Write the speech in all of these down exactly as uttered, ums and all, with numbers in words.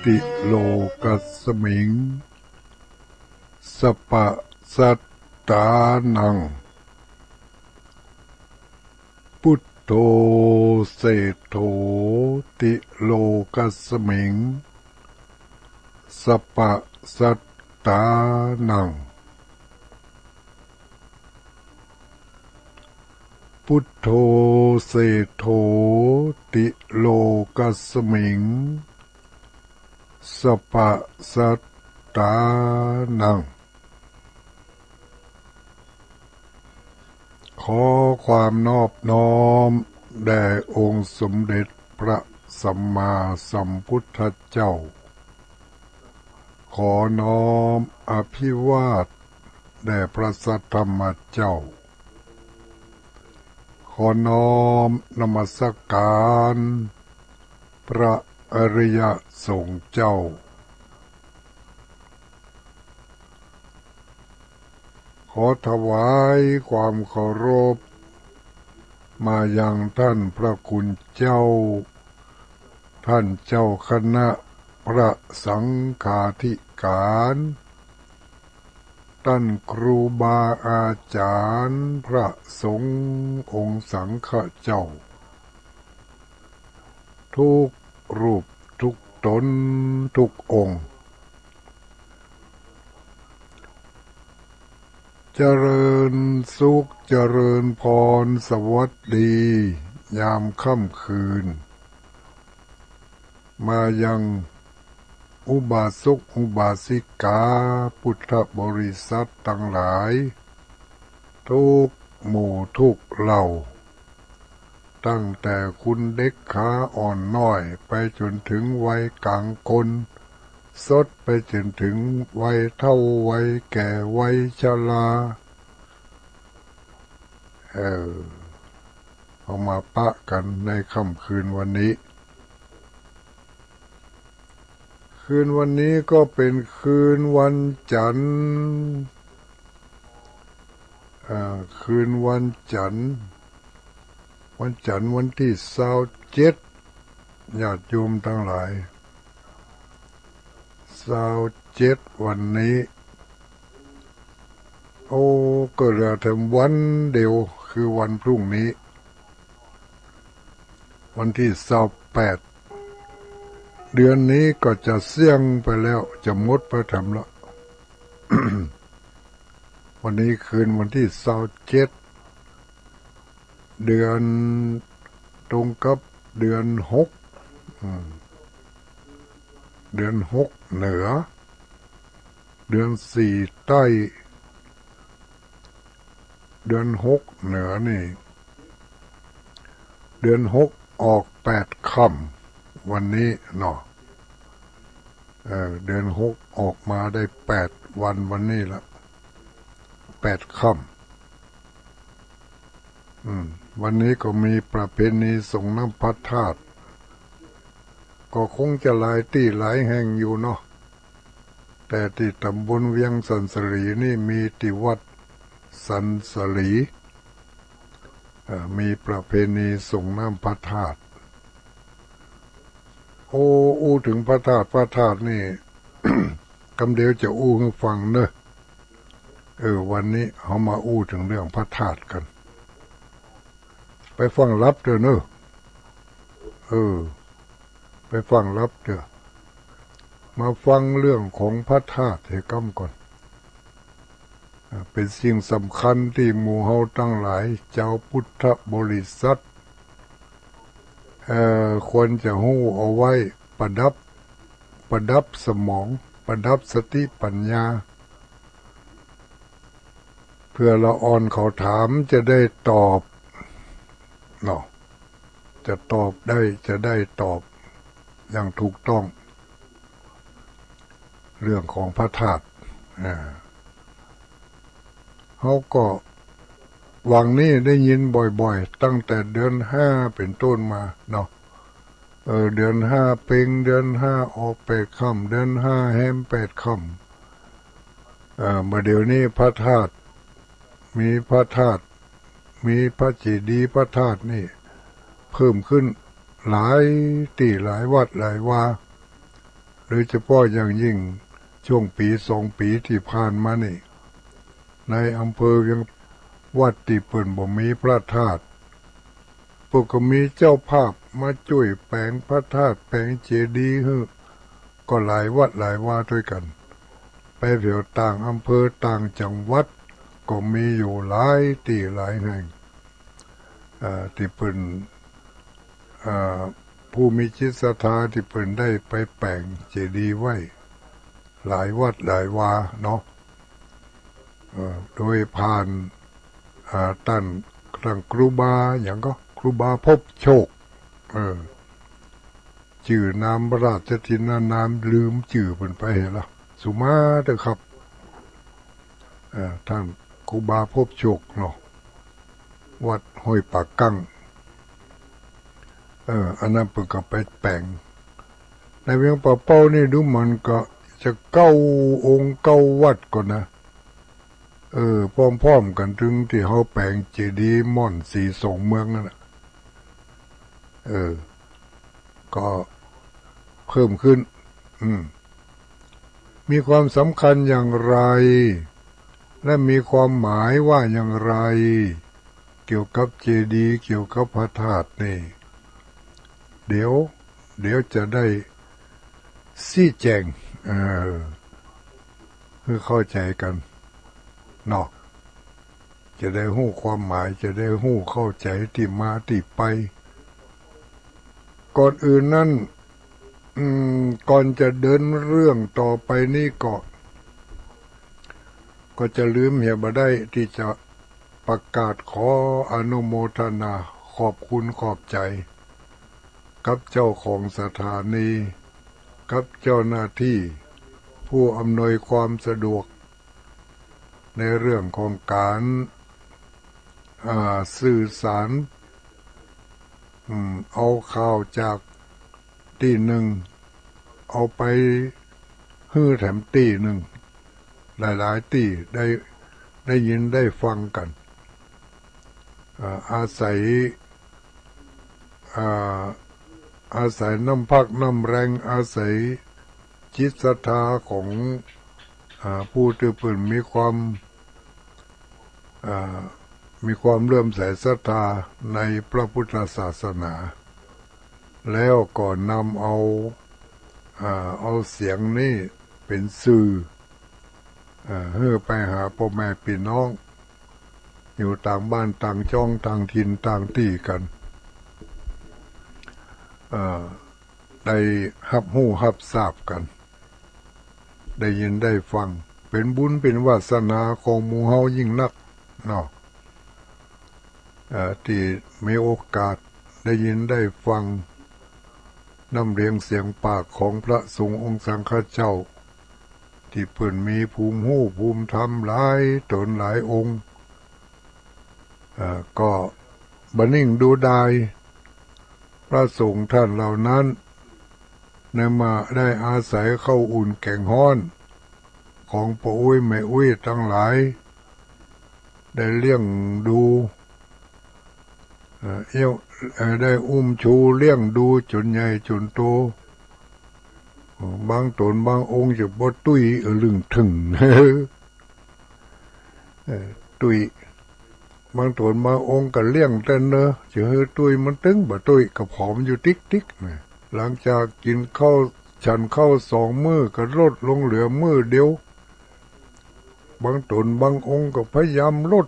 ติโลกัสมิง สัปปะสัตตานัง พุทโธเศรษโฐ ติโลกัสมิง สัปปะสัตตานัง พุทโธเศรษโฐ ติโลกัสมิง สัปปะสัตตานัง ขอความนอบน้อมแด่องค์สมเด็จพระสัมมาสัมพุทธเจ้า ขอน้อมอภิวาทแด่พระสัทธรรมเจ้า ขอน้อมนมัสการพระอริยสงฆ์เจ้า ขอถวายความเคารพมายังท่านพระคุณเจ้า ท่านเจ้าคณะพระสังฆาธิการ ท่านครูบาอาจารย์พระสงฆ์องค์สังฆเจ้า ทุกรูปทุกตนทุกองค์ เจริญสุขเจริญพรสวัสดียามค่ำคืน มายังอุบาสกอุบาสิกาพุทธบริษัทตังหลาย ทุกหมู่ทุกเหล่า ตั้งแต่คุณเด็กขาอ่อนน้อยไปจ๋นถึงวัยกลางคน สดไปจ๋นถึงวัยเฒ่าวัยแก่วัยชรา เออ เอามาปะกั๋นในค่ำคืนวันนี้ คืนวันนี้ก็เป๋นคืนวันจันทร์ อ่า คืนวันจันทร์ วันจันทร์วันตี้ซาวเจ็ด ญาติโยมตังหลาย ซาวเจ็ดวันนี้ โอ้ ก็เหลือแถมวันเดียว คือวันพรุ่งนี้ วันตี้ซาวแปด เดือนนี้ก็จะเสี้ยงไปแล้ว จะหมดไปแถมละ วันนี้คืนวันตี้ซาวเจ็ด เดือนตรงกับเดือนหก อืม เดือนหกเหนือ เดือนสี่ใต้ เดือนหกเหนือนี่ เดือนหกออกแปดค่ำวันนี้เนาะ เออ เดือนหกออกมาได้แปดวันวันนี้ละ แปดค่ำ อืม วันนี้ก็มีประเพณีส่งน้ำพระธาตุ ก็คงจะหลายตี้หลายแห่งอยู่เนาะ แต่ตี้ต๋ำบลเวียงสันสลีนี่มีตี้วัดสันสลี เอ่อ มีประเพณีส่งน้ำพระธาตุ โอ้ อู้เถิงพระธาตุ พระธาตุนี่ กำเดียวจะอู้หื้อฟังเนอะ เออ วันนี้เฮามาอู้เถิงเรื่องพระธาตุกั๋น ไปฟังลับเต๊อะเนอะ เออ ไปฟังลับเต๊อะ มาฟังเรื่องของพระธาตุเหียก้ำก่อน อ่า เป๋นสิ่งสำคัญตี้หมู่เฮาตังหลาย จาวพุทธบริษัท เอ่อ ควรจะฮู้เอาไว้ประดับ ประดับสมอง ประดับสติปัญญา เผื่อละอ่อนเขาถามจะได้ตอบ เนาะ จะตอบได้ จะได้ตอบอย่างถูกต้อง เรื่องของพระธาตุ อ่า เฮาก็หว่างนี้ได้ยินบ่อยๆ ตั้งแต่เดือนห้าเป๋นต้นมาเนาะ เออ เดือนห้าเป็ง เดือนห้าออกแปดค่ำ เดือนห้าแฮมแปดค่ำ เออ บ่าเดี๋ยวนี้พระธาตุ มีพระธาตุ มีพระเจดีย์พระธาตุนี่เพิ่มขึ้นหลายตี้หลายวัดหลายวา ดยเฉพาะอย่างยิ่งช่วงปี๋สองปี๋ตี้ผ่านมานี่ ในอำเภอยังวัดตี้เปิ้นบ่มีพระธาตุ เปิ้นก็มีเจ้าภาพมาจ้วยแป๋งพระธาตุแป๋งเจดีย์หื้อ ก็หลายวัดหลายวาตวยกั๋น ไปแถวต่างอำเภอต่างจังหวัดก็มีอยู่หลายตี้หลายแห่ง อ่า ตี้เปิ้น อ่า ผู้มีจิตศรัทธาตี้เปิ้นได้ไปแป๋งเจดีย์ไว้ หลายวัดหลายวาเนาะ เอ่อ โดยผ่าน อ่า ต้าน ต้านครูบาหยังก็ ครูบาพบโชค เออ จื้อนามพระราชทินนามลืมจื้อเปิ้นไปแล้ว สุมาเต๊อะครับ เอ่อ ต้านครูบาพบโชคเนาะ วัดห้วยป่ากั้ง เออ อันนั้นเปิ้นก็ไปแป๋ง ในเวียงป่าเป้านี่ดูเหมือนก็จะเก้าองค์เก้าวัดก่อนนะ เออ พร้อมๆ กั๋นตึงตี้เฮาแป๋งเจดีย์ม่อนสีสองเมืองนั่นน่ะ เออ ก็เพิ่มขึ้น อืม มีความสำคัญอย่างไร และมีความหมายว่าอย่างไร เกี่ยวกับเจดีย์ เกี่ยวกับพระธาตุนี่ เดี๋ยว เดี๋ยวจะได้ซี้แจ๋ง เออ หื้อเข้าใจ๋กั๋น เนาะ จะได้ฮู้ความหมาย จะได้ฮู้เข้าใจ๋ตี้มาตี้ไป ก่อนอื่นนั้น อืม ก่อนจะเดินเรื่องต่อไปนี้ก็ ก็จะลืมเหียบ่ได้ตี้จะประกาศขออนุโมทนาขอบคุณขอบใจ๋ กับเจ้าของสถานี กับเจ้าหน้าตี้ผู้อำนวยความสะดวก ในเรื่องของก๋าน อ่า สื่อสาร อืม เอาข่าวจากตี้นึ่ง เอาไปหื้อแถมตี้นึ่ง หลายๆ ตี้ได้ ได้ยินได้ฟังกั๋น อ่า อาศัย อ่า อาศัยน้ำพักน้ำแรง อาศัยจิตศรัทธาของ อ่า ผู้ตี้เปิ้นมีความ อ่า มีความเลื่อมใสศรัทธาในพระพุทธศาสนา แล้วก็นำเอา อ่า เอาเสียงนี้เป๋นสื่อ อ่า หื้อไปหาป้อแม่ปี้น้อง อยู่ต่างบ้านต่างจ้องต่างถิ่นต่างตี้กั๋น อ่า ได้ฮับฮู้ฮับทราบกั๋น ได้ยินได้ฟัง เป๋นบุญเป๋นวาสนาของหมู่เฮายิ่งนักเนาะ เอ่อ ตี้มีโอกาสได้ยินได้ฟังน้ำเรียงเสียงปากของพระสงฆ์องค์สังฆเจ้า ตี้เปิ้นมีภูมิฮู้ภูมิธรรมหลายต๋นหลายองค์ เอ่อ ก็บ่นิ่งดูดาย พระสงฆ์ท่านเหล่านั้น ในเมื่อได้อาศัยข้าวอุ่นแก๋งฮ้อน ของป้ออุ๊ยแม่อุ๊ยตังหลาย ได้เลี้ยงดู เอ่อ เอี้ยว เอ่อ ได้อุ้มชูเลี้ยงดูจ๋นใหญ่จ๋นโต บางต๋นบางองค์จะบ่ตุ้ย เอ่อ ลึงถึง เอ่อ ตุ้ย บางต๋นบางองค์ก็เลี้ยงแต่เนอะ จะหื้อตุ้ยมันตึงบ่ตุ้ย ก็ผอมอยู่ติ๊กๆ นะ หลังจากกิ๋นข้าว ฉันข้าวสองมื้อก็ลดลงเหลือมื้อเดียว บางต๋นบางองค์ก็พยายามลด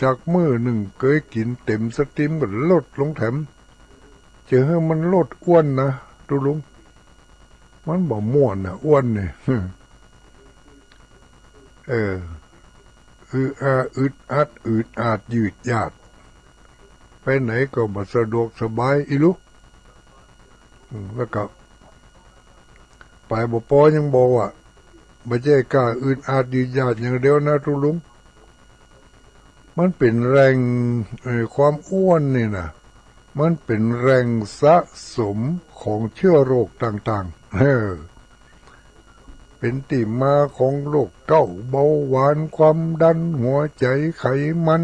จากมื้อนึ่งเกยกิ๋นเต็มสตรีมก็ลดลงแถม จะหื้อมันลดอ้วนนะ ตุ๊ลุง มันบ่ม่วนนะ อ้วนนี่ เออ อึดอา อึดอัด อืดอาด ยืดยาด ไปไหนก็บ่สะดวกสบาย อีหลู อืม แล้วก็ ไปบ่ปอยังบอกว่า บ่ใจ้ก้าอึดอัด ยืดยาดอย่างเดียวนะ ตุ๊ลุง มันเป๋นแหล่ง เอ่อ ความอ้วนนี่นะ มันเป๋นแหล่งสะสมของเชื้อโรคต่างๆ เออ เป๋นตี้มาของโรคเก๊า เบาหวาน ความดัน หัวใจ๋ ไขมัน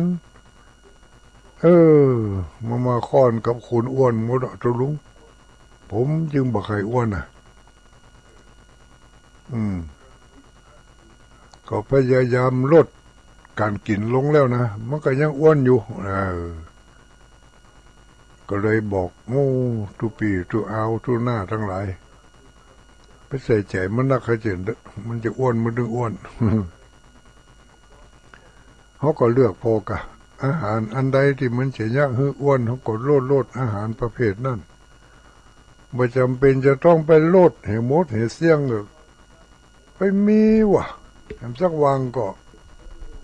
เออ มา มาค่อนกับคนอ้วนหมดอะ ตุ๊ลุง ผมจึงบ่ใค่อ้วนน่ะ อืม ก็พยายามลดก๋านกิ๋นลงแล้วนะ มันก็ยังอ้วนอยู่ เออ ก็เลยบอก โอ้ ตุ๊ปี้ตุ๊อาวตุ๊น้าตังหลาย ไปใส่ใจ๋มันนัก ใค่เถิง มันจะอ้วน มันตึงอ้วน เฮาก็เลือกผ่อก่ะ อาหารอันใดตี้มันจะเยียะหื้ออ้วน เฮาก็ลด ลดอาหารประเภทนั้น บ่จ๋ำเป๋นจะต้องไปลดหื้อหมดหื้อเสี้ยง ไปมีวะ แหมสักวันก็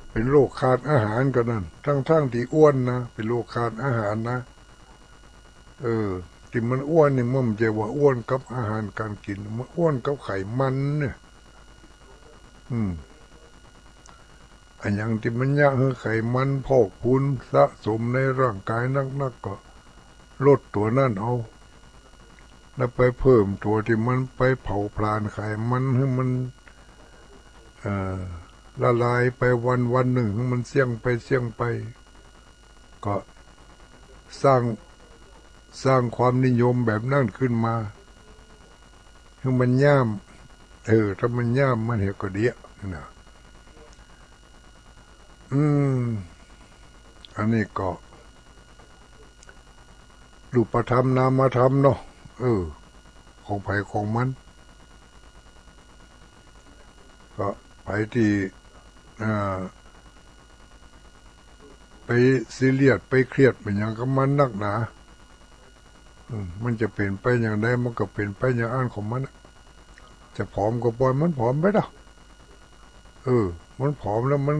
เป๋นโรคขาดอาหารก็นั่น ตึงๆ ตี้อ้วนนะ เป๋นโรคขาดอาหารนะ เออ ตี้มันอ้วนนี่มันบ่ใจ้ว่าอ้วนกับอาหารก๋านกิ๋น มันอ้วนกับไขมันเนี่ย อืม อะหยังตี้มันเยียะหื้อไขมันพอกพูนสะสมในร่างก๋ายนักๆ ก็ลดตั๋วนั้นเอา แล้วไปเพิ่มตั๋วตี้มันไปเผาผลาญไขมันหื้อมัน เอ่อ ละลายไปวันๆ นึ่ง หื้อมันเสี้ยงไป เสี้ยงไป ก็สร้าง สร้างความนิยมแบบนั้นขึ้นมา หื้อมันย่าม เออ ถ้ามันย่ามมันเหียก็เดี้ยนะ อืม อันนี้ก็ รูปธรรมนามธรรมเนาะ เออ ของใผของมัน ก็ใผตี้ อ่า ไปซีเรียส ไปเครียด ไปหยังกับมันนักหนา อืม มันจะเป๋นไปอย่างใด มันก็เป๋นไปอย่างอั้นของมันอะ จะผอมก็ป่อยมันผอมไปเถาะ เออ มันผอมแล้วมัน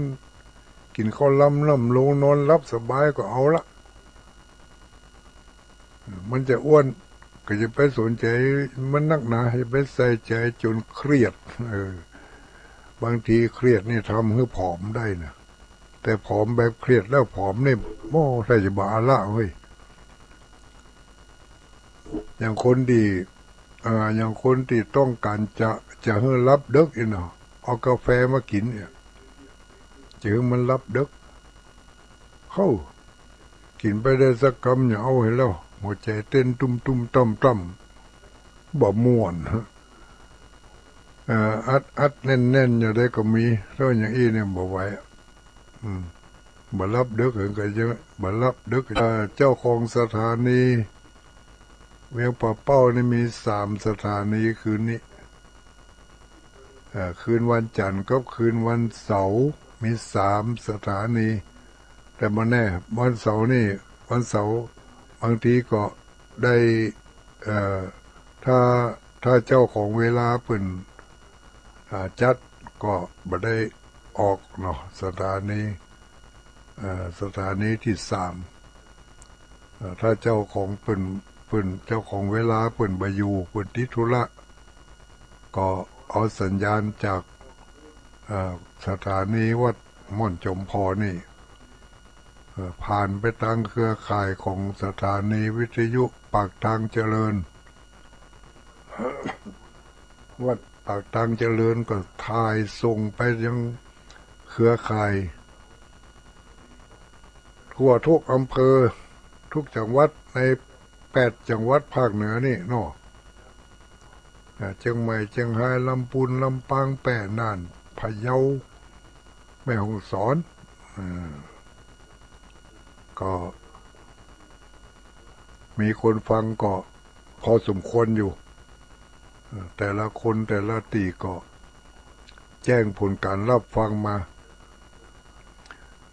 กิ๋นข้าวลำ ล่ำลง นอนหลับสบายก็เอาละ มันจะอ้วนก็อย่าไปสนใจ๋มันนักหนา อย่าไปใส่ใจ๋จ๋นเครียด เออ บางทีเครียดนี่ทำหื้อผอมได้นะ แต่ผอมแบบเครียดแล้วผอมนี่ โอ้ ถ้าจะบ่าละเฮ้ย อย่างคนตี้ อ่า อย่างคนตี้ต้องก๋านจะ จะหื้อหลับดึกอี้เนาะ เอากาแฟมากิ๋นเนี่ย จะหื้อมันหลับดึก เฮ้อ กิ๋นไปได้สักกำเนี่ย เอาหื้อแล้ว หัวใจ๋เต้นตุ้มๆ ต่ำๆ บ่ม่วน เอ่อ อัดๆ แน่นๆ อย่างใดก็มี ถ้าอย่างอี้เนี่ยบ่ไหว อืม บ่หลับดึก หื้อก็จะบ่หลับดึก เอ่อ เจ้าของสถานีเวียงป่าเป้านี่มีสามสถานีคืนนี้ เอ่อ คืนวันจั๋นทร์กับคืนวันเสาร์ มีสามสถานี แต่บ่แน่ วันเสาร์นี่ วันเสาร์บางทีก็ได้ เอ่อ ถ้า ถ้าเจ้าของเวลาเปิ้น อ่า จัดก็บ่ได้ออกเนาะ สถานี เอ่อ สถานีตี้สาม เอ่อ ถ้าเจ้าของเปิ้น เปิ้น เจ้าของเวลาเปิ้นบ่อยู่ เปิ้นติดธุระ ก็เอาสัญญาณจาก เอ่อ สถานีวัดม่อนจมพอนี่ เอ่อ ผ่านไปตางเครือข่ายของสถานีวิทยุปากทางเจริญ วัดปากทางเจริญก็ถ่ายส่งไปยังเครือข่าย ทั่วทุกอำเภอ ทุกจังหวัดในแปดจังหวัดภาคเหนือนี่เนาะ อ่า เจียงใหม่ เจียงฮาย ลำปูน ลำปาง แป้ น่าน พะเยา แม่ฮ่องสอน อ่า ก็มีคนฟังก็พอสมควรอยู่ อ่า แต่ละคนแต่ละตี้ก็แจ้งผลก๋านฮับฟังมา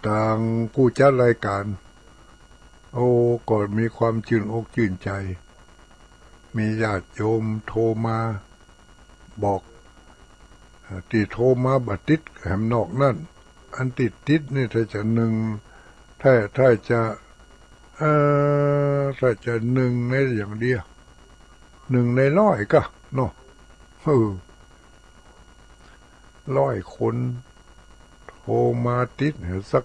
ตางผู้จัดรายก๋าน โอ้ ก็มีความจื้นอกจื้นใจ๋ มีญาติโยมโทรมาบอก เอ่อ ตี้โทรมาบ่ติดแหมนอกนั้น อันตี้ติดนี่ถ้าจะนึ่ง ถ้า ถ้าจะ เอ่อ ถ้าจะนึ่งในอย่างเดียว นึ่งในร้อยก่ะเนาะ เออ ร้อยคน โทรมาติดสัก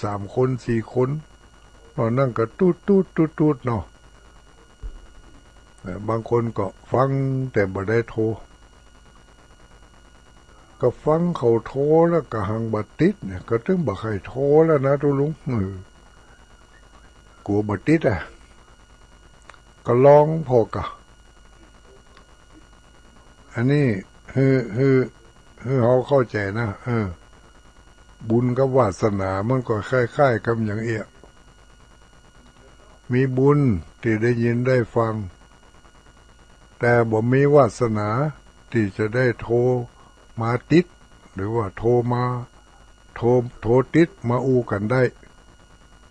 สามคนสี่คน นอกนั้นก็ตุ๊ดตุ๊ดตุ๊ดตุ๊ดเนาะ เอ่อ บางคนก็ฟังแต่บ่ได้โทร ก็ฟังเขาโทรแล้วก็หังบ่ติดเนี่ย ก็ตึงบ่ใค่โทรแล้วนะตุ๊ลุง เออ กั๋วบ่ติดอะ ก็ลองผ่อก่ะ อันนี้ หื้อ หื้อ หื้อเฮาเข้าใจ๋นะ เออ บุญกับวาสนามันก็คล้ายๆ กั๋นอย่างเอี้ย มีบุญตี้ได้ยินได้ฟัง แต่บ่มีวาสนาตี้จะได้โทรมาติด หรือว่าโทรมา โทร โทรติดมาอู้กั๋นได้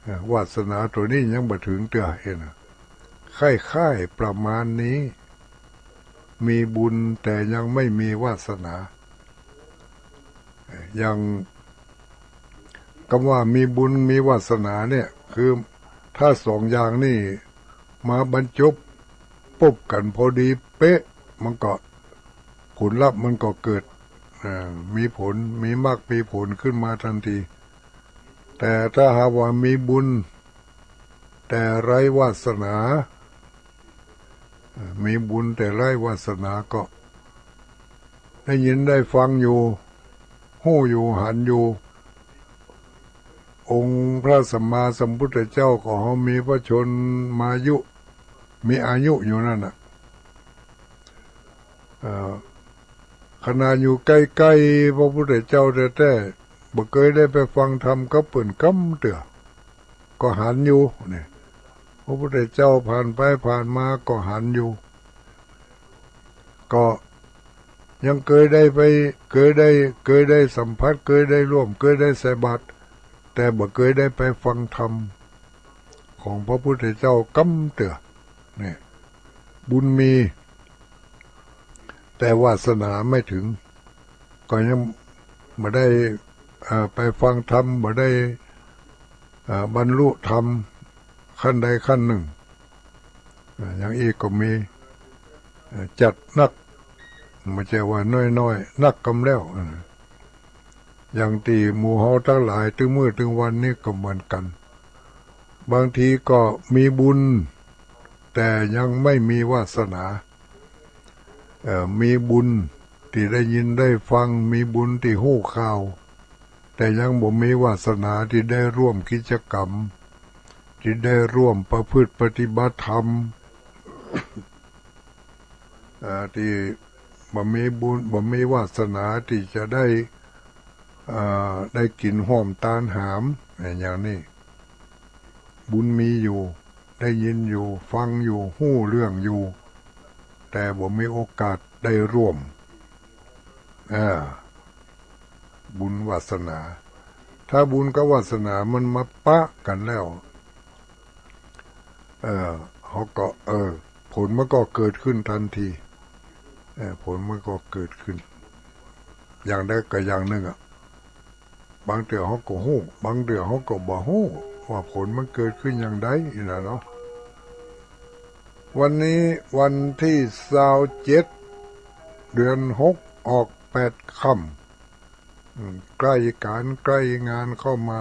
เออ วาสนาตั๋วนี้ยังบ่เถิงเตื้อเองนะ คล้ายๆ ประมาณนี้ มีบุญแต่ยังไม่มีวาสนา อย่างกำว่ามีบุญมีวาสนาเนี่ย คือถ้าสองอย่างนี่มาบรรจบปบกั๋นพอดีเป๊ะ มันก็ผลลัพธ์มันก็เกิด เอ่อ มีผล มีมรรค มีผลขึ้นมาทันที แต่ถ้าหากว่ามีบุญ แต่ไร้วาสนา เอ่อ มีบุญแต่ไร้วาสนาก็ ได้ยินได้ฟังอยู่ ฮู้อยู่ หันอยู่ องค์พระสัมมาสัมพุทธเจ้าก็มีพระชนมายุ มีอายุอยู่นั่นน่ะ เอ่อ ขนาดอยู่ใก้ๆ พระพุทธเจ้าแต๊ๆ บ่เกยได้ไปฟังธรรมกับเปิ้นกำเตื้อ ก็หันอยู่นี่ พระพุทธเจ้าผ่านไปผ่านมาก็หันอยู่ ก็ยังเกยได้ไป เกยได้ เกยได้สัมผัส เกยได้ร่วม เกยได้ใส่บาตร แต่บ่เกยได้ไปฟังธรรมของพระพุทธเจ้ากำเตื้อ นี่ บุญมี แต่วาสนาไม่ถึง ก็ยังบ่ได้ เอ่อ ไปฟังธรรม บ่ได้ เอ่อ บรรลุธรรมขั้นใดขั้นหนึ่ง เอ่อ อย่างอี้ก็มี เอ่อ จัดนัก บ่ใจ้ว่าน้อยๆ นักกำแล้ว เออ อย่างตี้หมู่เฮาตังหลายตึงมื้อตึงวันนี้ก็เหมือนกั๋น บางทีก็มีบุญ แต่ยังไม่มีวาสนา เอ่อ มีบุญตี้ได้ยินได้ฟัง มีบุญตี้ฮู้ข่าว แต่ยังบ่มีวาสนาตี้ได้ร่วมกิจกรรม ตี้ได้ร่วมประพฤติปฏิบัติธรรม เอ่อ ตี้บ่มีบุญ บ่มีวาสนาตี้จะได้ เอ่อ ได้กิ๋นฮ่อมตานหาม อย่างนี้ บุญมีอยู่ ได้ยินอยู่ ฟังอยู่ ฮู้เรื่องอยู่ แต่บ่มีโอกาสได้ร่วม อ่า บุญวาสนา ถ้าบุญกับวาสนามันมาปะกั๋นแล้ว เออ เฮาก็ เออ ผลมันก็เกิดขึ้นทันที เออ ผลมันก็เกิดขึ้น อย่างใดก็อย่างนึ่งอะ บางเตื้อเฮาก็ฮู้ บางเตื้อเฮาก็บ่ฮู้ ว่าผลมันเกิดขึ้นอย่างใดนี่นะเนาะ วันนี้วันตี้ซาวเจ็ด เดือนหก ออกแปดค่ำ อืม ใก้ก๋านใก้งานเข้ามา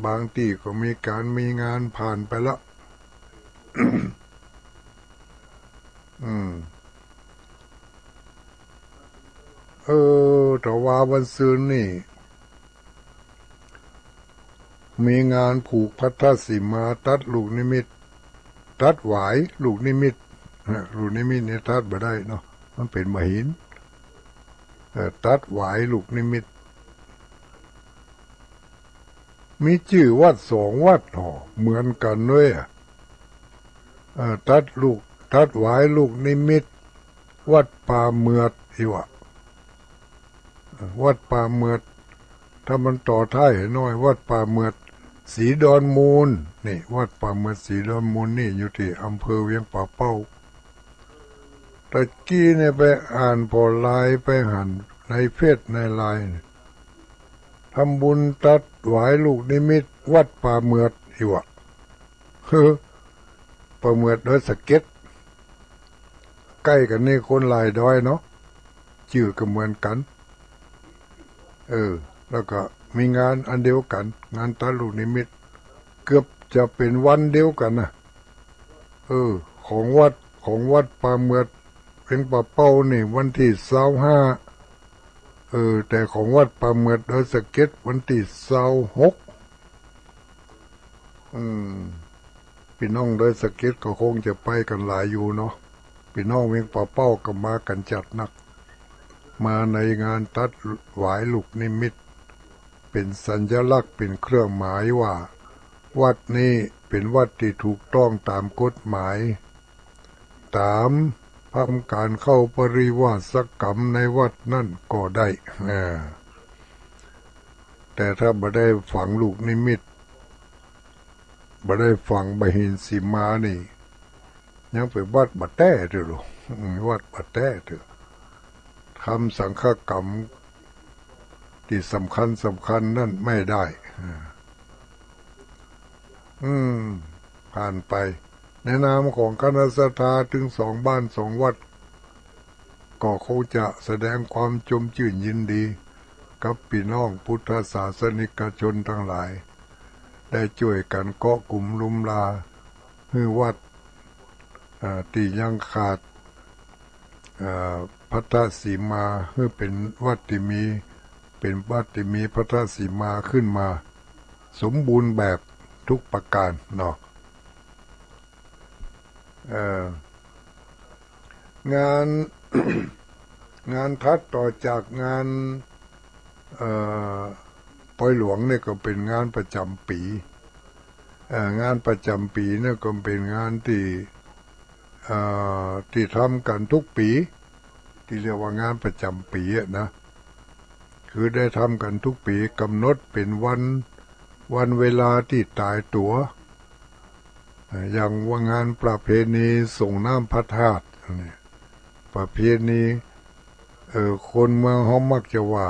บางตี้ก็มีก๋านมีงานผ่านไปละ อืม เออ แต่ว่าวันซืนนี่ มีงานผูกพัทธสีมา ตัดลูกนิมิต ตัดหวายลูกนิมิต ฮะ ลูกนิมิตนี่ตัดบ่ได้เนาะ มันเป๋นบ่าหิน เอ่อ ตัดหวายลูกนิมิต มีจื้อวัดสองวัดหน่อ เหมือนกั๋นเว้ย เอ่อ ตัดลูก ตัดหวายลูกนิมิต วัดป่าเหมือดอี้วะ วัดป่าเหมือด ถ้ามันต่อท้ายหน่อย วัดป่าเหมือด สีดอนมูล นี่ วัดป่าเหมือด สีดอนมูลนี่ อยู่ตี้อำเภอเวียงป่าเป้า ตะกี้เนี่ยไปอ่านผ่อไลน์ ไปหันในเฟซในไลน์ ทำบุญตัดหวายลูกนิมิต วัดป่าเหมือดอี้วะ ป่าเหมือดดอยสะเก็ด ใก้กั๋นนี่ คนหลายดอยเนาะ จื้อก็เหมือนกั๋น เออ แล้วก็มีงานอันเดียวกั๋น งานตัดลูกนิมิต เกือบจะเป๋นวันเดียวกั๋นนะ เออ ของวัด ของวัดป่าเหมือดเวียงป่าเป้านี่ วันตี้ซาวห้า เออ แต่ของวัดป่าเหมือดดอยสะเก็ด วันตี้ซาวหก อืม ปี้น้องดอยสะเก็ดก็คงจะไปกั๋นหลายอยู่เนาะ ปี้น้องเวียงป่าเป้าก็มากั๋นจัดนัก มาในงานตัดหวายลูกนิมิต เป๋นสัญลักษณ์ เป๋นเครื่องหมายว่า วัดนี้เป๋นวัดตี้ถูกต้องต๋ามกฎหมาย ต๋ามทำก๋านเข้าปริวาสกรรมในวัดนั้นก็ได้ อ่า แต่ถ้าบ่ได้ฝังลูกนิมิต บ่ได้ฝังบ่าหินสีมานี่ ยังเป๋นวัดบ่แต๊เตื้อลูก อืม วัดบ่แต๊เตื้อ ทำสังฆกรรมตี้สำคัญสำคัญนั้นไม่ได้ อ่า อืม ผ่านไป ในนามของคณะศรัทธาตึงสองบ้านสองวัด ก็คงจะแสดงความจมจื้นยินดี กับปี้น้องพุทธศาสนิกชนตังหลาย ได้จ้วยกั๋นเกาะกุมลุมลา หื้อวัด อ่า ตี้ยังขาด อ่า พัทธสีมา หื้อเป๋นวัดตี้มี เป๋นวัดตี้มีพัทธสีมาขึ้นมา สมบูรณ์แบบทุกประก๋านเนาะ เอ่อ งาน งานถัดต่อจากงาน เอ่อ ปอยหลวงเนี่ยก็เป๋นงานประจ๋ำปี๋ เอ่อ งานประจ๋ำปี๋เนี่ยก็เป๋นงานตี้ เอ่อ ตี้ทำกั๋นทุกปี๋ ตี้เรียกว่างานประจ๋ำปี๋อะนะ คือได้ทำกั๋นทุกปี๋ ก๋ำหนดเป๋นวัน วันเวลาตี้ต๋ายตั๋ว เอ่อ อย่างว่างานประเพณีส่งน้ำพระธาตุเนี่ย ประเพณี เอ่อ คนเมืองเฮามักจะว่า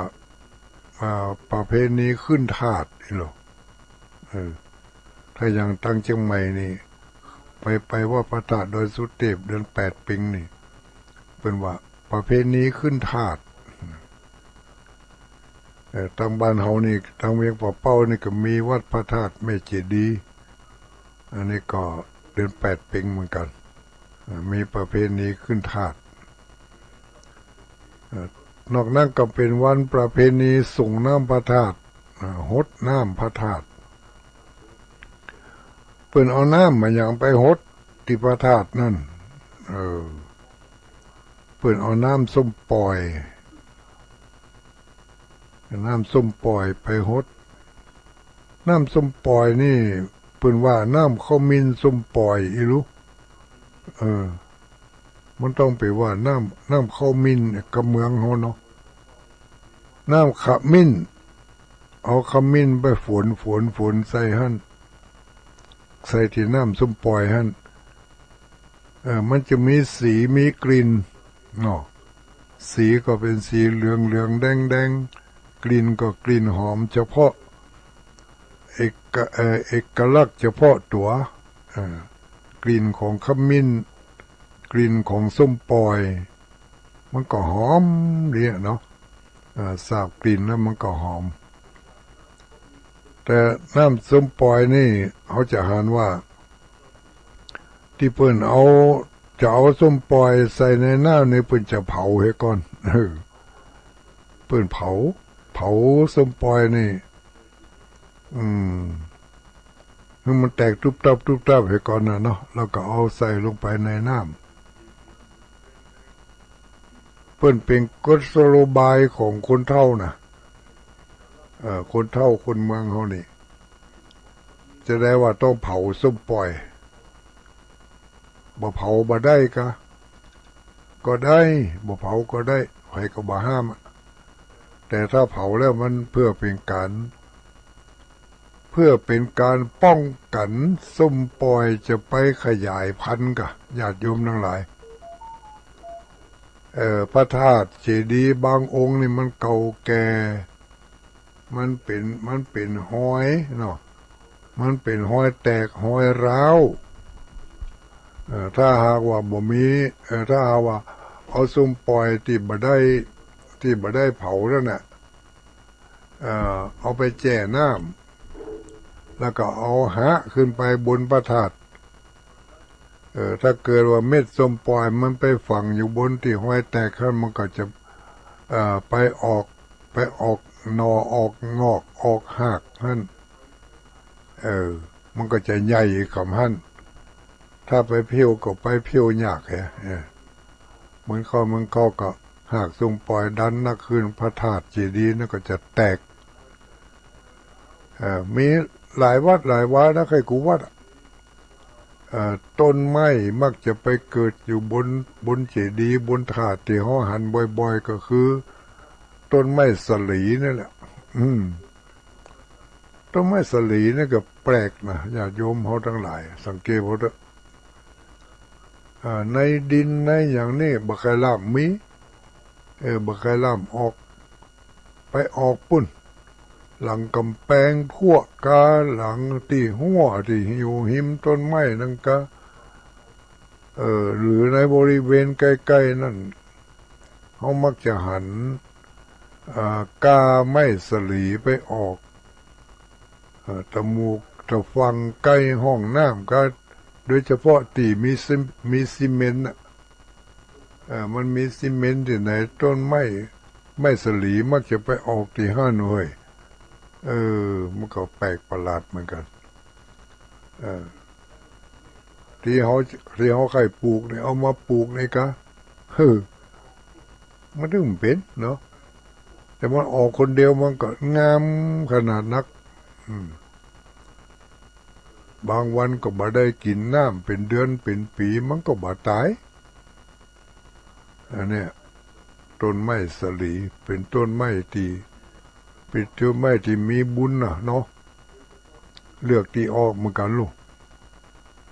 อ่า ประเพณีขึ้นธาตุนี่เนาะ เออ ถ้าอย่างตังเจียงใหม่นี่ ไป ไปวัดพระธาตุดอยสุเตพเดือนแปดเพ็งนี่ เปิ้นว่าประเพณีขึ้นธาตุ เอ่อ ตังบ้านเฮานี่ ตังเวียงป่าเป้านี่ก็มีวัดพระธาตุแม่เจดีย์ อันนี้ก็เดือนแปดเพ็งเหมือนกั๋น อ่า มีประเพณีขึ้นธาตุ เอ่อ นอกนั้นก็เป๋นวันประเพณีส่งน้ำพระธาตุ อ่า หดน้ำพระธาตุ เปิ้นเอาน้ำอะหยังไปหดตี้พระธาตุนั้น เออ เปิ้นเอาน้ำส้มป่อย น้ำส้มป่อยไปหด น้ำส้มป่อยนี่ เปิ้นว่าน้ำข้าวมิ้นส้มป่อยอี้ลูก เออ มันต้องไปว่าน้ำ น้ำข้าวมิ้นเนี่ย กำเมืองเฮาเนาะ น้ำขมิ้น เอาขมิ้นไปฝน ฝน ฝนใส่หั้น ใส่ตี้น้ำส้มป่อยหั้น เออ มันจะมีสี มีกลิ่นเนาะ สีก็เป๋นสีเหลืองเหลืองแดงแดง กลิ่นก็กลิ่นหอมเฉพาะ เอก เอ่อ เอกลักษณ์เฉพาะตั๋ว เอ่อ กลิ่นของขมิ้น กลิ่นของส้มป่อย มันก็หอมดีอะเนาะ เอ่อ สาบกลิ่นแล้วมันก็หอม แต่น้ำส้มป่อยนี่ เฮาจะหันว่า ตี้เปิ้นเอา จะเอาส้มป่อยใส่ในน้ำนี่ เปิ้นจะเผาเหียก่อน เออ เปิ้นเผา เผาส้มป่อยนี่ อืม หื้อมันแตกตุ๊บตับตุ๊บตับเหียก่อนน่ะเนาะ แล้วก็เอาใส่ลงไปในน้ำ เปิ้นเป๋นกุศโลบายของคนเฒ่าน่ะ เอ่อ คนเฒ่าคนเมืองเฮานี่ จะได้ว่าต้องเผาส้มป่อย บ่เผาบ่ได้กา ก็ได้ บ่เผาก็ได้ ใผก็บ่ห้ามอะ แต่ถ้าเผาแล้วมันเพื่อเป๋นก๋าน เพื่อเป๋นก๋านป้องกั๋นส้มป่อยจะไปขยายพันธุ์กา ญาติโยมตังหลาย เอ่อ พระธาตุเจดีย์บางองค์นี่มันเก่าแก่ มันเป๋น มันเป๋นฮอยเนาะ มันเป๋นฮอยแตกฮอยร้าว เอ่อ ถ้าหากว่าบ่มี เอ่อ ถ้าหากว่าเอาส้มป่อยตี้บ่ได้ ตี้บ่ได้เผานั่นน่ะ เอ่อ เอาไปแจ่น้ำ แล้วก็เอาหะขึ้นไปบนพระธาตุ เอ่อ ถ้าเกิดว่าเม็ดส้มป่อยมันไปฝังอยู่บนตี้ฮอยแตกหั้น มันก็จะ เอ่อ ไปออก ไปออกหน่อออกงอกออกฮากหั้น เออ มันก็จะใหญ่ขำหั้น ถ้าไปเผี้ยวก็ไปเผี้ยวยากแฮะ เออ เหมือนเข้า เหมือนเข้าก็หากซุ่มปอยดันนักขึ้น พระธาตุเจดีย์นั้นก็จะแตก เอ่อ มีหลายวัดหลายวานะ ใค่กู๋วัดอะ เอ่อ ต้นไม้มักจะไปเกิดอยู่บน บนเจดีย์ บนธาตุตี้เฮาหันบ่อยๆ ก็คือต้นไม้สะหลีนั่นแหละ อืม ต้นไม้สะหลีนี่ก็แปลกนะ ญาติโยมเฮาตังหลาย สังเกตเบิ่งเต๊อะ อ่า ในดินในหยังนี่บ่ใค่ล้ำมี เออ บ่ใค่ล้ำออก ไปออกปู๊น หลังก๋ำแปงพั่วกา หลังตี้ฮั้วตี้อยู่ฮิมต้นไม้นั่นกา เออ หรือในบริเวณใก้ๆ นั่น เฮามักจะหัน อ่า ก้าไม้สะหลีไปออก เอ่อ ตะหมู่ตะฝั่งใก้ห้องน้ำกา โดยเฉพาะตี้มีซี- มีซีเมนต์น่ะ เอ่อ มันมีซีเมนต์ตี้ไหน ต้นไม้ ไม้สะหลีมักจะไปออกตี้หั้นเว้ย เออ มันก็แปลกประหลาดเหมือนกั๋น เออ ตี้เฮา ตี้เฮาใค่ปลูกนี่ เอามาปลูกนี่กา เฮ้อ มันถึงเป๋นเนาะ แต่มันออกคนเดียวมันก็งามขนาดนัก อืม บางวันก็บ่ได้กิ๋นน้ำเป๋นเดือนเป๋นปี๋ มันก็บ่ต๋าย อันเนี้ย ต้นไม้สะหลีเป๋นต้นไม้ตี้ เป๋นต้นไม้ตี้มีบุญน่ะเนาะ เลือกตี้ออกเหมือนกั๋นลูก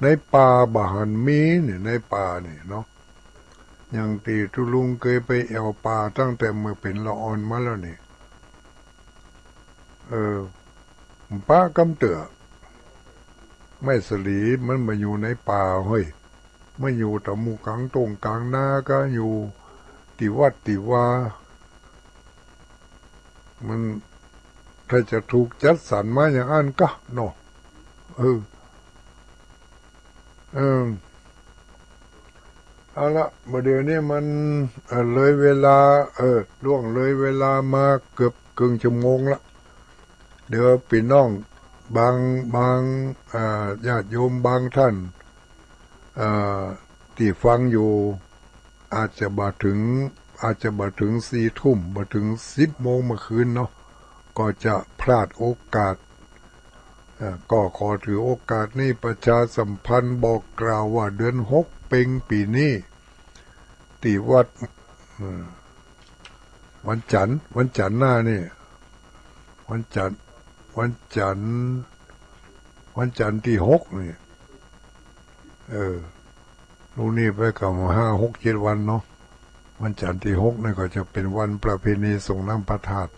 ในป่าบ่หันมีเนี่ย ในป่านี่เนาะ อย่างตี้ตุ๊ลุงเกยไปแอ่วป่าตั้งแต่เมื่อเป๋นละอ่อนมาแล้วนี่ เออ ปะกำเตื้อ ไม้สะหลีมันบ่อยู่ในป่าเฮ้ย มันอยู่ต๋ามหมู่ก๋างต้งก๋างนาก็อยู่ตี้วัดตี้วา มันถ้าจะถูกจัดสรรมาอย่างอั้นกาเนาะ เออ เออ เอาละ บ่าเดี่ยวนี้มัน เอ่อ เลยเวลา เออ ล่วงเลยเวลามาเกือบเกิ่งชั่วโมงละ เดี๋ยวปี้น้องบาง บาง อ่า ญาติโยมบางท่าน เอ่อ ตี้ฟังอยู่ อาจจะบ่เถิง อาจจะบ่เถิงสี่ทุ่ม บ่เถิงสิบโมงเมื่อคืนเนาะ ก็จะพลาดโอกาส เอ่อ ก็ขอถือโอกาสนี้ประชาสัมพันธ์บอกกล่าวว่าเดือนหกเป็งปี๋นี้ ตี้วัด เอ่อ วันจั๋นทร์ วันจั๋นทร์หน้านี่ วันจั๋นทร์ วันจั๋นทร์ วันจั๋นทร์ตี้หกนี่ เออ ลุงนี่ไปก็ห้า หก เจ็ดวันเนาะ วันจั๋นทร์ตี้หกนี่ก็จะเป๋นวันประเพณีสรงน้ำพระธาตุ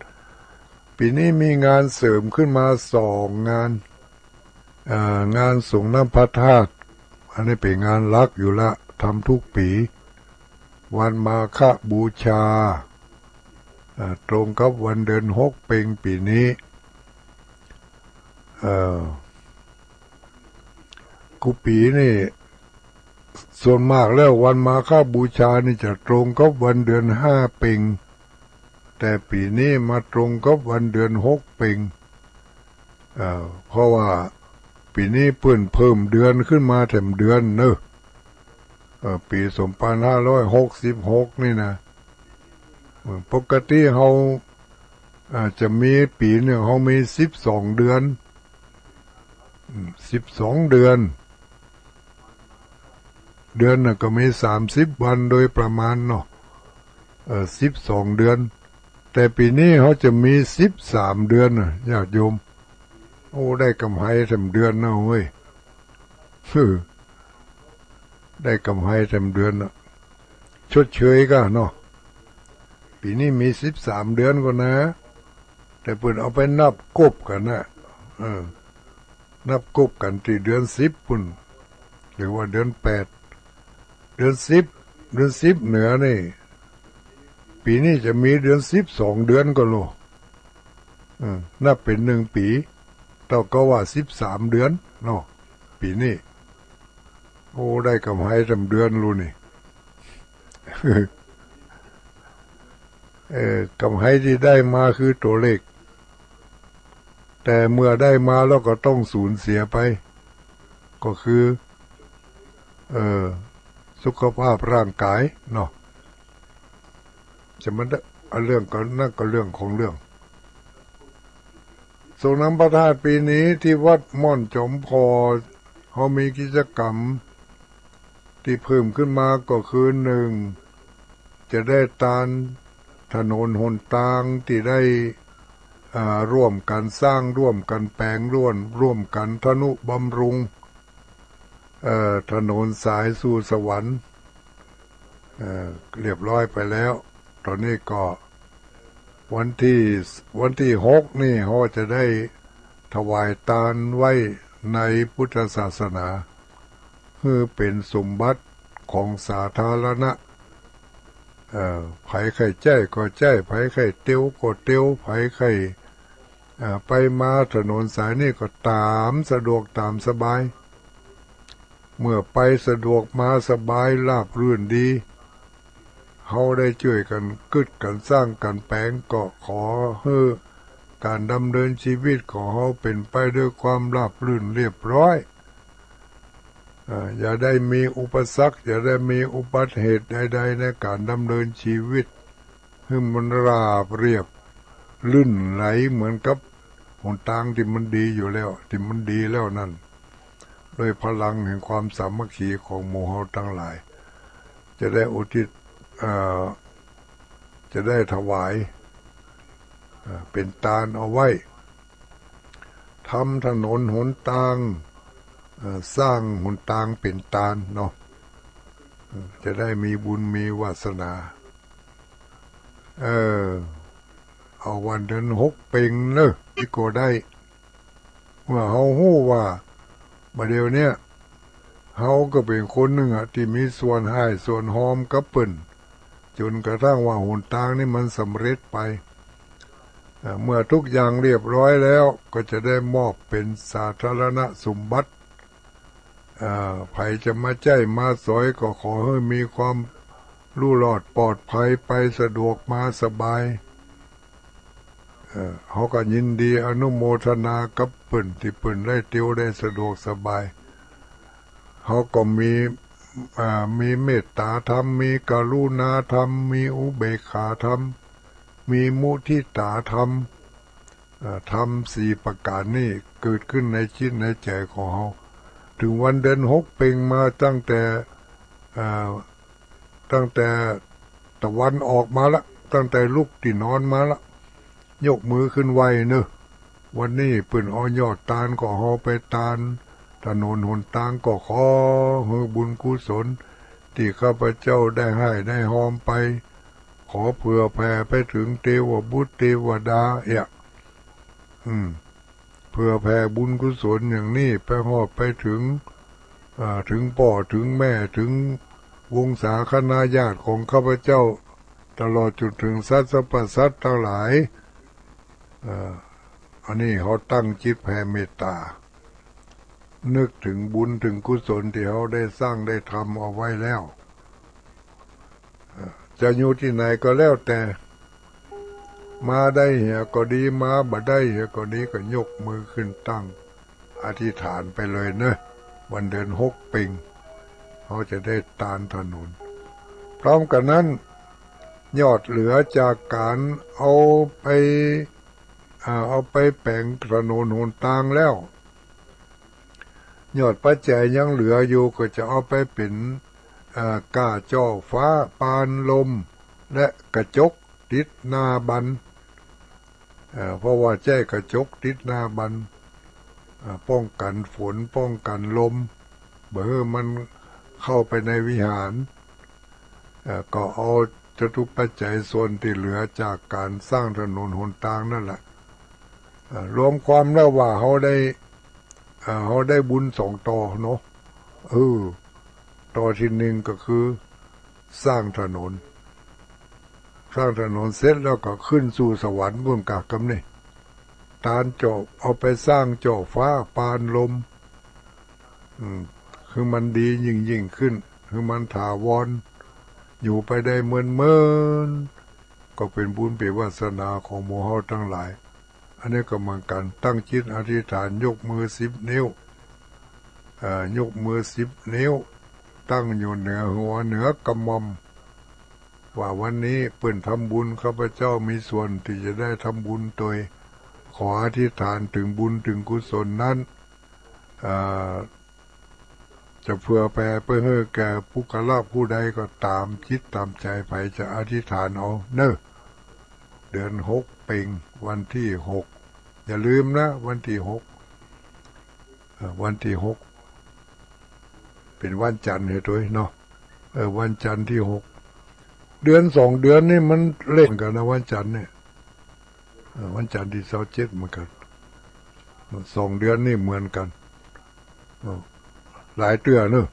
ปี๋นี้มีงานเสริมขึ้นมาสองงาน เอ่อ งานสรงน้ำพระธาตุ อันนี้เป๋นงานหลักอยู่ละ ทำทุกปี๋ วันมาฆบูชา เอ่อ ตรงกับวันเดือนหกเป็งปี๋นี้ เอ่อ กู้ปี๋นี่ ส่วนมากแล้ววันมาฆบูชานี่จะตรงกับวันเดือนห้าเป็ง แต่ปี๋นี้มาตรงกับวันเดือนหกเป็ง เอ่อ เพราะว่าปี๋นี้เปิ้นเพิ่มเดือนขึ้นมาแถมเดือนเนาะ เอ่อ ปี๋สองปันห้าร้อยหกสิบหกนี่นะ เอ่อ ปกติเฮา อ่า จะมีปี๋นึ่งเฮามีสิบสองเดือน อืม สิบสองเดือน เดือนน่ะก็มีสามสิบวันโดยประมาณเนาะ เอ่อ สิบสองเดือน แต่ปี๋นี้เฮาจะมีสิบสามเดือนน่ะ ญาติโยม โอ้ ได้ก๋ำไรแถมเดือนนะเว้ย เออ ได้ก๋ำไรแถมเดือนน่ะ ชดเชยกั๋นเนาะ ปี๋นี้มีสิบสามเดือนก่อนนะ แต่เปิ้นเอาไปนับกบกั๋นนะ เออ นับกบกั๋นตี้เดือนสิบปู๊น หรือว่าเดือนแปด เดือนสิบ เดือนสิบเหนือนี่ ปี๋นี้จะมีเดือนสิบสองเดือนก่อโล เออ นับเป๋นนึ่งปี๋ เต้าก็ว่าสิบสามเดือนเนาะ ปี๋นี้ โอ้ ได้ก๋ำไรแถมเดือนลูกนี่ เออ ก๋ำไรตี้ได้มาคือตั๋วเลข แต่เมื่อได้มาแล้วก็ต้องสูญเสียไป ก็คือ เอ่อ สุขภาพร่างกายเนาะ จะมาเรื่องก็ นั่นก็เรื่องของเรื่อง สงน้ำพระธาตุปีนี้ตี้วัดม่อนจ๋อมผ่อ เฮามีกิจกรรมตี้เพิ่มขึ้นมาก็คือ นึ่ง จะได้ตานถนนหนตางตี้ได้ อ่า ร่วมกั๋นสร้าง ร่วมกั๋นแป๋ง ร่วม ร่วมกั๋นทนุบำรุง เอ่อ ถนนสายสู่สวรรค์ เอ่อ เรียบร้อยไปแล้ว ต๋อนนี้ก็วันตี้ วันตี้หกนี่ เฮาจะได้ถวายตานไว้ในพุทธศาสนา หื้อเป๋นสมบัติของสาธารณะ เอ่อ ใผใค่ใจ๊ก็ใจ๊ ใผใค่เตียวก็เตียว ใผใค่ เอ่อ ไปมาถนนสายนี้ก็ต๋ามสะดวกต๋ามสบาย เมื่อไปสะดวกมาสบายราบรื่นดี เฮาได้จ้วยกั๋นกึ๊ดกั๋นสร้างกั๋นแป๋ง ก็ขอหื้อก๋านดำเนินชีวิตของเฮาเป๋นไปด้วยความราบรื่นเรียบร้อย เอ่อ อย่าได้มีอุปสรรค อย่าได้มีอุบัติเหตุใดๆ ในก๋านดำเนินชีวิต หื้อมันราบเรียบลื่นไหลเหมือนกับหนตางตี้มันดีอยู่แล้ว ตี้มันดีแล้วนั้น ด้วยพลังแห่งความสามัคคีของหมู่เฮาตังหลาย จะได้อุทิศ เอ่อ จะได้ถวาย เอ่อ เป๋นตานเอาไว้ ทำถนนหนตาง เอ่อ สร้างหนตางเป๋นตานเนาะ เอ่อ จะได้มีบุญมีวาสนา เออ เอาวันเดือนหกเพ็งเน่อ ตี้ก็ได้ เมื่อเฮาฮู้ว่า บ่าเดี่ยวเนี้ย เฮาก็เป๋นคนนึ่งอะ ตี้มีส่วนฮ้ายส่วนฮอมกับเปิ้น จ๋นกระทั่งว่าหนตางนี่มันสำเร็จไป เอ่อ เมื่อทุกอย่างเรียบร้อยแล้ว ก็จะได้มอบเป๋นสาธารณสมบัติ เอ่อ ใผจะมาใจ๊มาสอยก็ขอหื้อมีความลู่รอดปลอดภัย ไปสะดวกมาสบาย เอ่อ เฮาก็ยินดีอนุโมทนากับเปิ้น ตี้เปิ้นได้เตียวได้สะดวกสบาย เฮาก็มี อ่า มีเมตต๋าธรรม มีกรุณาธรรม มีอุเบกขาธรรม มีมุทิตาธรรม เอ่อ ธรรมสี่ประก๋านนี้เกิดขึ้นในจิตในใจ๋ของเฮา เถิงวันเดือนหกเพ็งมาตั้งแต่ เอ่อ ตั้งแต่ตะวันออกมาละ ตั้งแต่ลุกตี้นอนมาละ ยกมือขึ้นไหว้เน่อ วันนี้เปิ้นเอายอดตานของเฮาไปตานถนนหนตาง ก็ขอหื้อบุญกุศลตี้ข้าพเจ้าได้ฮ้ายได้ฮอมไป ขอเผื่อแผ่ไปเถิงเตวบุตรเตวดาเอียะ อืม เผื่อแผ่บุญกุศลอย่างนี้ไปฮอดไปเถิง อ่า เถิงป้อเถิงแม่ เถิงวงศาคณาญาติของข้าพเจ้า ตลอดจ๋นเถิงสัตว์สรรพสัตว์ตังหลาย เอ่อ อันนี้เฮาตั้งจิตแผ่เมตต๋า นึกเถิงบุญเถิงกุศลตี้เฮาได้สร้างได้ทำเอาไว้แล้ว เอ่อ จะอยู่ตี้ไหนก็แล้วแต่ มาได้เหียก็ดี มาบ่ได้เหียก็ดี ก็ยกมือขึ้นตั้งอธิษฐานไปเลยเน่อ วันเดือนหกเพ็ง เฮาจะได้ตานถนน พร้อมกั๋นนั้น ยอดเหลือจากก๋านเอาไป อ่า เอาไปแป๋งถนนหนตางแล้ว ยอดปัจจัยยังเหลืออยู่ก็จะเอาไปเป๋น อ่า ก้าเจาะฟ้า ปานลม และกระจกติดหน้าบัน อ่า เพราะว่าใจ๊กระจกติดหน้าบัน อ่า ป้องกั๋นฝน ป้องกั๋นลม บ่หื้อมันเข้าไปในวิหาร เอ่อ ก็เอาจตุปัจจัยส่วนตี้เหลือจากก๋านสร้างถนนหนตางนั่นแหละ เอ่อ รวมความแล้วว่าเฮาได้ เอ่อ เฮาได้บุญสองต่อเนาะ เออ ต่อตี้นึ่งก็คือสร้างถนน สร้างถนนเสร็จแล้วก็ขึ้นสู่สวรรค์ปู้นกะ กำนี้ ตานเจาะ เอาไปสร้างเจาะฟ้าปานลม อืม หื้อมันดียิ่งๆ ขึ้น หื้อมันถาวร อยู่ไปได้เมินๆ ก็เป๋นบุญเป๋นวาสนาของหมู่เฮาตังหลาย อันนี้ก็เหมือนกั๋น ตั้งจิตอธิษฐาน ยกมือสิบนิ้ว เอ่อ ยกมือสิบนิ้ว ตั้งอยู่เหนือหัว เหนือกระหม่อม ว่าวันนี้เปิ้นทำบุญ ข้าพเจ้ามีส่วนตี้จะได้ทำบุญโตย ขออธิษฐานเถิงบุญเถิงกุศลนั้น เอ่อ จะเผื่อแผ่ไปหื้อแก่ปุคคละผู้ใดก็ต๋ามจิตต๋ามใจ๋ใผจะอธิษฐานเอาเน่อ เดือนหกเพ็ง วันตี้หก อย่าลืมนะ วันตี้หก เอ่อ วันตี้หก เป๋นวันจันทร์หื้อตวยเนาะ เออ วันจันทร์ตี้หก เดือนสองเดือนนี่มันเล่นกั๋นนะ วันจันทร์เนี่ย เออ วันจันทร์ตี้ซาวเจ็ดเหมือนกั๋น สองเดือนนี่เหมือนกั๋น เออ หลายเตื้อเนอะ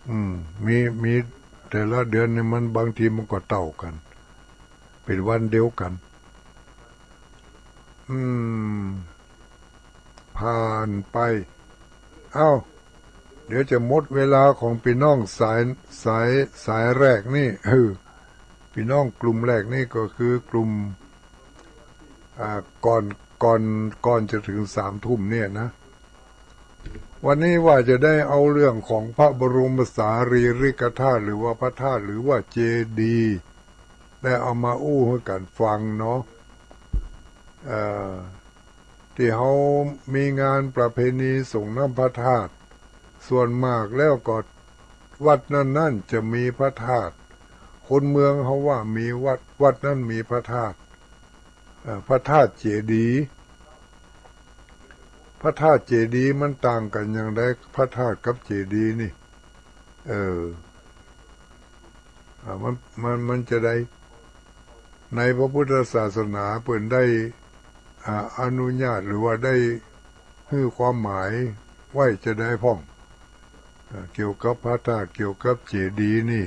อืม มี มีแต่ละเดือนนี่มันบางทีมันก็เต้ากั๋น เป๋นวันเดียวกั๋น อืม ผ่านไป เอ้า เดี๋ยวจะหมดเวลาของปี้น้องสาย สาย สายแรกนี่ เออ ปี้น้องกลุ่มแรกนี่ก็คือกลุ่ม อ่า ก่อน ก่อน ก่อนจะเถิงสามทุ่มเนี่ยนะ วันนี้ว่าจะได้เอาเรื่องของพระบรมสารีริกธาตุ หรือว่าพระธาตุ หรือว่าเจดีย์ ได้เอามาอู้หื้อกั๋นฟังเนาะ เอ่อ ตี้เฮามีงานประเพณีส่งน้ำพระธาตุ ส่วนมากแล้วก็วัดนั้นๆ จะมีพระธาตุ คนเมืองเฮาว่ามีวัด วัดนั้นมีพระธาตุ เอ่อ พระธาตุเจดีย์ พระธาตุเจดีย์มันต่างกั๋นอย่างใด พระธาตุกับเจดีย์นี่ เออ อ่า มัน มัน มันจะได้ ในพระพุทธศาสนาเปิ้นได้ อ่า อนุญาตหรือว่าได้หื้อความหมายไว้จะใดพ่อง อ่า เกี่ยวกับพระธาตุ เกี่ยวกับเจดีย์นี่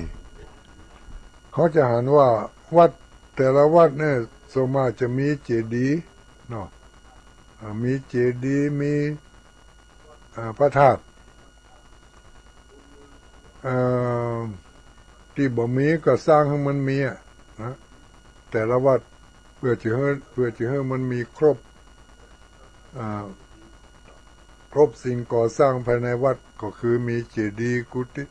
เขาจะหันว่าวัดแต่ละวัดเนี่ยส่วนมากจะมีเจดีย์เนาะ อ่า มีเจดีย์ มี อ่า พระธาตุ เอ่อ ตี้บ่มีก็สร้างหื้อมันมีอะนะ แต่ละวัด เปื้อจะหื้อ เปื้อจะหื้อมันมีครบ อ่า ครบสิ่งก่อสร้างภายในวัด ก็คือมีเจดีย์ กุฏิ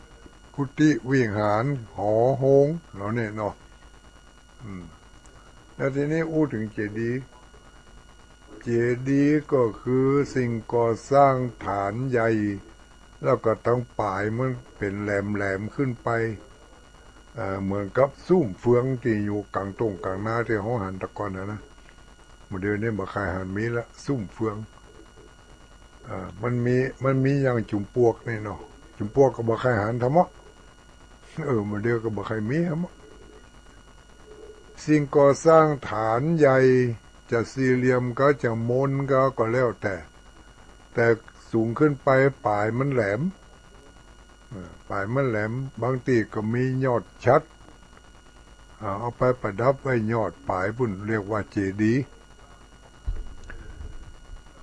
กุฏิวิหาร หอโฮงเหล่านี้เนาะ อืม แล้วทีนี้อู้เถิงเจดีย์ เจดีย์ก็คือสิ่งก่อสร้างฐานใหญ่ แล้วก็ตางป๋ายมันเป๋นแหลมๆ ขึ้นไป เอ่อ เหมือนกับซุ่มเฟืองตี้อยู่ก๋างต้งก๋างนาตี้เฮาหันแต่ก่อนนะนะ บ่าเดี่ยวนี้บ่ใค่หันมีละ ซุ่มเฟือง เอ่อ มันมี มันมีอย่างจุมปลวกนี่เนาะ จุมปลวกก็บ่ใค่หันทำเนาะ เออ บ่าเดี่ยวก็บ่ใค่มีทำเนาะ สิ่งก่อสร้างฐานใหญ่ จะสี่เหลี่ยมก็จะมนก็ ก็แล้วแต่ แต่สูงขึ้นไปป๋ายมันแหลม เอ่อ ป๋ายมันแหลม บางตี้ก็มียอดฉัตร อ่า เอาไปประดับไว้ยอดป๋ายปุ้น เรียกว่าเจดีย์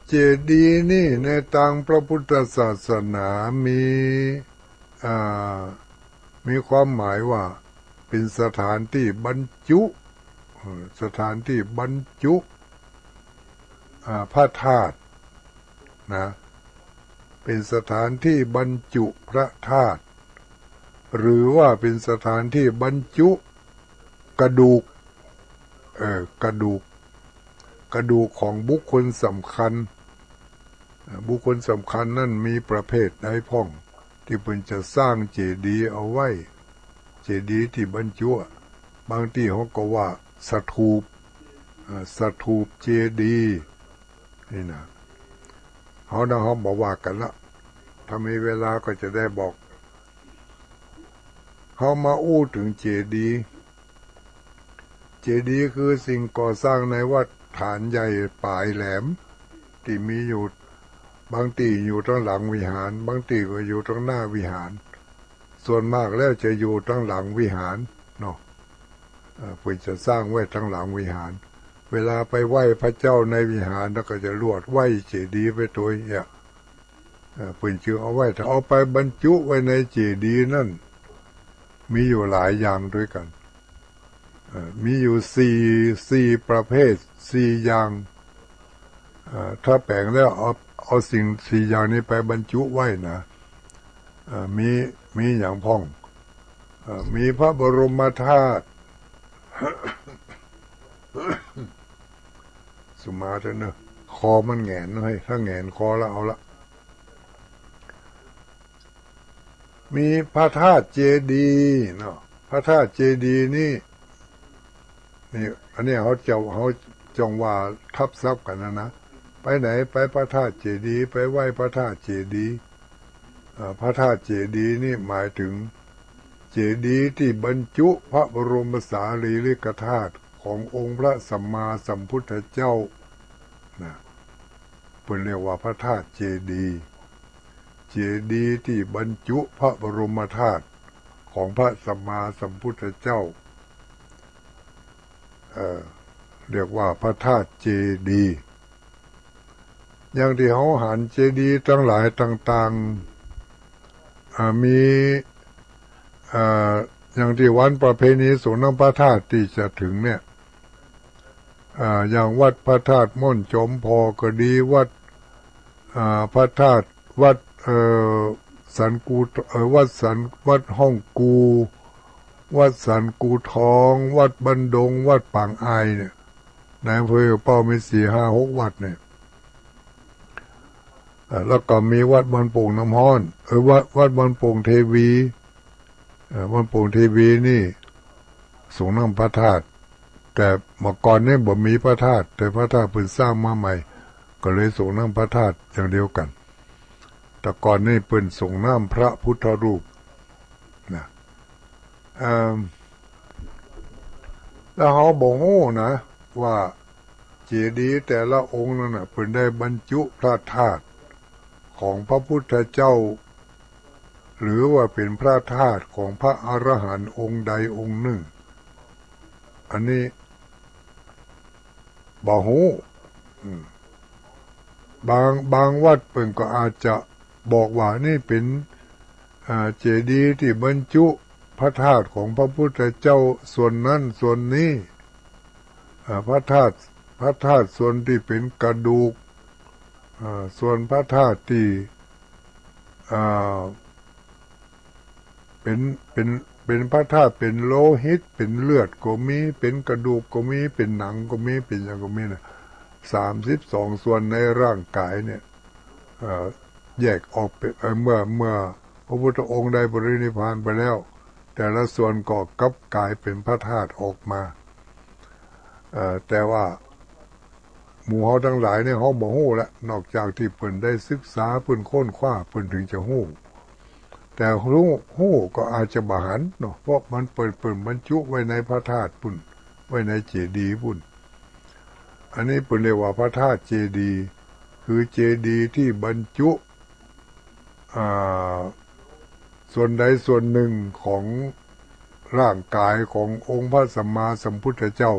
เจดีย์นี่ในตางพระพุทธศาสนามี อ่า มีความหมายว่าเป๋นสถานตี้บรรจุ เอ่อ สถานตี้บรรจุ อ่า พระธาตุนะ เป๋นสถานตี้บรรจุพระธาตุ หรือว่าเป๋นสถานตี้บรรจุกระดูก เอ่อ กระดูก กระดูกของบุคคลสำคัญ เอ่อ บุคคลสำคัญนั้นมีประเภทใดพ่อง ตี้เปิ้นจะสร้างเจดีย์เอาไว้ เจดีย์ตี้บรรจุ บางตี้เขาก็ว่าสถูป เอ่อ สถูปเจดีย์ นี่นะ เฮานะ เฮาบ่ว่ากั๋นละ ถ้ามีเวลาก็จะได้บอก เฮามาอู้เถิงเจดีย์ เจดีย์คือสิ่งก่อสร้างในวัดฐานใหญ่ป๋ายแหลม ตี้มีอยู่ บางตี้อยู่ตางหลังวิหาร บางตี้ก็อยู่ตางหน้าวิหาร ส่วนมากแล้วจะอยู่ตางหลังวิหารเนาะ เอ่อ เปิ้นจะสร้างไว้ตางหลังวิหาร เวลาไปไหว้พระเจ้าในวิหาร แล้วก็จะลวดไหว้เจดีย์ไปตวยเนี่ย เอ่อ เปิ้นจึงเอาไว้ ถ้าเอาไปบรรจุไว้ในเจดีย์นั้น มีอยู่หลายอย่างตวยกั๋น เอ่อ มีอยู่สี่ สี่ประเภท สี่อย่าง เอ่อ ถ้าแป๋งแล้วเอา เอาสิ่งสี่อย่างนี้ไปบรรจุไว้นะ เอ่อ มี มีหยังพ่อง อ่า มีพระบรมธาตุ สุมาเถอะเนอะ คอมันแหงนเฮ้ย ถ้าแหงนคอแล้วเอาละ มีพระธาตุเจดีย์เนาะ พระธาตุเจดีย์นี่ นี่ อันนี้เขาจะ เขาจงว่าทับศัพท์กั๋นนะนะ ไปไหนไปพระธาตุเจดีย์ ไปไหว้พระธาตุเจดีย์ อ่า พระธาตุเจดีย์นี่หมายถึง เจดีย์ตี้บรรจุพระบรมสารีริกธาตุขององค์พระสัมมาสัมพุทธเจ้านะ เปิ้นเรียกว่าพระธาตุเจดีย์ เจดีย์ตี้บรรจุพระบรมธาตุของพระสัมมาสัมพุทธเจ้า เอ่อ เรียกว่าพระธาตุเจดีย์ อย่างตี้เฮาหันเจดีย์ตังหลายต่างๆ อ่า มี อ่า อย่างตี้วันประเพณีสรงน้ำพระธาตุตี้จะเถิงเนี่ย อ่า อย่างวัดพระธาตุม่อนจอมพอก็ดี วัด อ่า พระธาตุ วัด เอ่อ สันกู เอ่อ วัดสัน วัดฮ่องกู วัดสันกูทอง วัดบ้านดง วัดปางอายเนี่ย ในอำเภอเป้ามีสี่ห้าหกวัดเนี่ย เอ่อ แล้วก็มีวัดบ้านโป่งน้ำฮ้อน เออ วัด วัดบ้านโป่งเทวี เอ่อ บ้านโป่งเทวีนี่สรงน้ำพระธาตุ แต่เมื่อก่อนนี่บ่มีพระธาตุ แต่พระธาตุเปิ้นสร้างมาใหม่ ก็เลยสรงน้ำพระธาตุอย่างเดียวกั๋น แต่ก่อนนี่เปิ้นสรงน้ำพระพุทธรูปนะ เอ่อ แล้วเฮาบ่ฮู้นะว่าเจดีย์แต่ละองค์นั้นน่ะ เปิ้นได้บรรจุพระธาตุของพระพุทธเจ้า หรือว่าเป๋นพระธาตุของพระอรหันต์องค์ใดองค์นึ่ง อันนี้บ่ฮู้ อืม บาง บางวัดเปิ้นก็อาจจะบอกว่านี่เป๋น อ่า เจดีย์ตี้บรรจุพระธาตุของพระพุทธเจ้าส่วนนั้นส่วนนี้ อ่า พระธาตุ พระธาตุส่วนตี้เป๋นกระดูก อ่า ส่วนพระธาตุตี้ อ่า เป๋น เป๋น เป๋นพระธาตุ เป๋นโลหิต เป๋นเลือดก็มี เป๋นกระดูกก็มี เป๋นหนังก็มี เป๋นหยังก็มีนะ สามสิบสองส่วนในร่างกายเนี่ย เอ่อ แยกออกเป๋น เอ่อ เมื่อ เมื่อพระพุทธองค์ได้ปรินิพพานไปแล้ว แต่ละส่วนก็กลับกลายเป๋นพระธาตุออกมา เอ่อ แต่ว่าหมู่เฮาตังหลายเนี่ยเฮาบ่ฮู้ละ นอกจากตี้เปิ้นได้ศึกษา เปิ้นค้นคว้า เปิ้นถึงจะฮู้ แต่ฮู้ ฮู้ก็อาจจะบ่หันเนาะ เพราะมันเปิ้น เปิ้นบรรจุไว้ในพระธาตุปุ้น ไว้ในเจดีย์ปุ้น อันนี้เปิ้นเรียกว่าพระธาตุเจดีย์ คือเจดีย์ตี้บรรจุ อ่า ส่วนใดส่วนนึ่งของร่างกายขององค์พระสัมมาสัมพุทธเจ้า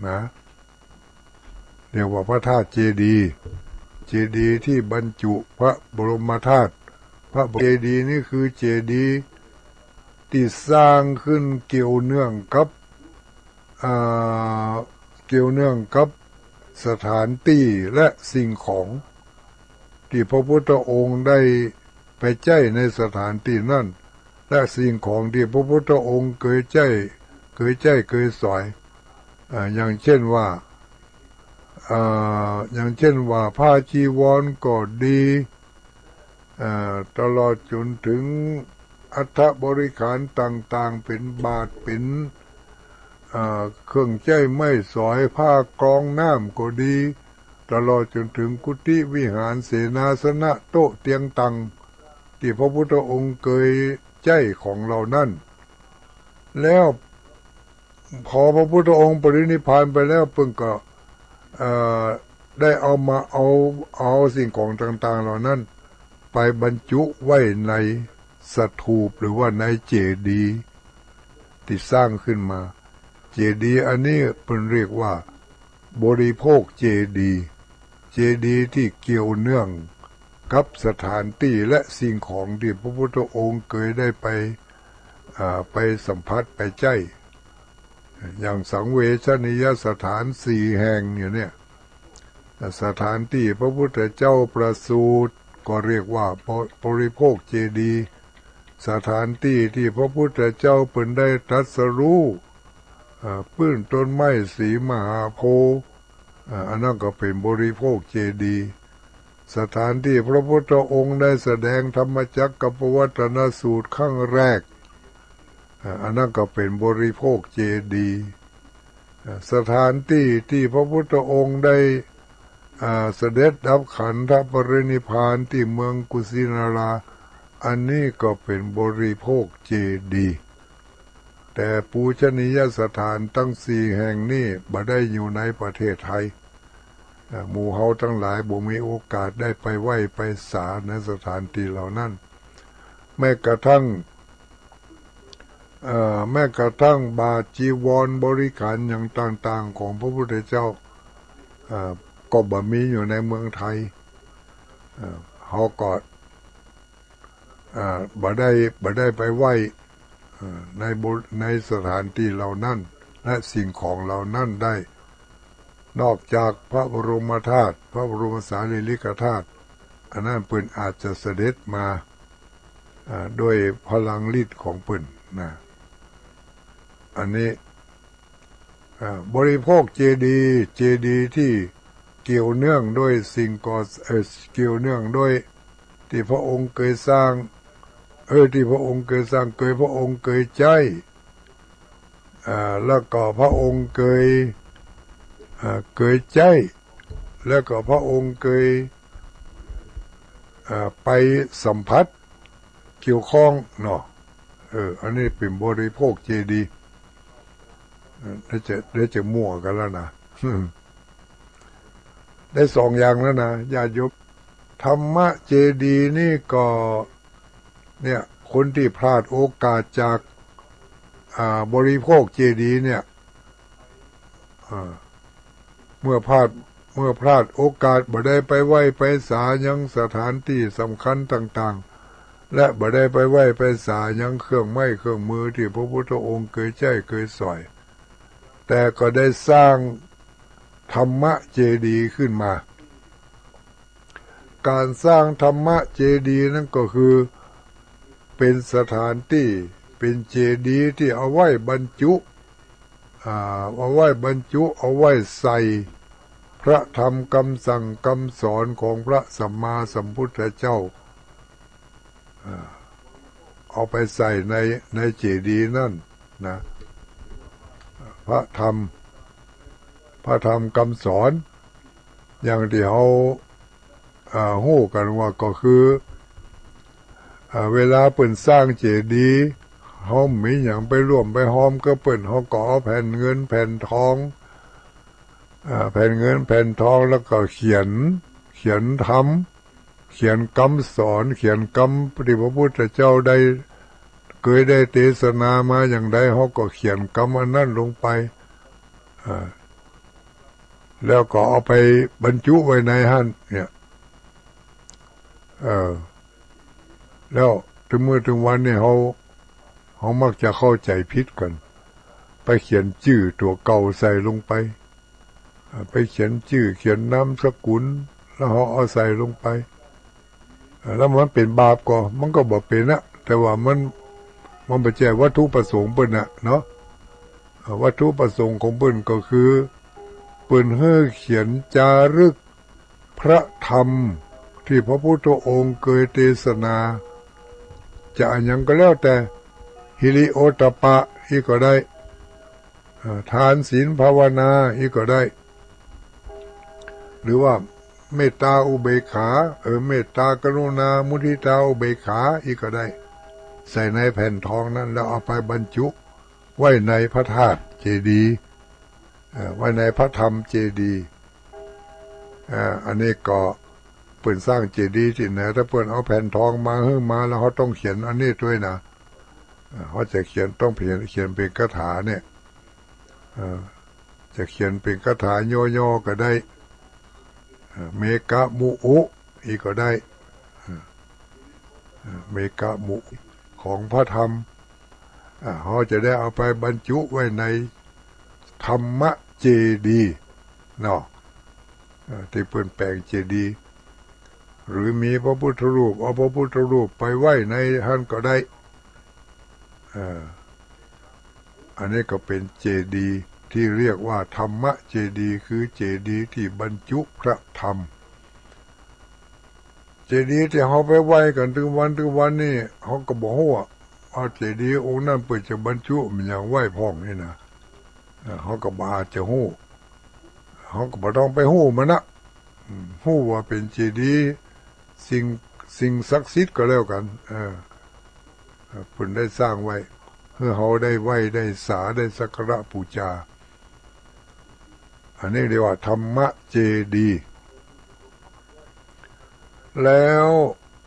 นะ เรียกว่าพระธาตุเจดีย์ เจดีย์ตี้บรรจุพระบรมธาตุ พระเจดีย์นี่คือเจดีย์ตี้สร้างขึ้นเกี่ยวเนื่องกับ อ่า เกี่ยวเนื่องกับสถานตี้และสิ่งของตี้พระพุทธองค์ได้ไปใจ๊ในสถานตี้นั้น และสิ่งของตี้พระพุทธองค์เกยใจ๊ เกยใจ๊เกยสอย อ่า อย่างเช่นว่า อ่า อย่างเช่นว่าผ้าจีวรก็ดี อ่า ตลอดจ๋นเถิงอัฐบริขารต่างๆ เป๋นบาตร เป๋น อ่า เครื่องใจ๊ไม้สอย ผ้ากรองน้ำก็ดี ตลอดจ๋นเถิงกุฏิวิหาร เสนาสนะ โต๊ะเตียงตัง ตี้พระพุทธองค์เกยใจ๊ของเหล่านั้น แล้ว พอพระพุทธองค์ปรินิพพานไปแล้ว เปิ้นก็ เอ่อ ได้เอามา เอา เอาสิ่งของต่างๆ เหล่านั้น ไปบรรจุไว้ในสถูป หรือว่าในเจดีย์ตี้สร้างขึ้นมา เจดีย์อันนี้เปิ้นเรียกว่าบริโภคเจดีย์ เจดีย์ตี้เกี่ยวเนื่องกับสถานตี้และสิ่งของตี้พระพุทธองค์เกยได้ไป อ่า ไปสัมผัสไปใจ๊ อย่างสังเวชนียสถานสี่แห่งอยู่เนี่ย สถานตี้พระพุทธเจ้าประสูติก็เรียกว่าบ- บริโภคเจดีย์ สถานตี้ตี้พระพุทธเจ้าเปิ้นได้ตรัสรู้ อ่า ปื้นต้นไม้สีมหาโพธิ์ อ่า อันนั้นก็เป๋นบริโภคเจดีย์ สถานตี้พระพุทธองค์ได้แสดงธรรมจักรกัปปวัตตนสูตรครั้งแรก อ่า อันนั้นก็เป๋นบริโภคเจดีย์ อ่า สถานตี้ตี้พระพุทธองค์ได้ อ่า เสด็จดับขันธปรินิพพานตี้เมืองกุสินารา อันนี้ก็เป๋นบริโภคเจดีย์ แต่ปูชนียสถานตึงสี่แห่งนี้บ่ได้อยู่ในประเทศไทย อ่า หมู่เฮาตังหลายบ่มีโอกาสได้ไปไหว้ไปสาในสถานตี้เหล่านั้น แม้กระทั่ง เอ่อ แม้กระทั่งบาตรจีวรบริขารอย่างต่างๆ ของพระพุทธเจ้า เอ่อ ก็บ่มีอยู่ในเมืองไทย เอ่อ เฮาก็ อ่า บ่ได้ บ่ได้ไปไหว้ เอ่อ ในบริ- ในสถานตี้เหล่านั้น และสิ่งของเหล่านั้นได้ นอกจากพระบรมธาตุ พระบรมสารีริกธาตุ อันนั้นเปิ้นอาจจะเสด็จมา อ่า ด้วยพลังฤทธิ์ของเปิ้นนะ อันนี้ อ่า บริโภคเจดีย์ เจดีย์ที่เกี่ยวเนื่องด้วยสิ่งก่อ- เอ่อ เกี่ยวเนื่องด้วยที่พระองค์เกยสร้าง เออ ที่พระองค์เกยสร้าง เกย พระองค์เกยใจ๊ อ่า แล้วก็พระองค์เกย อ่า เกยใจ๊ แล้วก็พระองค์เกย อ่า ไปสัมผัสเกี่ยวข้องเนาะ เออ อันนี้เป๋นบริโภคเจดีย์ เออ ได้จะ ได้จะมั่วกั๋นแล้วนะ ได้สองอย่างแล้วนะ ญาติโยม ธรรมเจดีย์นี่ก็ เนี่ย คนตี้พลาดโอกาสจาก อ่า บริโภคเจดีย์เนี่ย อ่า เมื่อพลาด เมื่อพลาดโอกาส บ่ได้ไปไหว้ไปสายังสถานตี้สำคัญต่างๆ และบ่ได้ไปไหว้ไปสายังเครื่องไม้เครื่องมือตี้พระพุทธองค์เกยใจ๊เกยสอย แต่ก็ได้สร้างธรรมเจดีย์ขึ้นมา ก๋านสร้างธรรมเจดีย์นั้นก็คือ เป๋นสถานตี้ เป๋นเจดีย์ตี้เอาไว้บรรจุ อ่า เอาไว้บรรจุ เอาไว้ใส่พระธรรมกำสั่งกำสอนของพระสัมมาสัมพุทธเจ้า อ่า เอาไปใส่ใน ในเจดีย์นั้นนะ พระธรรม พระธรรมกำสอน อย่างตี้เฮา อ่า ฮู้กั๋นว่าก็คือ อ่า เวลาเปิ้นสร้างเจดีย์ เฮาบ่มีหยังไปร่วมไปฮอมกับเปิ้น เฮาก็เอาแผ่นเงินแผ่นทอง อ่า แผ่นเงินแผ่นทอง แล้วก็เขียน เขียนธรรม เขียนกำสอน เขียนกำตี้พระพุทธเจ้าได้ เกยได้เตสนามาอย่างใด เฮาก็เขียนกำอันนั้นลงไป อ่า แล้วก็เอาไปบรรจุไว้ในหั้นเนี่ย เออ แล้วเถิงมื้อเถิงวันนี่เฮา เฮามักจะเข้าใจ๋ผิดกั๋น ไปเขียนจื้อตั๋วเก่าใส่ลงไป อ่า ไปเขียนจื้อ เขียนนามสกุล แล้วเฮาเอาใส่ลงไป อ่า แล้วมันเป๋นบาปก่อ มันก็บ่เป๋นนะ แต่ว่ามัน มันบ่ใจ้วัตถุประสงค์เปิ้นน่ะเนาะ อ่า วัตถุประสงค์ของเปิ้นก็คือ เปิ้นหื้อเขียนจารึกพระธรรมตี้พระพุทธองค์เกยเตสนา จะอะหยังก็แล้วแต่ ฮิริโอตตัปปะอี้ก็ได้ เอ่อ ทานศีลภาวนาอี้ก็ได้ หรือว่าเมตตาอุเบกขา เออ เมตตากรุณามุทิตาอุเบกขาอี้ก็ได้ ใส่ในแผ่นทองนั้น แล้วเอาไปบรรจุไว้ในพระธาตุเจดีย์ เอ่อ ไว้ในพระธรรมเจดีย์ อ่า อันนี้ก็เปิ้นสร้างเจดีย์ตี้ไหน ถ้าเปิ้นเอาแผ่นทองมาหื้อมา แล้วเฮาต้องเขียนอันนี้ตวยนะ อ่า เฮาจะเขียน ต้องเขียน เขียนเป๋นคาถาเนี่ย เอ่อ จะเขียนเป๋นคาถาย่อๆ ก็ได้ เอ่อ เมกะมุอุ อี้ก็ได้ เอ่อ เอ่อ เมกะมุของพระธรรม อ่า เฮาจะได้เอาไปบรรจุไว้ในธรรมเจดีย์เนาะ เอ่อ ตี้เปิ้นแป๋งเจดีย์ หรือมีพระพุทธรูป เอาพระพุทธรูปไปไว้ในหั้นก็ได้ เออ อันนี้ก็เป๋นเจดีย์ตี้เรียกว่าธรรมเจดีย์ คือเจดีย์ตี้บรรจุพระธรรม เจดีย์ตี้เฮาไปไหว้กั๋นตึงวันตึงวันนี่ เฮาก็บ่ฮู้ว่าเจดีย์องค์นั้นเปิ้นจะบรรจุอะหยังไว้พ่องนี่นะ เออ เฮาก็บ่อาจจะฮู้ เฮาก็บ่ต้องไปฮู้มันนะ อืม ฮู้ว่าเป๋นเจดีย์สิ่ง สิ่งศักดิ์สิทธิ์ก็แล้วกั๋น เออ เออ เปิ้นได้สร้างไว้ หื้อเฮาได้ไหว้ ได้สา ได้สักการะปู๋จา อันนี้เรียกว่าธรรมเจดีย์ แล้ว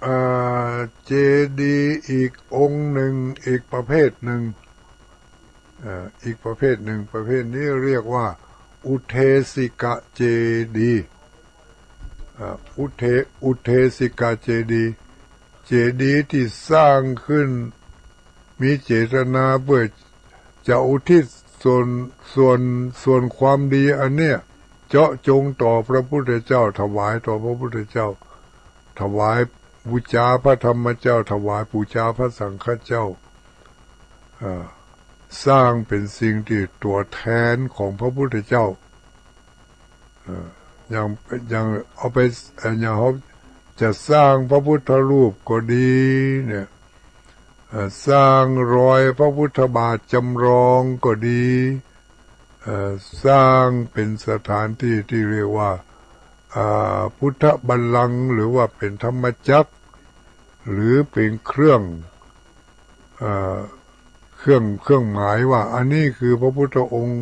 เอ่อ เจดีย์อีกองค์นึ่ง อีกประเภทนึ่ง เอ่อ อีกประเภทนึ่ง ประเภทนี้เรียกว่าอุเทสิกะเจดีย์ เอ่อ อุเท อุเทสิกะเจดีย์ เจดีย์ตี้สร้างขึ้น มีเจตนาเปื้อจะอุทิศส่วน ส่วน ส่วนความดีอันเนี้ย เจาะจงต่อพระพุทธเจ้า ถวายต่อพระพุทธเจ้า ถวายปู๋จาพระธรรมเจ้า ถวายปู๋จาพระสังฆเจ้า เอ่อ สร้างเป๋นสิ่งตี้ตั๋วแทนของพระพุทธเจ้า เอ่อ อย่าง อย่างเอาไป เอ่อ อย่างเฮาจะสร้างพระพุทธรูปก็ดีเนี่ย เอ่อ สร้างรอยพระพุทธบาทจำลองก็ดี เอ่อ สร้างเป๋นสถานตี้ตี้เรียกว่า เอ่อ พุทธบัลลังก์ หรือว่าเป๋นธรรมจักร หรือเป๋นเครื่อง เอ่อ เครื่อง เครื่องหมายว่าอันนี้คือพระพุทธองค์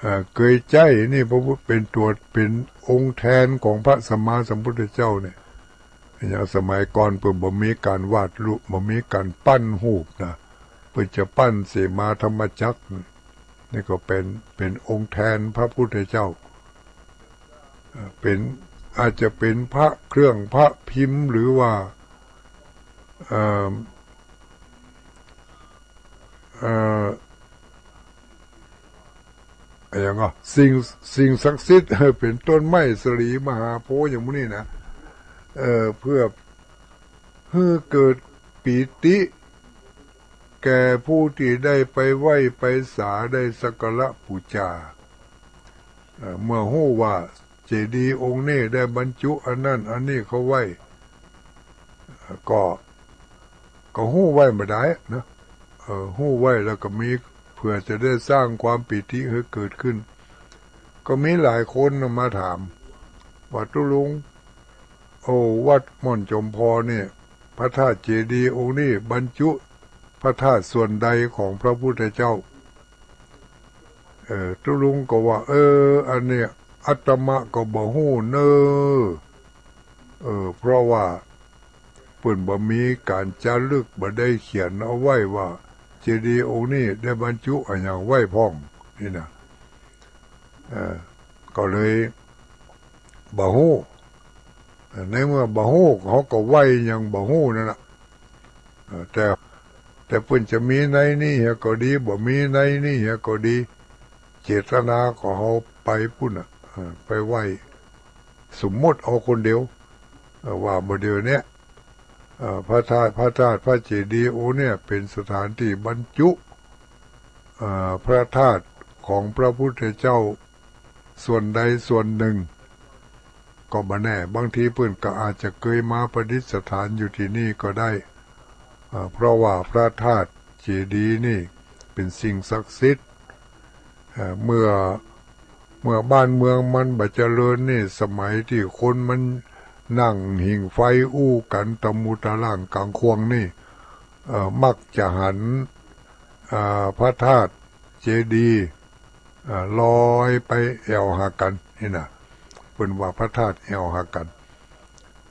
เอ่อ เกยใจ๊ นี่พระพุทธเป๋นตั๋ว เป๋นองค์แทนของพระสัมมาสัมพุทธเจ้าเนี่ย อย่างสมัยก่อนเปิ้นบ่มีก๋านวาดรูป บ่มีก๋านปั้นรูปนะ เปิ้นจะปั้นเสมาธรรมจักร นี่ก็เป๋น เป๋นองค์แทนพระพุทธเจ้า เอ่อ เป๋น อาจจะเป๋นพระเครื่องพระพิมพ์ หรือว่า เอ่อ เอ่อ อะหยังก็ สิ่ง สิ่งศักดิ์สิทธิ์ เป๋นต้นไม้สะหลีมหาโพธิ์อย่างหมู่นี้นะ เอ่อ เปื้อหื้อเกิดปีติ แก่ผู้ตี้ได้ไปไหว้ไปสา ได้สักการะปู๋จา เอ่อ เมื่อฮู้ว่าเจดีย์องค์นี้ได้บรรจุอันนั้นอันนี้เข้าไว้ เอ่อ ก็ ก็ฮู้ไว้บ่ดายนะ เออ ฮู้ไว้แล้วก็มี เปื้อจะได้สร้างความปีติหื้อเกิดขึ้น ก็มีหลายคนน่ะมาถามว่า ตุ๊ลุง โอ้ วัดม่อนจอมพอนี่ พระธาตุเจดีย์องค์นี้บรรจุพระธาตุส่วนใดของพระพุทธเจ้า เออ ตุ๊ลุงก็ว่า เออ อันเนี้ยอาตมาก็บ่ฮู้เน่อ เออ เพราะว่าเปิ้นบ่มีก๋านจารึก บ่ได้เขียนเอาไว้ว่าเจดีย์องค์นี้ได้บรรจุอะหยังไว้พ่องนี่นะ เออ ก็เลยบ่ฮู้ ในเมื่อบ่ฮู้ เขาก็ไหว้อย่างบ่ฮู้นั่นน่ะ เอ่อ แต่ แต่เปิ้นจะมีในนี้เหียก็ดี บ่มีในนี้เหียก็ดี เจตนาของเฮาไปปุ้นน่ะ เอ่อ ไปไหว้ สมมุติเอาคนเดียว เอ่อ ว่าบ่าเดี๋ยวเนี้ย เอ่อ พระธาตุ พระธาตุ พระเจดีย์องค์เนี่ยเป๋นสถานตี้บรรจุ เอ่อ พระธาตุของพระพุทธเจ้า ส่วนใดส่วนนึ่ง ก็บ่แน่ บางทีเปิ้นก็อาจจะเกยมาประดิษฐานอยู่ตี้นี่ก็ได้ เอ่อ เพราะว่าพระธาตุเจดีย์นี่เป๋นสิ่งศักดิ์สิทธิ์ เอ่อ เมื่อ เมื่อบ้านเมืองมันบ่เจริญนี่ สมัยตี้คนมันนั่งผิงไฟอู้กั๋นตะมูตะล่างก๋างข่วงนี่ เอ่อ มักจะหัน เอ่อ พระธาตุเจดีย์ เอ่อ ลอยไปแอ่วหากั๋นนี่นะ เปิ้นว่าพระธาตุแอ่วหากั๋น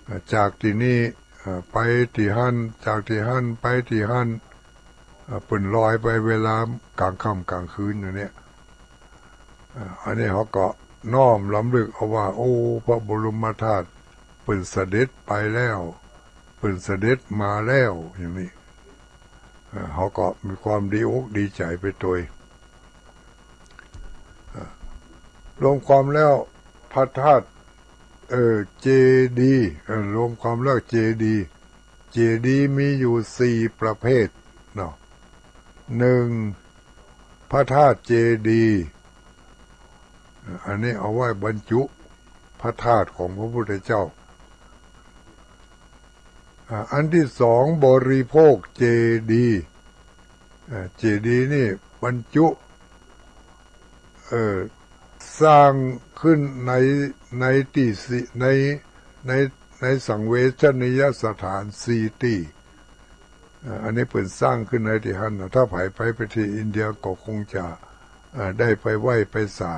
เอ่อ จากตี้นี่ เอ่อ ไปตี้หั้น จากตี้หั้นไปตี้หั้น เอ่อ เปิ้นลอยไปเวลาก๋างค่ำก๋างคืนอย่างเนี้ย เอ่อ อันนี้เฮาก็น้อมรำลึกเอาว่า โอ้ พระบรมธาตุเปิ้นเสด็จไปแล้ว เปิ้นเสด็จมาแล้ว อย่างนี้ เอ่อ เฮาก็มีความดีอกดีใจ๋ไปตวย เอ่อ รวมความแล้วพระธาตุ เอ่อ เจดีย์ เอ่อ รวมความแล้วเจดีย์ เจดีย์มีอยู่สี่ประเภทเนาะ นึ่ง พระธาตุเจดีย์ อันนี้เอาไว้บรรจุพระธาตุของพระพุทธเจ้า อ่า อันที่สอง บริโภคเจดีย์ อ่า เจดีย์นี่บรรจุ เอ่อ สร้างขึ้นใน ในตี้สี่ ใน ใน ในสังเวชนียสถานสี่ตี้ อ่า อันนี้เปิ้นสร้างขึ้นในตี้หั้นน่ะ ถ้าใผไป ไปตี้อินเดียก็คงจะ อ่า ได้ไปไหว้ไปสา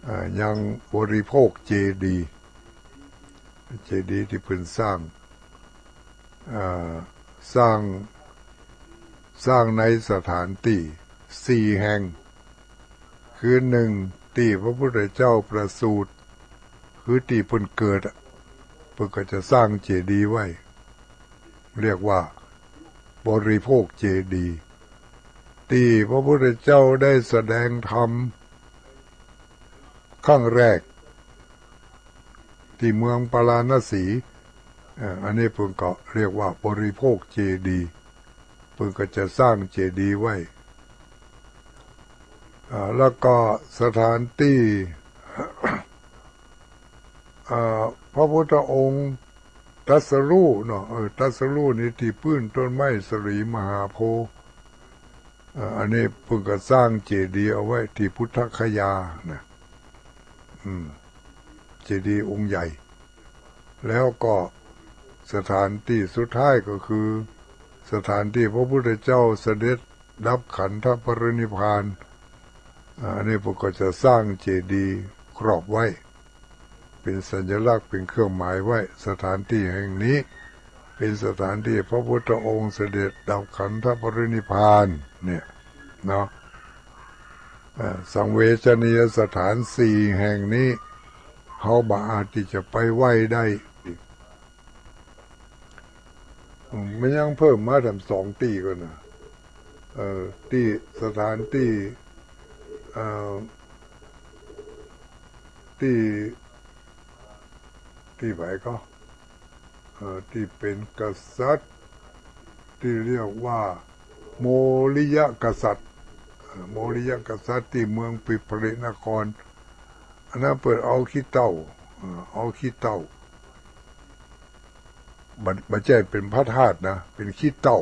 อ่า ยังบริโภคเจดีย์ เจดีย์ตี้เปิ้นสร้าง อ่า สร้าง สร้างในสถานตี้สี่แห่ง คือนึ่ง ตี้พระพุทธเจ้าประสูติ คือตี้เปิ้นเกิดอะ เปิ้นก็จะสร้างเจดีย์ไว้ เรียกว่าบริโภคเจดีย์ ตี้พระพุทธเจ้าได้แสดงธรรมครั้งแรก ตี้เมืองปาราณสี เอ่อ อันนี้เปิ้นก็เรียกว่าบริโภคเจดีย์ เปิ้นก็จะสร้างเจดีย์ไว้ อ่า แล้วก็สถานตี้ อ่า พระพุทธองค์ตรัสรู้เนาะ เออ ตรัสรู้ในตี้ปื้นต้นไม้สลีมหาโพธิ์ อ่า อันนี้เปิ้นก็สร้างเจดีย์เอาไว้ตี้พุทธคยานะ อืม เจดีย์องค์ใหญ่ แล้วก็สถานตี้สุดท้ายก็คือ สถานตี้พระพุทธเจ้าเสด็จดับขันธปรินิพพาน อ่า อันนี้เปิ้นก็จะสร้างเจดีย์ครอบไว้ เป๋นสัญลักษณ์ เป๋นเครื่องหมายไว้ สถานตี้แห่งนี้เป๋นสถานตี้พระพุทธองค์เสด็จดับขันธปรินิพพาน เนี่ย เนาะ เอ่อ สังเวชนียสถานสี่แห่งนี้ เฮาบ่อาจตี้จะไปไหว้ได้ อืม มันยังเพิ่มมาแถมสองตี้ก่อนนะ เอ่อ ตี้สถานตี้ เอ่อ ตี้ ตี้ใผก็ เอ่อ ตี้เป๋นกษัตริย์ ตี้เรียกว่าโมริยกษัตริย์ เอ่อ โมริยกษัตริย์ตี้เมืองปิปลินคร อันนั้นเปิ้นเอาขี้เถ้า เอ่อ เอาขี้เถ้า บ่ บ่ใจ้เป๋นพระธาตุนะ เป๋นขี้เถ้า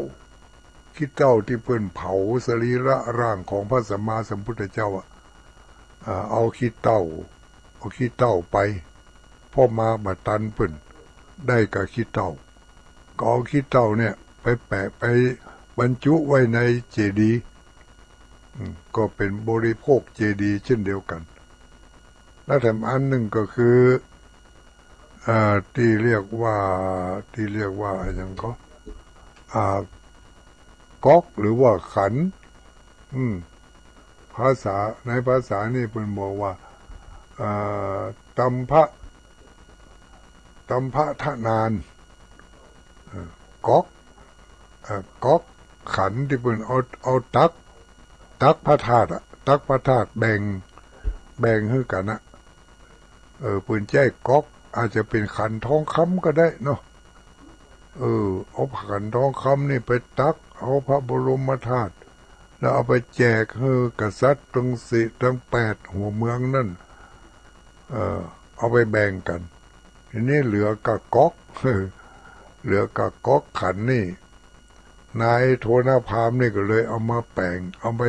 ขี้เถ้าตี้เปิ้นเผาสรีระร่างของพระสัมมาสัมพุทธเจ้าอะ อ่า เอาขี้เถ้า เอาขี้เถ้าไป เพราะมาบ่ตันเปิ้น ได้ก้าขี้เถ้า ก็เอาขี้เถ้าเนี่ยไปแปะ ไปบรรจุไว้ในเจดีย์ อืม ก็เป๋นบริโภคเจดีย์เช่นเดียวกั๋น แล้วแถมอันนึ่งก็คือ อ่า ตี้เรียกว่า ตี้เรียกว่าอะหยังก็ อ่า ก๊อกหรือว่าขัน อืม ภาษา ในภาษานี่เปิ้นบอกว่า อ่า ตัมภะ ตัมภะทะนาน เอ่อ ก๊อก เอ่อ ก๊อกขันตี้เปิ้นเอา เอาตัก ตักพระธาตุอะ ตักพระธาตุแบ่ง แบ่งหื้อกั๋นอะ เออ เปิ้นใจ๊ก๊อก อาจจะเป๋นขันทองคำก็ได้เนาะ เออ เอาขันทองคำนี่ไปตักเอาพระบรมธาตุ แล้วเอาไปแจกหื้อกษัตริย์ตึงสี่ ตึงแปดหัวเมืองนั่น เออ เอาไปแบ่งกั๋น ทีนี้เหลือก้าก๊อก เหลือก้าก๊อกขันนี่ นายโทณพราหมณ์นี่ก็เลยเอามาแป๋ง เอาไป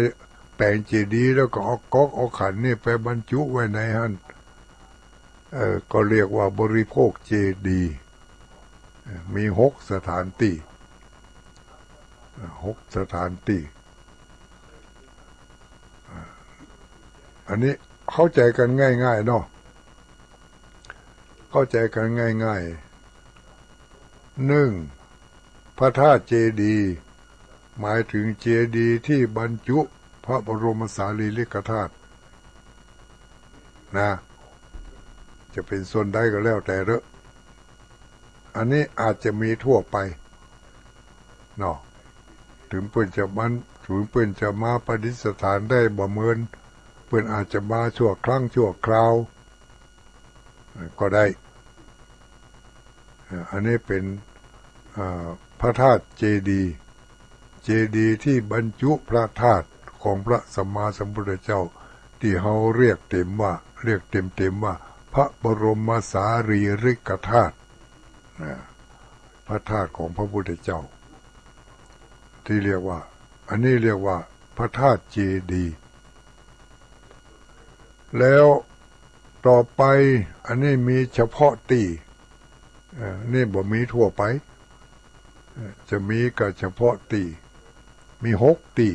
แป๋งเจดีย์ แล้วก็เอาก๊อกเอาขันนี่ไปบรรจุไว้ในหั้น เอ่อ ก็เรียกว่าบริโภคเจดีย์ เอ่อ มีหกสถานตี้ เอ่อ หกสถานตี้ เอ่อ อันนี้เข้าใจ๋กั๋นง่ายๆ เนาะ เข้าใจ๋กั๋นง่ายๆ นึ่ง พระธาตุเจดีย์ หมายเถิงเจดีย์ตี้บรรจุพระบรมสารีริกธาตุนะ จะเป๋นส่วนใดก็แล้วแต่เต๊อะ อันนี้อาจจะมีทั่วไปเนาะ เถิงเปิ้นจะมัน เถิงเปิ้นจะมาประดิษฐานได้บ่เมิน เปิ้นอาจจะมาชั่วครั้งชั่วคราว ก็ได้ เอ่อ อันนี้เป๋น เอ่อ พระธาตุเจดีย์ เจดีย์ตี้บรรจุพระธาตุของพระสัมมาสัมพุทธเจ้า ตี้เฮาเรียกเต๋มว่า เรียกเต๋มๆ ว่าพระบรมสารีริกธาตุ นะ พระธาตุของพระพุทธเจ้า ตี้เรียกว่า อันนี้เรียกว่าพระธาตุเจดีย์ แล้วต่อไป อันนี้มีเฉพาะตี้ เอ่อ นี่บ่มีทั่วไป เอ่อ จะมีก็เฉพาะตี้ มีหกตี้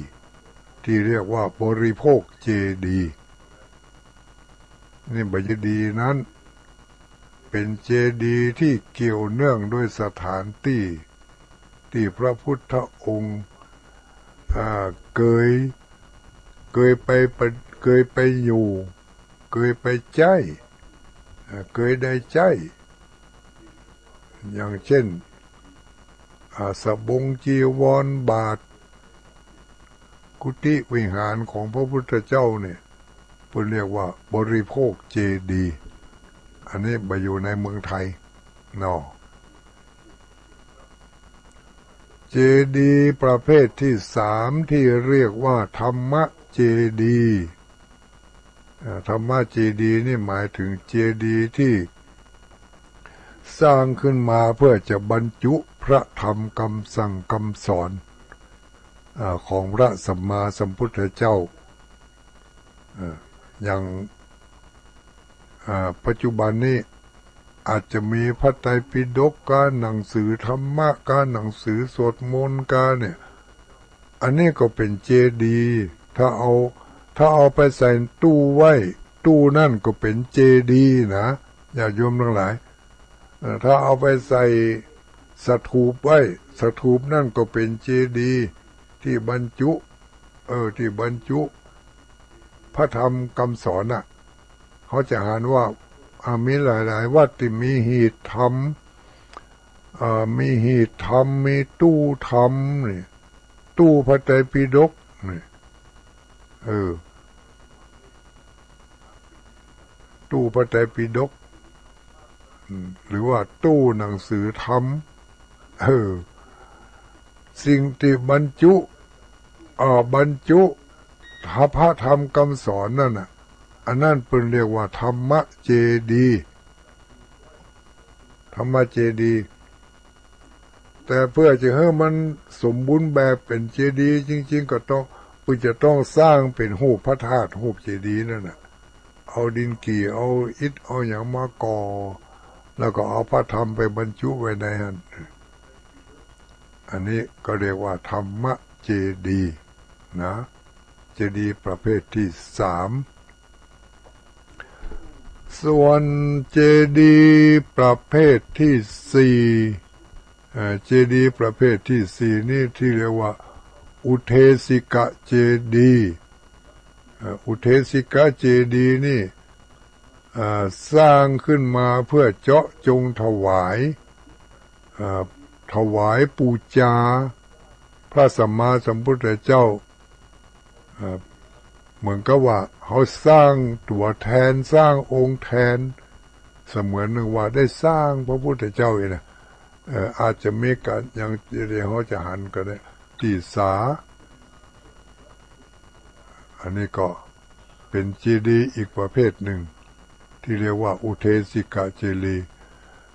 ตี้เรียกว่าบริโภคเจดีย์ นี่บ่ใจ้เจดีย์นั้น เป๋นเจดีย์ตี้เกี่ยวเนื่องด้วยสถานตี้ ตี้พระพุทธองค์ อ่า เกย เกยไปปะ เกยไปอยู่ เกยไปใจ๊ อ่า เกยได้ใจ๊ อย่างเจ้น อ่า สบงจีวรบาตร กุฏิวิหารของพระพุทธเจ้าเนี่ย เปิ้นเรียกว่าบริโภคเจดีย์ อันนี้บ่อยู่ในเมืองไทยเนาะ เจดีย์ประเภทตี้สามตี้เรียกว่าธรรมเจดีย์ อ่า ธรรมเจดีย์นี่หมายเถิงเจดีย์ตี้สร้างขึ้นมาเพื่อจะบรรจุพระธรรมกำสั่งกำสอน อ่า ของพระสัมมาสัมพุทธเจ้า อ่า อย่าง อ่า ปัจจุบันนี้อาจจะมีพระไตรปิฎกกา หนังสือธรรมะกา หนังสือสวดมนต์กาเนี่ย อันนี้ก็เป๋นเจดีย์ ถ้าเอา ถ้าเอาไปใส่ตู้ไว้ ตู้นั้นก็เป๋นเจดีย์นะ ญาติโยมตังหลาย เอ่อ ถ้าเอาไปใส่สถูปไว้ สถูปนั้นก็เป๋นเจดีย์ตี้บรรจุ เออ ตี้บรรจุพระธรรมกำสอนน่ะ เฮาจะหันว่า อ่า มีหลายๆ วัดตี้มีหีบธรรม อ่า มีหีบธรรม มีตู้ธรรมนี่ ตู้พระไตรปิฎกนี่ เออ ตู้พระไตรปิฎก อืม หรือว่าตู้หนังสือธรรม เออ สิ่งตี้บรรจุ อ่า บรรจุพระธรรมกำสอนนั่นน่ะ อันนั้นเปิ้นเรียกว่าธรรมเจดีย์ ธรรมเจดีย์ แต่เพื่อจะหื้อมันสมบูรณ์แบบเป๋นเจดีย์จริงๆ ก็ต้อง เปิ้นจะต้องสร้างเป๋นฮูปพระธาตุ ฮูปเจดีย์นั่นน่ะ เอาดินกี่ เอาอิฐ เอาหยังมาก่อ แล้วก็เอาพระธรรมไปบรรจุไว้ในหั้น อันนี้ก็เรียกว่าธรรมเจดีย์นะ เจดีย์ประเภทตี้สาม ส่วนเจดีย์ประเภทตี้สี่ เอ่อ เจดีย์ประเภทตี้สี่นี่ตี้เรียกว่าอุเทสิกะเจดีย์ เอ่อ อุเทสิกะเจดีย์นี่ เอ่อ สร้างขึ้นมาเพื่อเจาะจงถวาย เอ่อ ถวายปู๋จาพระสัมมาสัมพุทธเจ้า เอ่อ เหมือนกับว่าเฮาสร้างตั๋วแตน สร้างองค์แตน เสมือนหนึ่งว่าได้สร้างพระพุทธเจ้าเองนะ เอ่อ อาจจะมีก๋านอย่างตี้เฮาจะหันก็ได้ ตี้สา อันนี้ก็เป๋นเจดีย์อีกประเภทหนึ่ง ตี้เรียกว่าอุเทสิกะเจดีย์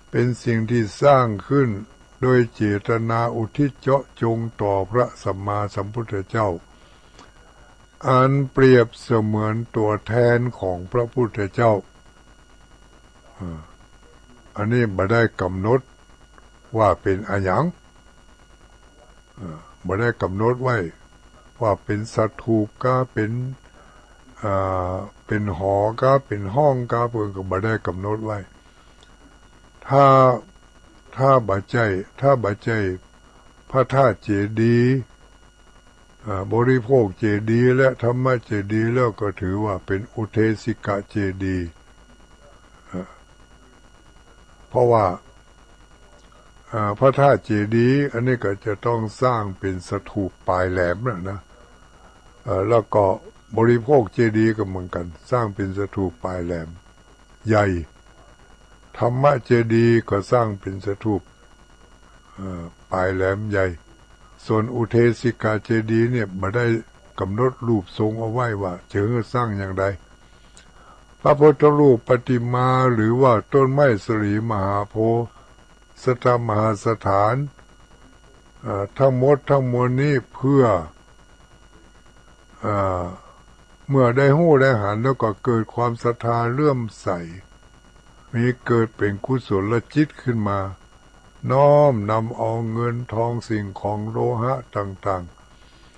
เป๋นสิ่งตี้สร้างขึ้นโดยเจตนาอุทิศเจาะจงต่อพระสัมมาสัมพุทธเจ้า อันเปรียบเสมือนตั๋วแตนของพระพุทธเจ้า เอ่อ อันนี้บ่ได้กำหนดว่าเป๋นอะหยัง เอ่อ บ่ได้กำหนดไว้ว่าเป๋นสถูปกา เป๋น เอ่อ เป๋นหอกา เป๋นห้องกา เปิ้นก็บ่ได้กำหนดไว้ ถ้า ถ้าบ่ใจ้ ถ้าบ่ใจ้พระธาตุเจดีย์ เอ่อ บริโภคเจดีย์และธรรมเจดีย์แล้วก็ถือว่าเป๋นอุเทสิกะเจดีย์ เอ่อ เพราะว่า เอ่อ พระธาตุเจดีย์อันนี้ก็จะต้องสร้างเป๋นสถูปปลายแหลมน่ะนะ เอ่อ แล้วก็บริโภคเจดีย์ก็เหมือนกั๋น สร้างเป๋นสถูปปลายแหลมใหญ่ ธรรมเจดีย์ก็สร้างเป๋นสถูป เอ่อ ปลายแหลมใหญ่ ส่วนอุเทสิกาเจดีย์เนี่ยบ่ได้กำหนดรูปทรงเอาไว้ว่าจะหื้อสร้างอย่างใด พระพุทธรูปประติมาหรือว่าต้นไม้สลีมหาโพธิ์ สตมหาสถาน เอ่อ ทั้งหมดทั้งมวลนี้เพื่อ เอ่อ เมื่อได้ฮู้ได้หันแล้วก็เกิดความศรัทธาเลื่อมใส มีเกิดเป๋นกุศลจิตขึ้นมา น้อมนำเอาเงินทองสิ่งของโลหะต่าง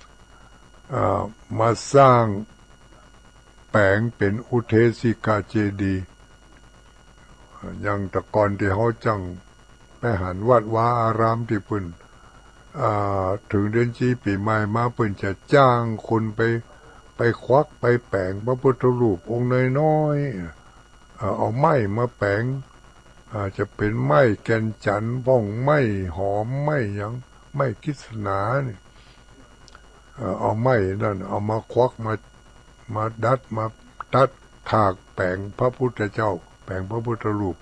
ๆ เอ่อ มาสร้างแป๋งเป๋นอุเทสิกาเจดีย์ อย่างแต่ก่อนตี้เฮาจั้งไปหันวัดวาอารามตี้เปิ้น อ่า เถิงเดือนจี๋ปี๋ใหม่มาเปิ้นจะจ้างคนไป ไปขวักไปแป๋งพระพุทธรูปองค์น้อยๆ เอ่อ เอาไม้มาแป๋ง อ่า จะเป๋นไม้แก่นจันทน์พ่อง ไม้หอม ไม้หยัง ไม้กฤษณานี่ เอ่อ เอาไม้นั่น เอามาขวัก มา มาดัด มาตัดถากแป๋งพระพุทธเจ้า แป๋งพระพุทธรูป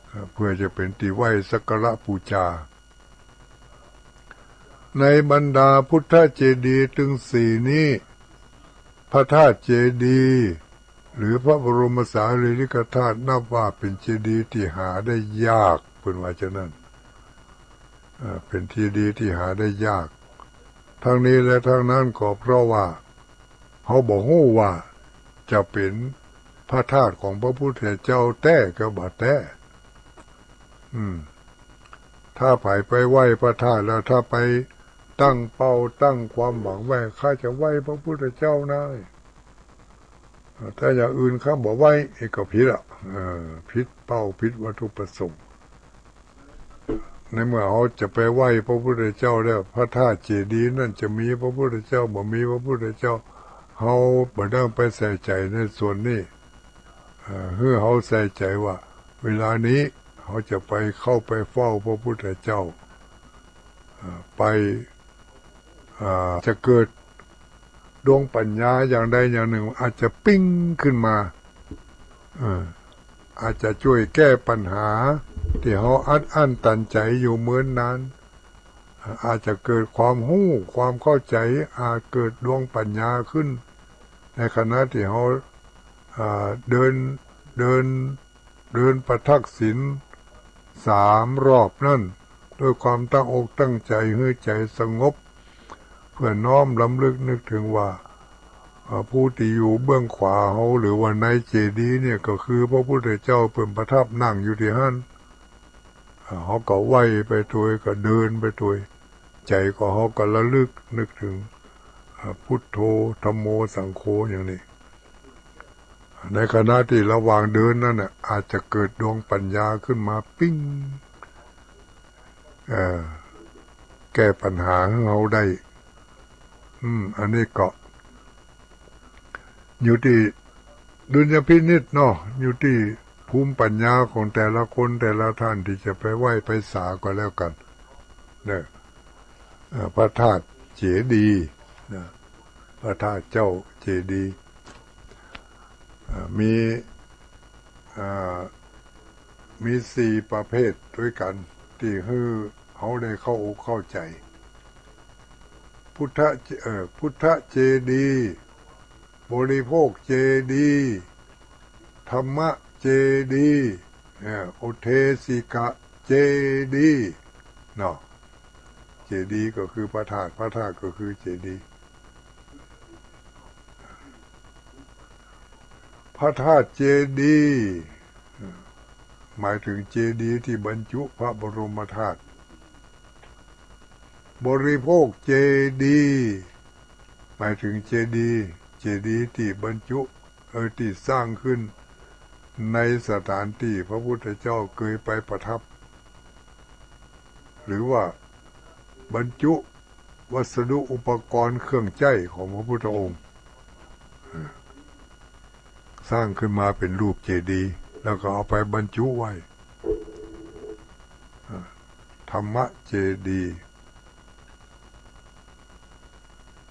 เอ่อ เพื่อจะเป๋นตี้ไหว้สักการะปู๋จา ในบรรดาพุทธเจดีย์ตึงสี่นี้ พระธาตุเจดีย์ หรือพระบรมสารีริกธาตุนับว่าเป๋นเจดีย์ตี้หาได้ยาก เปิ้นว่าจานั้น เอ่อ เป๋นเจดีย์ตี้หาได้ยาก ทั้งนี้และทั้งนั้นก็เพราะว่าเฮาบ่ฮู้ว่าจะเป๋นพระธาตุของพระพุทธเจ้าแต๊ก็บ่แต๊ อืม ถ้าใผไปไหว้พระธาตุแล้ว ถ้าไปตั้งเป้าตั้งความหวังไว้ ข้าจะไหว้พระพุทธเจ้านะ ถ้าอย่างอื่นข้าบ่ไหว้ เอ้ย ก็ผิดอะ เออ ผิดเป้า ผิดวัตถุประสงค์ ในเมื่อเฮาจะไปไหว้พระพุทธเจ้าแล้ว พระธาตุเจดีย์นั้นจะมีพระพุทธเจ้า บ่มีพระพุทธเจ้า เฮาบ่ต้องไปใส่ใจ๋ในส่วนนี้ เอ่อ หื้อเฮาใส่ใจ๋ว่า เวลานี้เฮาจะไป เข้าไปเฝ้าพระพุทธเจ้า เอ่อ ไป อ่า จะเกิดดวงปัญญาอย่างใดอย่างนึ่ง อาจจะปิ๊งขึ้นมา เออ อาจจะจ้วยแก้ปัญหาตี้เฮาอัดอั้นตันใจ๋อยู่เมินนาน อาจจะเกิดความฮู้ ความเข้าใจ๋ อาจเกิดดวงปัญญาขึ้น ในขณะตี้เฮา อ่า เดิน เดิน เดินประทักษิณสามรอบนั้น ด้วยความตั้งอกตั้งใจ๋ หื้อใจ๋สงบ เพื่อน้อมรำลึกนึกเถิงว่า เอ่อ ผู้ตี้อยู่เบื้องขวาเฮา หรือว่าในเจดีย์เนี่ย ก็คือพระพุทธเจ้าเปิ้นประทับนั่งอยู่ตี้หั้น เอ่อ เฮาก็ไหว้ไปตวย ก็เดินไปตวย ใจ๋ของเฮาก็ระลึกนึกเถิง เอ่อ พุทโธ ธัมโม สังโฆ อย่างนี้ ในขณะตี้ระหว่างเดินนั้นน่ะ อาจจะเกิดดวงปัญญาขึ้นมาปิ๊ง เอ่อ แก้ปัญหาหื้อเฮาได้ อืม อันนี้ก็ อยู่ตี้ดุลยพินิจเนาะ อยู่ตี้ภูมิปัญญาของแต่ละคนแต่ละท่านตี้จะไปไหว้ไปสาก็แล้วกั๋น เนี่ย เอ่อ พระธาตุเจดีย์นะ พระธาตุเจ้าเจดีย์ เอ่อ มี เอ่อ มีสี่ประเภทตวยกั๋น ตี้หื้อเฮาได้เข้าอกเข้าใจ๋ พุทธะ เอ่อ พุทธเจดีย์ บริโภคเจดีย์ ธัมมะเจดีย์ เอ่อ อุเทสิกะเจดีย์ เนาะ เจดีย์ก็คือพระธาตุ พระธาตุก็คือเจดีย์ พระธาตุเจดีย์ หมายถึงเจดีย์ตี้บรรจุพระบรมธาตุ บริโภคเจดีย์ หมายถึงเจดีย์ เจดีย์ตี้บรรจุ เออ ตี้สร้างขึ้นในสถานตี้พระพุทธเจ้าเกยไปประทับ หรือว่าบรรจุวัสดุอุปกรณ์เครื่องใจ๊ของพระพุทธองค์ เออ สร้างขึ้นมาเป๋นรูปเจดีย์ แล้วก็เอาไปบรรจุไว้ เออ ธัมมะเจดีย์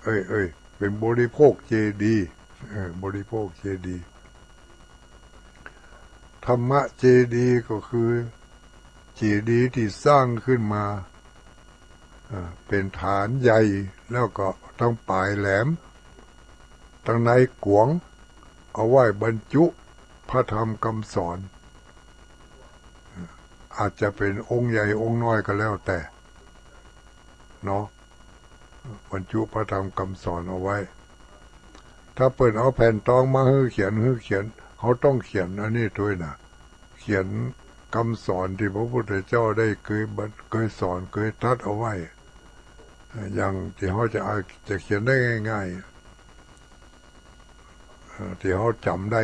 เอ้ย เอ้ย เป๋นบริโภคเจดีย์ เออ บริโภคเจดีย์ ธัมมะเจดีย์ก็คือเจดีย์ตี้สร้างขึ้นมา อ่า เป๋นฐานใหญ่ แล้วก็ตังป๋ายแหลม ตังในกว้าง เอาไว้บรรจุพระธรรมกำสอน อาจจะเป๋นองค์ใหญ่องค์น้อยก็แล้วแต่ เนาะ บรรจุพระธรรมกำสอนเอาไว้ ถ้าเปิ้นเอาแผ่นตองมาหื้อเขียน หื้อเขียน เฮาต้องเขียนอันนี้ตวยนะ เขียนกำสอนตี้พระพุทธเจ้าได้เกยบัญ- เกยสอน เกยตรัสเอาไว้ อย่างตี้เฮาจะอาจจะเขียนได้ง่ายๆ เอ่อ ตี้เฮาจ๋ำได้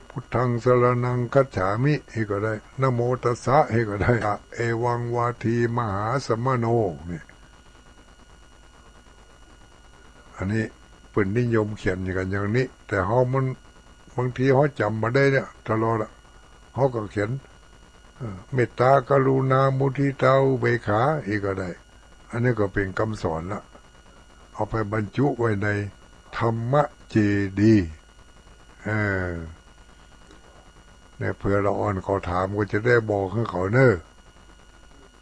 พุทธังสรณังคัจฉามิ เฮาก็ได้ นะโมตัสสะ เฮาก็ได้ อะ เอวังวาทีมหาสมโน นี่ อันนี้เปิ้นนิยมเขียนกั๋นอย่างนี้ แต่เฮามัน บางทีเฮาจ๋ำบ่ได้เนี่ย ตลอดอะ เฮาก็เขียน เอ่อ เมตตากรุณามุทิตาอุเบกขา เฮาก็ได้ อันนี้ก็เป๋นกำสอนละ เอาไปบรรจุไว้ในธรรมเจดีย์ เออ เนี่ย เผื่อละอ่อนเขาถามก็จะได้บอกหื้อเขาเน่อ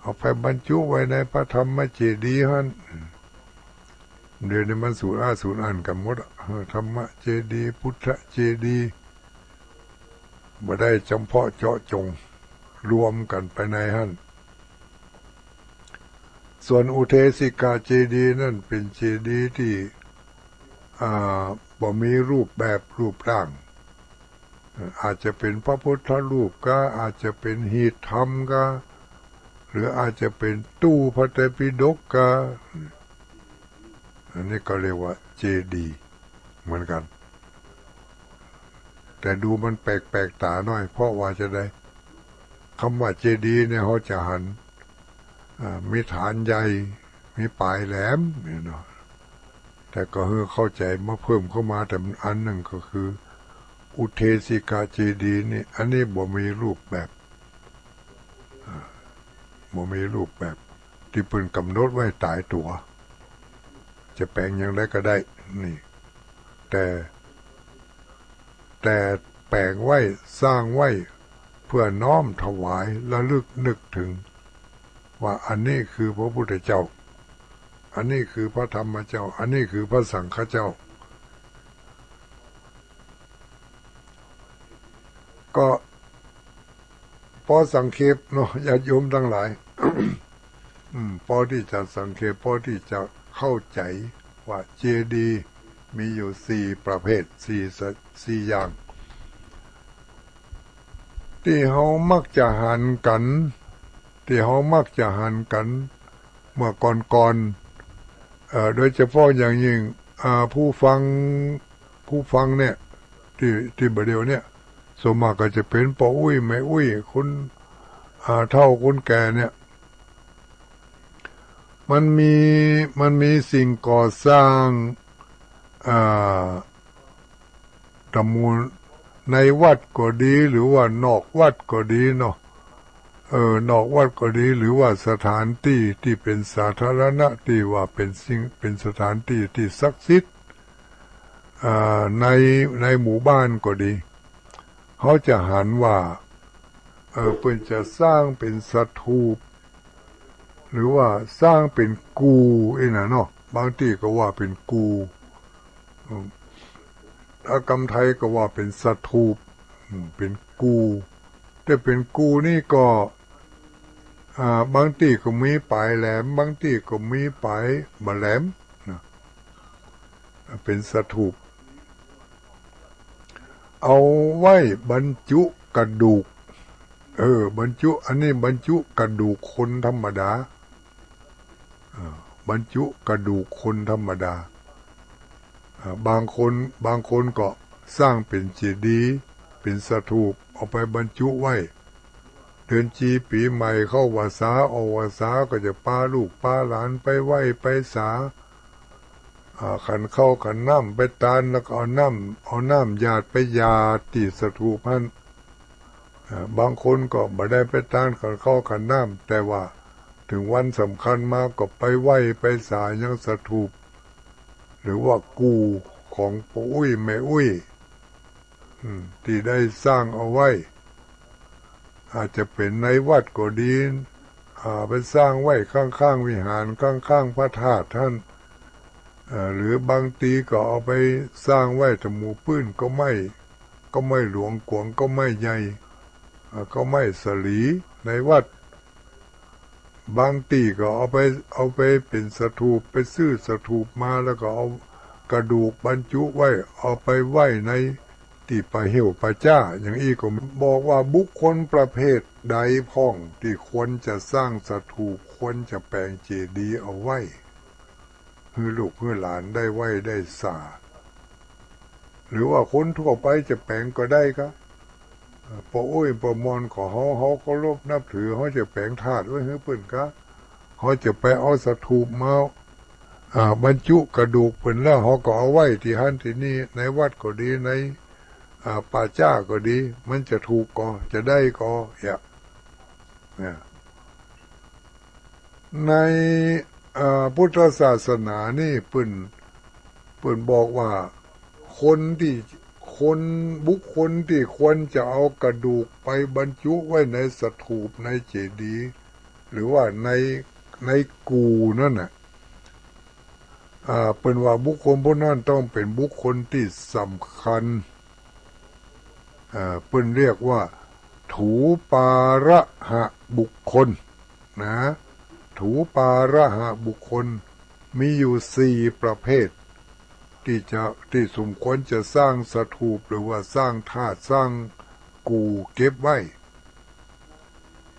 เอาไปบรรจุไว้ในพระธรรมเจดีย์หั้น เดี๋ยวนี้มันสูญอ้าสูญอั้นกั๋นหมดอะ เออ ธรรมเจดีย์ พุทธเจดีย์ บ่ได้จ๋ำเพาะเจาะจ๋ง รวมกั๋นไปในหั้น ส่วนอุเทสิกาเจดีย์นั้นเป๋นเจดีย์ตี้ อ่า บ่มีรูปแบบรูปร่าง อาจจะเป๋นพระพุทธรูปกา อาจจะเป๋นหีบธรรมกา หรืออาจจะเป๋นตู้พระไตรปิฎกกา อันนี้ก็เรียกว่าเจดีย์เหมือนกั๋น แต่ดูมันแปลกๆ ต๋าหน้อย เพราะว่าจะได้ กำว่าเจดีย์เนี่ย เฮาจะหัน อ่า มีฐานใหญ่ มีป๋ายแหลม เนี่ยเนาะ แต่ก็หื้อเข้าใจ๋มาเพิ่มเข้ามา แต่มันอันนึ่งก็คือ อุเทสิกาเจดีย์นี่ อันนี้บ่มีรูปแบบ อ่า บ่มีรูปแบบตี้เปิ้นก๋ำหนดไว้ต๋ายตั๋ว จะแป๋งอย่างใดก็ได้ นี่ แต่ แต่แป๋งไว้ สร้างไว้ เพื่อน้อมถวาย ระลึกนึกถึง ว่าอันนี้คือพระพุทธเจ้า อันนี้คือพระธรรมเจ้า อันนี้คือพระสังฆเจ้า ก็ปอสังเขปเนาะ ญาติโยมตังหลาย อืม ปอตี้จะสังเขป ปอตี้จะเข้าใจ๋ว่าเจดีย์มีอยู่สี่ประเภท สี่ส- สี่อย่าง ตี้เฮามักจะหันกั๋น ตี้เฮามักจะหันกั๋น เมื่อก่อนๆ เอ่อ โดยเฉพาะอย่างยิ่ง อ่า ผู้ฟัง ผู้ฟังเนี่ย ตี้ ตี้บ่าเดี่ยวเนี่ย ส่วนมากก็จะเป๋นป้ออุ๊ยแม่อุ๊ย คน อ่า เฒ่าคนแก่เนี่ย มันมี มันมีสิ่งก่อสร้าง อ่า ตะมูล ในวัดก็ดี หรือว่านอกวัดก็ดีเนาะ เออ นอกวัดก็ดี หรือว่าสถานตี้ตี้เป๋นสาธารณะ ตี้ว่าเป๋นสิ่ง เป๋นสถานตี้ตี้ศักดิ์สิทธิ์ อ่า ใน ในหมู่บ้านก็ดี เฮาจะหันว่า เออ เปิ้นจะสร้างเป๋นสถูป หรือว่าสร้างเป๋นกู่อี้นะเนาะ บางตี้ก็ว่าเป๋นกู่ อืม ถ้ากำไทยก็ว่าเป๋นสถูป อืม เป๋นกู่ แต่เป๋นกู่นี่ก็ อ่า บางตี้ก็มีป๋ายแหลม บางตี้ก็มีป๋ายบ่แหลมนะ เป๋นสถูป เอาไว้บรรจุกระดูก เออ บรรจุ อันนี้บรรจุกระดูกคนธรรมดา เออ บรรจุกระดูกคนธรรมดา เออ บางคน บางคนก็สร้างเป๋นเจดีย์ เป๋นสถูป เอาไปบรรจุไว้ เดือนจีปี๋ใหม่เข้าพรรษาออกพรรษาก็จะปาลูกปาหลานไปไหว้ไปสา อ่า ขันข้าวขันน้ำไปตาน แล้วก็เอาน้ำ เอาน้ำหยาดไปหยาดตี้สถูปหั้น อ่า บางคนก็บ่ได้ไปตานขันข้าวขันน้ำ แต่ว่าเถิงวันสำคัญมาก็ไปไหว้ไปสายังสถูป หรือว่ากู่ของป้ออุ๊ยแม่อุ๊ย อืม ตี้ได้สร้างเอาไว้ อาจจะเป๋นในวัดก็ดี อ่า ไปสร้างไว้ข้างๆวิหาร ข้างๆพระธาตุหั้น เอ่อ หรือบางทีก็เอาไปสร้างไว้ตะหมู่ปื้น ก็ไม้ ก็ไม้หลวงกวง ก็ไม้ใหญ่ เอ่อ ก็ไม้สะหลีในวัด บางตี้ก็เอาไป เอาไปเป๋นสถูป ไปซื้อสถูปมาแล้วก็เอากระดูกบรรจุไว้ เอาไปไว้ในตี้ป่าเหี่ยวป่าจ๊า อย่างอี้ก็มี บอกว่าบุคคลประเภทใดพ่องตี้ควรจะสร้างสถูป ควรจะแป๋งเจดีย์เอาไว้ หื้อลูกหื้อหลานได้ไหว้ได้สา หรือว่าคนทั่วไปจะแป๋งก็ได้กา เอ่อ ป้ออุ๊ยป้อมอนของเฮา เฮาเคารพนับถือ เฮาจะแป๋งธาตุไว้หื้อเปิ้นกา เฮาจะไปเอาสถูปมา อ่า บรรจุกระดูกเปิ้นแล้ว เฮาก็เอาไว้ตี้หั้นตี้นี่ ในวัดก็ดี ใน อ่า ป่าจ๊าก็ดี มันจะถูกก่อ จะได้ก่อ เนี่ย เนี่ย ใน เอ่อ พุทธศาสนานี่เปิ้น เปิ้นบอกว่าคนตี้ คน บุคคลตี้ควรจะเอากระดูกไปบรรจุไว้ในสถูป ในเจดีย์ หรือว่าใน ในกู่นั่นน่ะ อ่า เปิ้นว่าบุคคลผู้นั้นต้องเป๋นบุคคลตี้สำคัญ อ่า เปิ้นเรียกว่าถูปาระหะบุคคลนะ ถูปาระหะบุคคล มีอยู่สี่ประเภท ตี้จะ ตี้สมควรจะสร้างสถูป หรือว่าสร้างธาตุ สร้างกู่เก็บไว้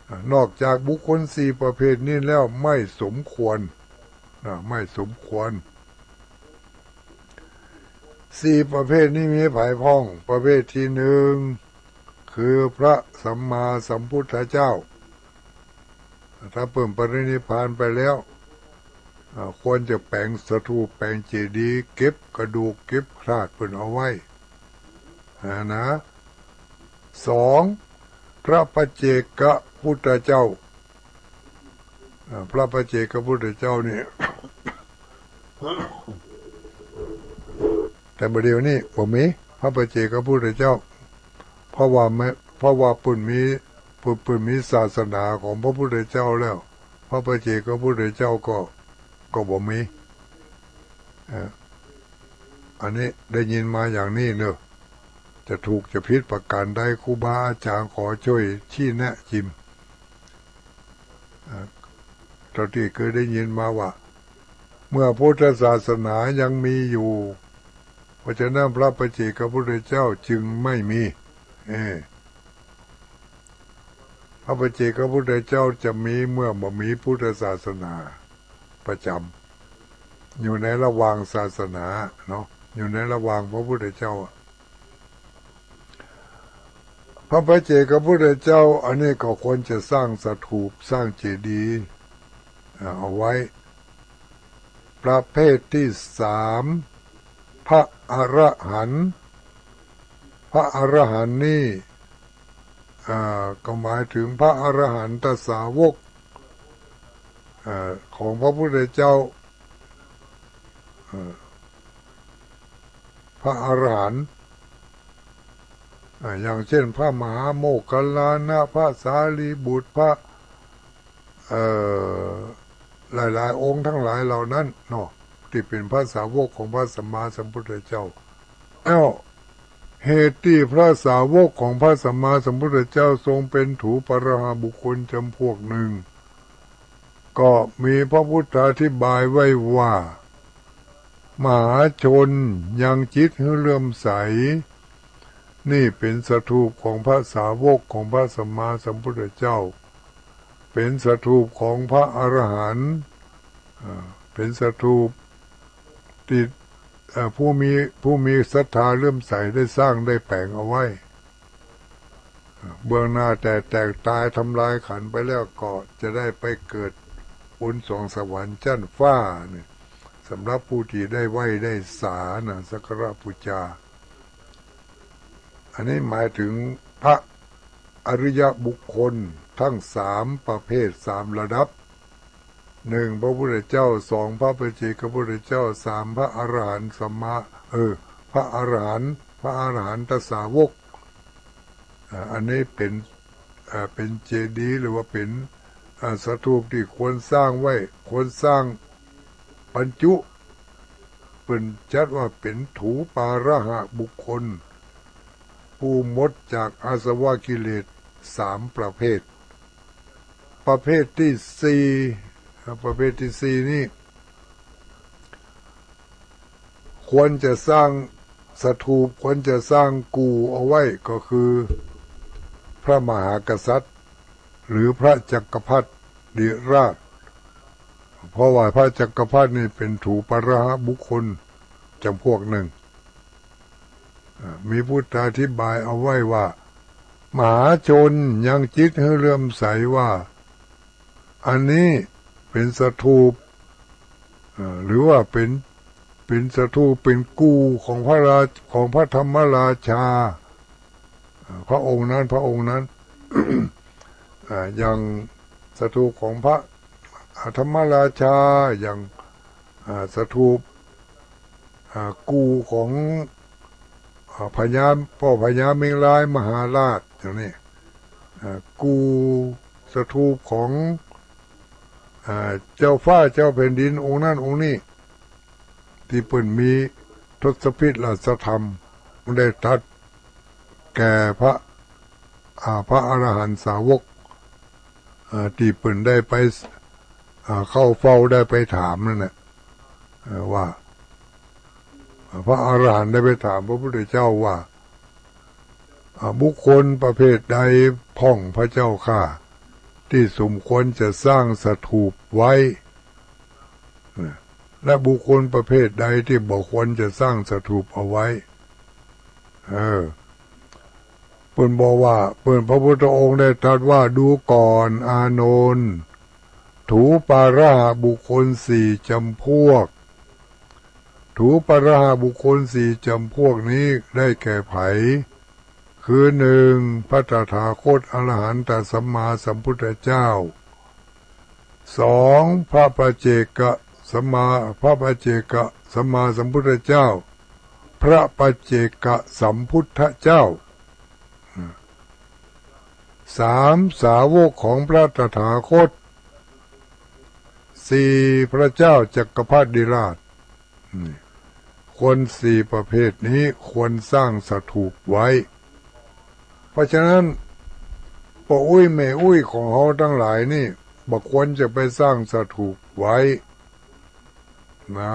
อ่ะ นอกจากบุคคลสี่ประเภทนี้แล้วไม่สมควร นะ ไม่สมควร สี่ประเภทนี้มีใผพ่อง ประเภทตี้หนึ่ง คือพระสัมมาสัมพุทธเจ้า ถ้าเปิ้นปรินิพพานไปแล้ว อ่า ควรจะแป๋งสถูป แป๋งเจดีย์ เก็บกระดูก เก็บธาตุเปิ้นเอาไว้ อ่า นะ สอง พระปัจเจกพุทธเจ้า อ่า พระปัจเจกพุทธเจ้านี่ แต่บ่าเดี่ยวนี้บ่มีพระปัจเจกพุทธเจ้า เพราะว่าไม่ เพราะว่าเปิ้นมี เปิ้น เปิ้นมีศาสนาของพระพุทธเจ้าแล้ว พระปัจเจกพุทธเจ้าก็ ก็บ่มี เอ่อ อันนี้ได้ยินมาอย่างนี้เนาะ จะถูกจะผิดประการใด ครูบาอาจ๋ารย์ขอช่วยชี้แนะจิม เอ่อ เต้าตี้เกยได้ยินมาว่า เมื่อพุทธศาสนายังมีอยู่ เพราะฉะนั้นพระปัจเจกพุทธเจ้าจึงไม่มี เออ พระปัจเจกพุทธเจ้าจะมีเมื่อบ่มีพุทธศาสนาประจ๋ำ อยู่ในระหว่างศาสนาเนาะ อยู่ในระหว่างพระพุทธเจ้าอะ พระปัจเจกพุทธเจ้า อันนี้ก็ควรจะสร้างสถูป สร้างเจดีย์ อ่า เอาไว้ ประเภทตี้สาม พระอรหันต์ พระอรหันต์นี่ อ่า ก็หมายถึงพระอรหันตสาวก อ่า ของพระพุทธเจ้า อ่า พระอรหันต์ อ่า อย่างเช่น พระมหาโมคคัลลานะ พระสารีบุตร พระ เอ่อ หลายๆ องค์ทั้งหลายเหล่านั้นเนาะ ตี้เป๋นพระสาวกของพระสัมมาสัมพุทธเจ้า แล้วเหตุตี้พระสาวกของพระสัมมาสัมพุทธเจ้าทรงเป๋นถูปาระหะบุคคลจ๋ำพวกหนึ่ง ก็มีพระพุทธาธิบายไว้ว่า มหาชนยังจิตหื้อเลื่อมใส นี่เป๋นสถูปของพระสาวกของพระสัมมาสัมพุทธเจ้า เป๋นสถูปของพระอรหันต์ อ่า เป๋นสถูปตี้ เอ่อ ผู้มี ผู้มีศรัทธาเลื่อมใสได้สร้างได้แป๋งเอาไว้ เบื้องหน้าแต่แตกตายทำลายขันธ์ไปแล้วก็จะได้ไปเกิดบนสวงสวรรค์จั้นฟ้านี่ สำหรับผู้ตี้ได้ไหว้ได้สานะ สักการะปู๋จา อันนี้หมายถึงพระอริยบุคคลทั้งสามประเภท สามระดับ หนึ่ง พระพุทธเจ้า สอง พระปัจเจกพุทธเจ้า สาม พระอรหันต์สัมมา เออ พระอรหันต์ พระอรหันตสาวก อ่า อันนี้เป๋น อ่า เป๋นเจดีย์หรือว่าเป๋น อ่า สถูปตี้ควรสร้างไว้ ควรสร้างบรรจุ เปิ้นจัดว่าเป๋นถูปาระหะบุคคล ผู้หมดจากอาสวะกิเลสสามประเภท ประเภทตี้สี่ อ่า ประเภทตี้สี่นี้ ควรจะสร้างสถูป ควรจะสร้างกู่เอาไว้ก็คือ พระมหากษัตริย์ หรือพระจักรพรรดิราช เพราะว่าพระจักรพรรดินี่เป๋นถูปาระหะบุคคลจ๋ำพวกนึ่ง อ่า มีพุทธาธิบายเอาไว้ว่า มหาชนยังจิตหื้อเลื่อมใสว่า อันนี้เป๋นสถูป เอ่อ หรือว่าเป๋น เป๋นสถูป เป๋นกู่ของพระราช- ของพระธรรมราชา เอ่อ พระองค์นั้น พระองค์นั้น อ่า อย่างสถูปของพระ อ่า ธรรมราชา อย่าง อ่า สถูป อ่า กู่ของ อ่า พญา ป้อพญาเมงรายมหาราช อย่างนี้ อ่า กู่สถูปของ อ่า เจ้าฟ้าเจ้าแผ่นดินองค์นั้นองค์นี้ ตี้เปิ้นมีทศพิธราชธรรม ได้ตรัสแก่พระ อ่า พระอรหันตสาวก อ่า ตี้เปิ้นได้ไป อ่า เข้าเฝ้า ได้ไปถามนั่นแหละ เอ่อ ว่า พระอรหันต์ได้ไปถามพระพุทธเจ้าว่า อ่า บุคคลประเภทใดพ่องพระเจ้าข้า ตี้สมควรจะสร้างสถูปไว้ และบุคคลประเภทใดตี้บ่ควรจะสร้างสถูปเอาไว้ เออ เปิ้นบอกว่า เปิ้น พระพุทธองค์ได้ตรัสว่า ดูก่อนอานนท์ ถูปาระหะบุคคลสี่จ๋ำพวก ถูปาระหะบุคคลสี่จ๋ำพวกนี้ได้แก่ใผ คือ หนึ่ง พระตถาคตอรหันตสัมมาสัมพุทธเจ้า สอง พระปัจเจกสัมมา พระปัจเจกสัมมาสัมพุทธเจ้า พระปัจเจกสัมพุทธเจ้า สาม สาวกของพระตถาคต สี่ พระเจ้าจักรพรรดิราช นี่ คนสี่ประเภทนี้ควรสร้างสถูปไว้ เพราะฉะนั้น ป้ออุ๊ยแม่อุ๊ยของเฮาตังหลายนี่ บ่ควรจะไปสร้างสถูปไว้ นะ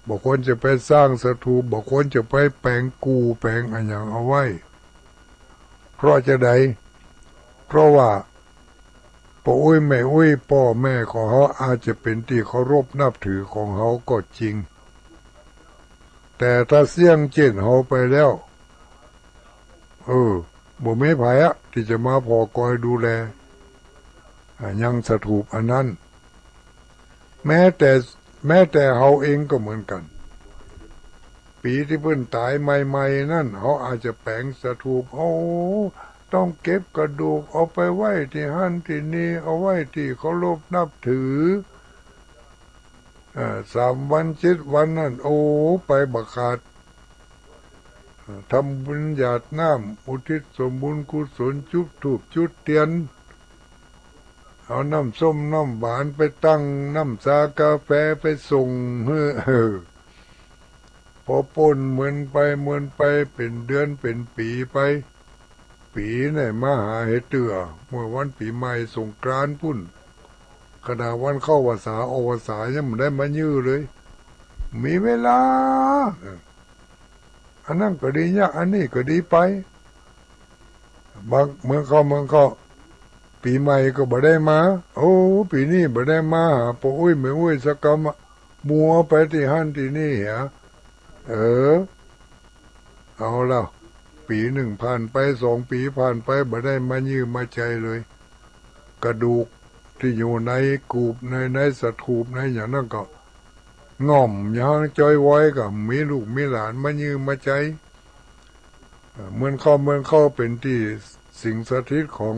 บ่ควรจะไปสร้างสถูป บ่ควรจะไปแป๋งกู่แป๋งอะหยังเอาไว้ เพราะจะใด เพราะว่า ป้ออุ๊ยแม่อุ๊ย ป้อแม่ของเฮาอาจจะเป๋นตี้เคารพนับถือของเฮาก็จริง แต่ถ้าเสี้ยงเจ๊นเฮาไปแล้ว เออ บ่มีใผอะตี้จะมาผ่อคอยดูแล อ่า ยังสถูปอันนั้น แม้แต่ แม้แต่เฮาเองก็เหมือนกั๋น ปี๋ตี้เปิ้นต๋ายใหม่ๆ นั้น เฮาอาจจะแป๋งสถูป โอ้ ต้องเก็บกระดูกเอาไปไว้ตี้หั้นตี้นี่ เอาไว้ตี้เคารพนับถือ เอ่อ สามวันเจ็ดวันนั้น โอ้ ไปบ่ขาด เอ่อ ทำบุญหยาดน้ำ อุทิศส่วนบุญกุศล จุดธูปจุดเตียน เอาน้ำส้มน้ำหวานไปตั้ง น้ำชากาแฟไปส่งหื้อ เออ พอป๊นเมินไปเมินไป เป๋นเดือนเป๋นปี๋ไป ปี๋ไหนมาหาเฮาเตื้อ เมื่อวันปี๋ใหม่สงกรานต์ปู๊น ขนาดวันเข้าพรรษาออกพรรษายังบ่ได้มาเยียะเลย มีเวลา เออ อันนั้นก็ดีเยียะ อันนี้ก็ดีไป บางเมืองเข้าเมืองเข้า ปี๋ใหม่ก็บ่ได้มา โอ้ ปี๋นี้บ่ได้มาหาป้ออุ๊ยแม่อุ๊ยสักกำอะ มัวไปตี้หั้นตี้นี่เหีย เออ เอาแล้ว ปี๋นึ่งผ่านไป สองปี๋ผ่านไป บ่ได้มาเยียะมาใจ๋เลย กระดูกตี้อยู่ในกูบ ใน ในสถูป ในอย่างนั้นก็ ง่อมอย่างจ้อยว้อย ก็มีลูกมีหลานมาเยียะมาใจ๋ เอ่อ เมือนเข้า เมือนเข้าเป๋นตี้สิงสถิตของ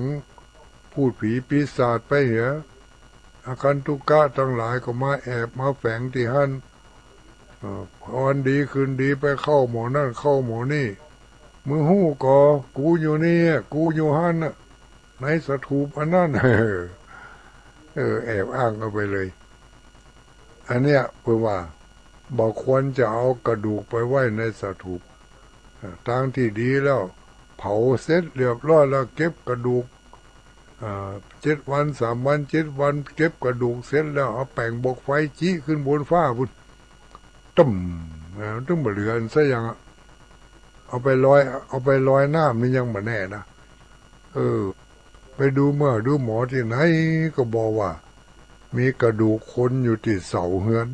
พูดผีปีศาจไปเหีย อาคันตุกะตังหลายก็มาแอบมาแฝงตี้หั้น เอ่อ วันดีคืนดีไปเข้าหม้องนั้นเข้าหม้องนี่ มึงฮู้ก่อ กูอยู่นี่ กูอยู่หั้นน่ะ ในสถูปอันนั้น เออ เออ แอบอ้างเอาไปเลย อันเนี้ยเปิ้นว่าบ่ควรจะเอากระดูกไปไว้ในสถูป เออ ตางตี้ดีแล้ว เผาเสร็จเรียบร้อยแล้ว เก็บกระดูก อ่า เจ็ดวัน สามวัน เจ็ดวัน เก็บกระดูกเสร็จแล้ว เอาแป๋งบกไฟจี๊ขึ้นบนฟ้าพุ้น ตุ้ม อ่า ตึงบ่เหลืออันซะอย่างอะ เอาไปลอย เอาไปลอยน้ำนี่ยังบ่แน่นะ เออ ไปดูเมื่อดูหมอตี้ไหนก็บอกว่า มีกระดูกคนอยู่ตี้เสาเฮือน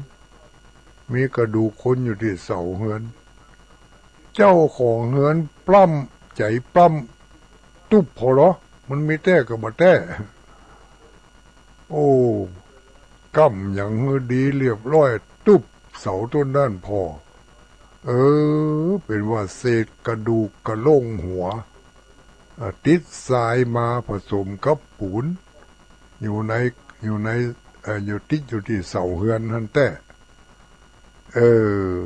มีกระดูกคนอยู่ตี้เสาเฮือน เจ้าของเฮือนปล้ำ ใจ๋ปล้ำ ตุ๊บผ่อเหลอ มันมีแต๊ก็บ่แต๊ โอ้ ก้ำหยังหื้อดีเรียบร้อย ตุ๊บเสาต้นนั้นผ่อ เออ เป๋นว่าเศษกระดูกกะโหลกหัว อ่ะ ติดทรายมาผสมกับปูน อยู่ใน อยู่ใน เอ่อ อยู่ติดอยู่ตี้เสาเฮือนหั้นแต๊ เออ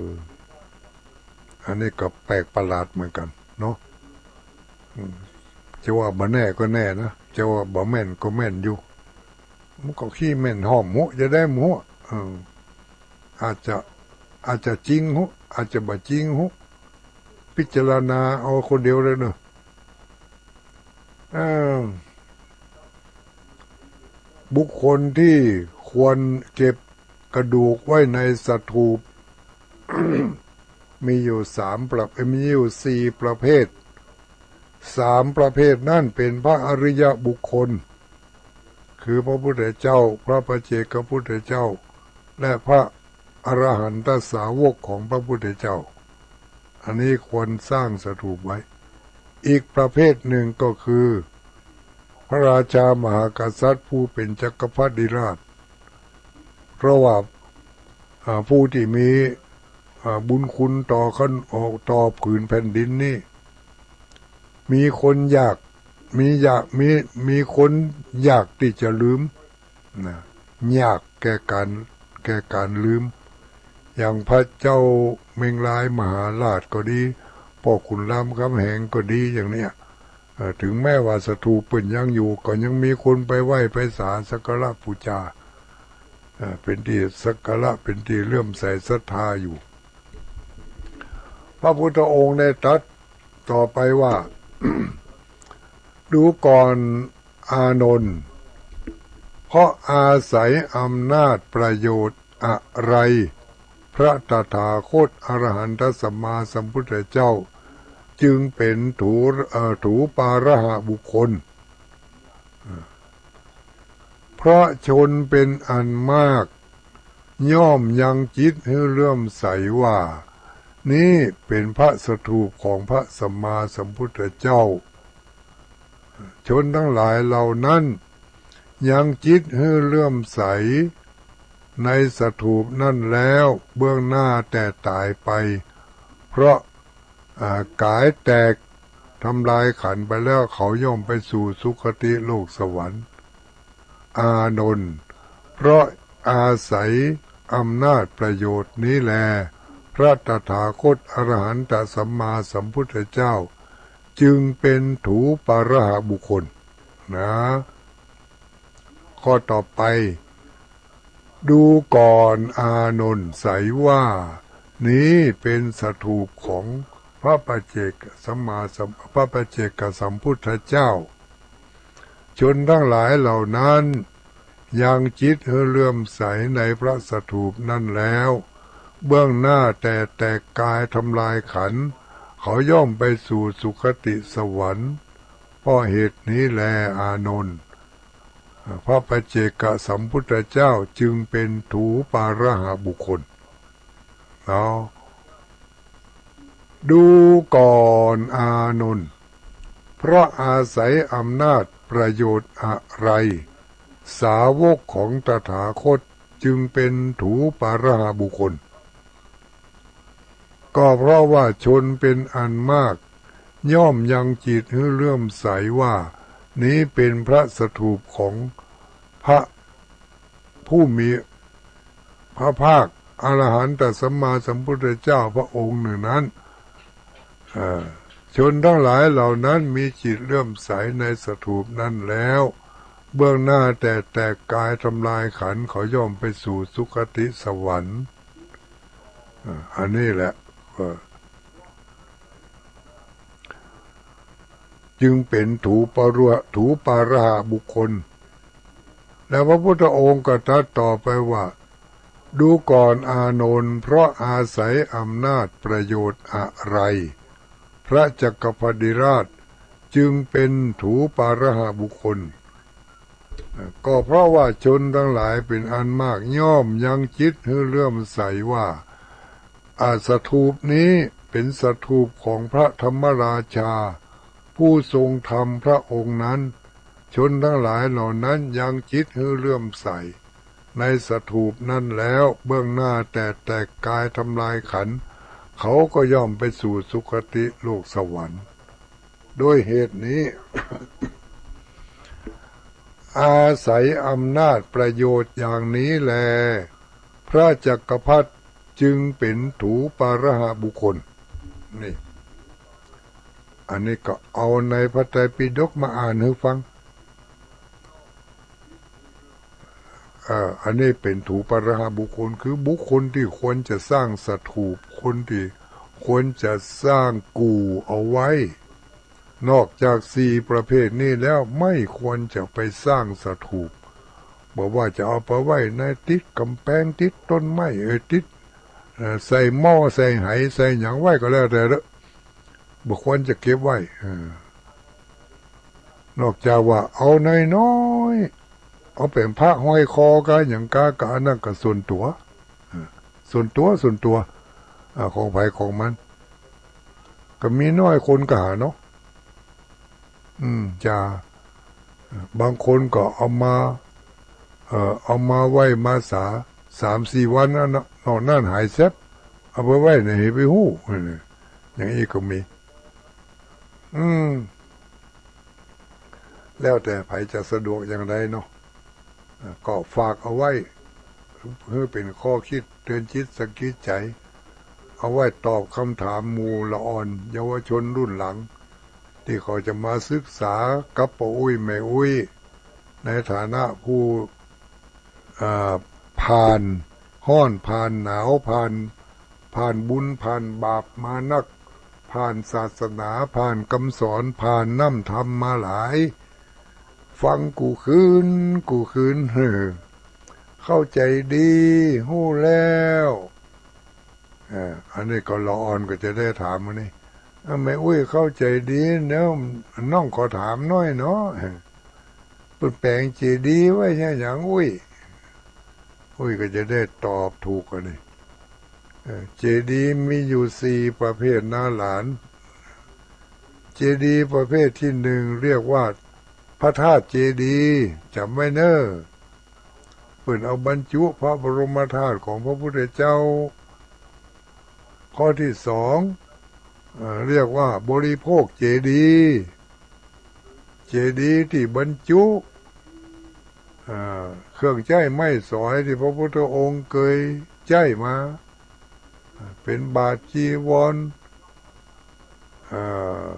อันนี้ก็แปลกประหลาดเหมือนกั๋นเนาะ อืม จะว่าบ่แน่ก็แน่นะ จะว่าบ่แม่นก็แม่นอยู่ มันก็ขี้แม่นห้อมหัว จะได้หัว เออ อาจจะ อาจจะจริงหัว อาจจะบ่จริงหัว พิจารณาเอาคนเดียวเลยเนาะ เออ บุคคลที่ควรเก็บกระดูกไว้ในสถูป มีอยู่สามประ เอ้ย มีอยู่สี่ประเภท สามประเภทนั้นเป็นพระอริยบุคคล คือพระพุทธเจ้า พระปัจเจกพุทธเจ้า และพระอรหันตสาวกของพระพุทธเจ้า อันนี้ควรสร้างสถูปไว้ อีกประเภทหนึ่งก็คือ พระราชามหากษัตริย์ผู้เป็นจักรพรรดิราช เพราะว่า อ่า ผู้ที่มี อ่า บุญคุณต่อขัน ต่อผืนแผ่นดินนี่ มีคนอยาก มีอยาก มี มีคนอยากที่จะลืม นะ ยากแก่การ แก่การลืม อย่างพระเจ้าเมงรายมหาราชก็ดี พ่อขุนรามคำแหงก็ดีอย่างเนี้ย เอ่อ ถึงแม้ว่าสถูปเปิ้นยังอยู่ ก็ยังมีคนไปไหว้ไปสาสักการะปู๋จา เอ่อ เป๋นตี้สักการะ เป๋นตี้เลื่อมใสศรัทธาอยู่ พระพุทธองค์ได้ตรัสต่อไปว่า ดูก่อนอานนท์ เพราะอาศัยอำนาจประโยชน์อะไร พระตถาคตอรหันตสัมมาสัมพุทธเจ้า จึงเป็นถู เอ่อ ถูปาระหะบุคคล เพราะชนเป็นอันมาก ย่อมยังจิตหื้อเลื่อมใสว่า นี้เป็นพระสถูปของพระสัมมาสัมพุทธเจ้า ชนทั้งหลายเหล่านั้น ยังจิตหื้อเลื่อมใสในสถูปนั้นแล้ว เบื้องหน้าแต่ต๋ายไป เพราะ อ่า ก๋ายแตกทำลายขันธ์ไปแล้ว เขาย่อมไปสู่สุคติโลกสวรรค์ อานนท์ เพราะอาศัยอำนาจประโยชน์นี้แล พระตถาคตอรหันตสัมมาสัมพุทธเจ้า จึงเป็นถูปาระหะบุคคล นะ ข้อต่อไป ดูก่อนอานนท์ ใสว่า นี้เป็นสถูปของพระปัจเจกสัมมาสัม พระปัจเจกสัมพุทธเจ้า ชนทั้งหลายเหล่านั้น ยังจิตหื้อเลื่อมใสในพระสถูปนั้นแล้ว เบื้องหน้าแต่แตกกายทำลายขันธ์ เขาย่อมไปสู่สุคติสวรรค์ เพราะเหตุนี้แล อานนท์ พระปัจเจกสัมพุทธเจ้าจึงเป็นถูปาระหะบุคคล เนาะ ดูก่อนอานนท์ เพราะอาศัยอำนาจประโยชน์อะไร สาวกของตถาคตจึงเป็นถูปาระหะบุคคล ก็เพราะว่าชนเป็นอันมาก ย่อมยังจิตหื้อเลื่อมใสว่า นี้เป็นพระสถูปของพระผู้มีพระภาค อรหันตสัมมาสัมพุทธเจ้าพระองค์หนึ่งนั้น เอ่อ ชนทั้งหลายเหล่านั้นมีจิตเลื่อมใสในสถูปนั้นแล้ว เบื้องหน้าแต่แตกกายทำลายขันธ์ เขาย่อมไปสู่สุคติสวรรค์ อ่า อันนี้แหละ เอ่อ จึงเป็นถูปาระ ถูปาระหะบุคคล แล้วพระพุทธองค์ก็ตรัสต่อไปว่า ดูก่อนอานนท์ เพราะอาศัยอำนาจประโยชน์อะไร พระจักรพรรดิราชจึงเป็นถูปาระหะบุคคล ก็เพราะว่าชนทั้งหลายเป็นอันมากย่อมยังจิตหื้อเลื่อมใสว่า อา สถูปนี้เป็นสถูปของพระธรรมราชา ผู้ทรงธรรมพระองค์นั้น ชนทั้งหลายเหล่านั้นยังจิตหื้อเลื่อมใสในสถูปนั้นแล้ว เบื้องหน้าแต่แตกกายทำลายขันธ์ เขาก็ย่อมไปสู่สุคติโลกสวรรค์ ด้วยเหตุนี้ อาศัยอำนาจประโยชน์อย่างนี้แล พระจักรพรรดิจึงเป็นถูปาระหะบุคคล นี่ อันนี้ก็เอาในพระไตรปิฎกมาอ่านหื้อฟัง เอ่อ อันนี้เป็นถูปาระหะบุคคล คือบุคคลที่ควรจะสร้างสถูป คนที่ควรจะสร้างกู่เอาไว้ นอกจากสี่ประเภทนี้แล้ว ไม่ควรจะไปสร้างสถูป บ่ว่าจะเอาไปไว้ในติดก๋ำแปง ติดต้นไม้ เอ่อ ติด เอ่อ ใส่หม้อ ใส่ไห ใส่หยังไว้ก็แล้วแต่เถอะ บ่ควรจะเก็บไว้ เออ นอกจากว่าเอาน้อยๆ เอาเป๋นพระห้อยคอกาหยังกา กาอันนั้นก็ส่วนตั๋ว เออ ส่วนตั๋ว ส่วนตั๋ว อ่า ของใผของมัน ก็มีน้อยคนก็หาเนาะ อืม จะ บางคนก็เอามา เอ่อ เอามาไว้มาสา สามสี่วันนั้นนะ นอกนั้นหายแซ็บ เอาไปไว้ไหนหื้อไปฮู้ อย่างอี้ก็มี อืม แล้วแต่ใผจะสะดวกอย่างใดเนาะ เอ่อ ก็ฝากเอาไว้ หื้อเป๋นข้อคิดเตือนจิตสะกิดใจ๋ เอาไว้ตอบคำถามหมู่ละอ่อนเยาวชนรุ่นหลัง ตี้เขาจะมาศึกษากับป้ออุ๊ยแม่อุ๊ย ในฐานะผู้ อ่า ผ่านฮ้อน ผ่านหนาว ผ่าน ผ่านบุญ ผ่านบาปมานัก ผ่านศาสนา ผ่านกำสอน ผ่านน้ำธรรมมาหลาย ฟังกู้คืน กู้คืน เฮ้อ เข้าใจ๋ดี ฮู้แล้ว อ่า อันนี้ก็ละอ่อนก็จะได้ถามอันนี้ อ่า แม่อุ๊ยเข้าใจ๋ดี แล้วน้องขอถามหน้อยเนาะ เปิ้นแป๋งเจดีย์ไว้เหียหยังอุ๊ย อุ๊ยก็จะได้ตอบถูกอันนี้ เอ่อ เจดีย์มีอยู่สี่ประเภทนาหลาน เจดีย์ประเภทตี้หนึ่งเรียกว่าพระธาตุเจดีย์ จ๋ำไว้เน่อ เปิ้นเอาบรรจุพระบรมธาตุของพระพุทธเจ้า ข้อตี้สอง เอ่อ เรียกว่าบริโภคเจดีย์ เจดีย์ตี้บรรจุ เอ่อ เครื่องใจ๊ไม้สอยตี้พระพุทธองค์เกยใจ๊มา เป๋นบาตรจีวร เอ่อ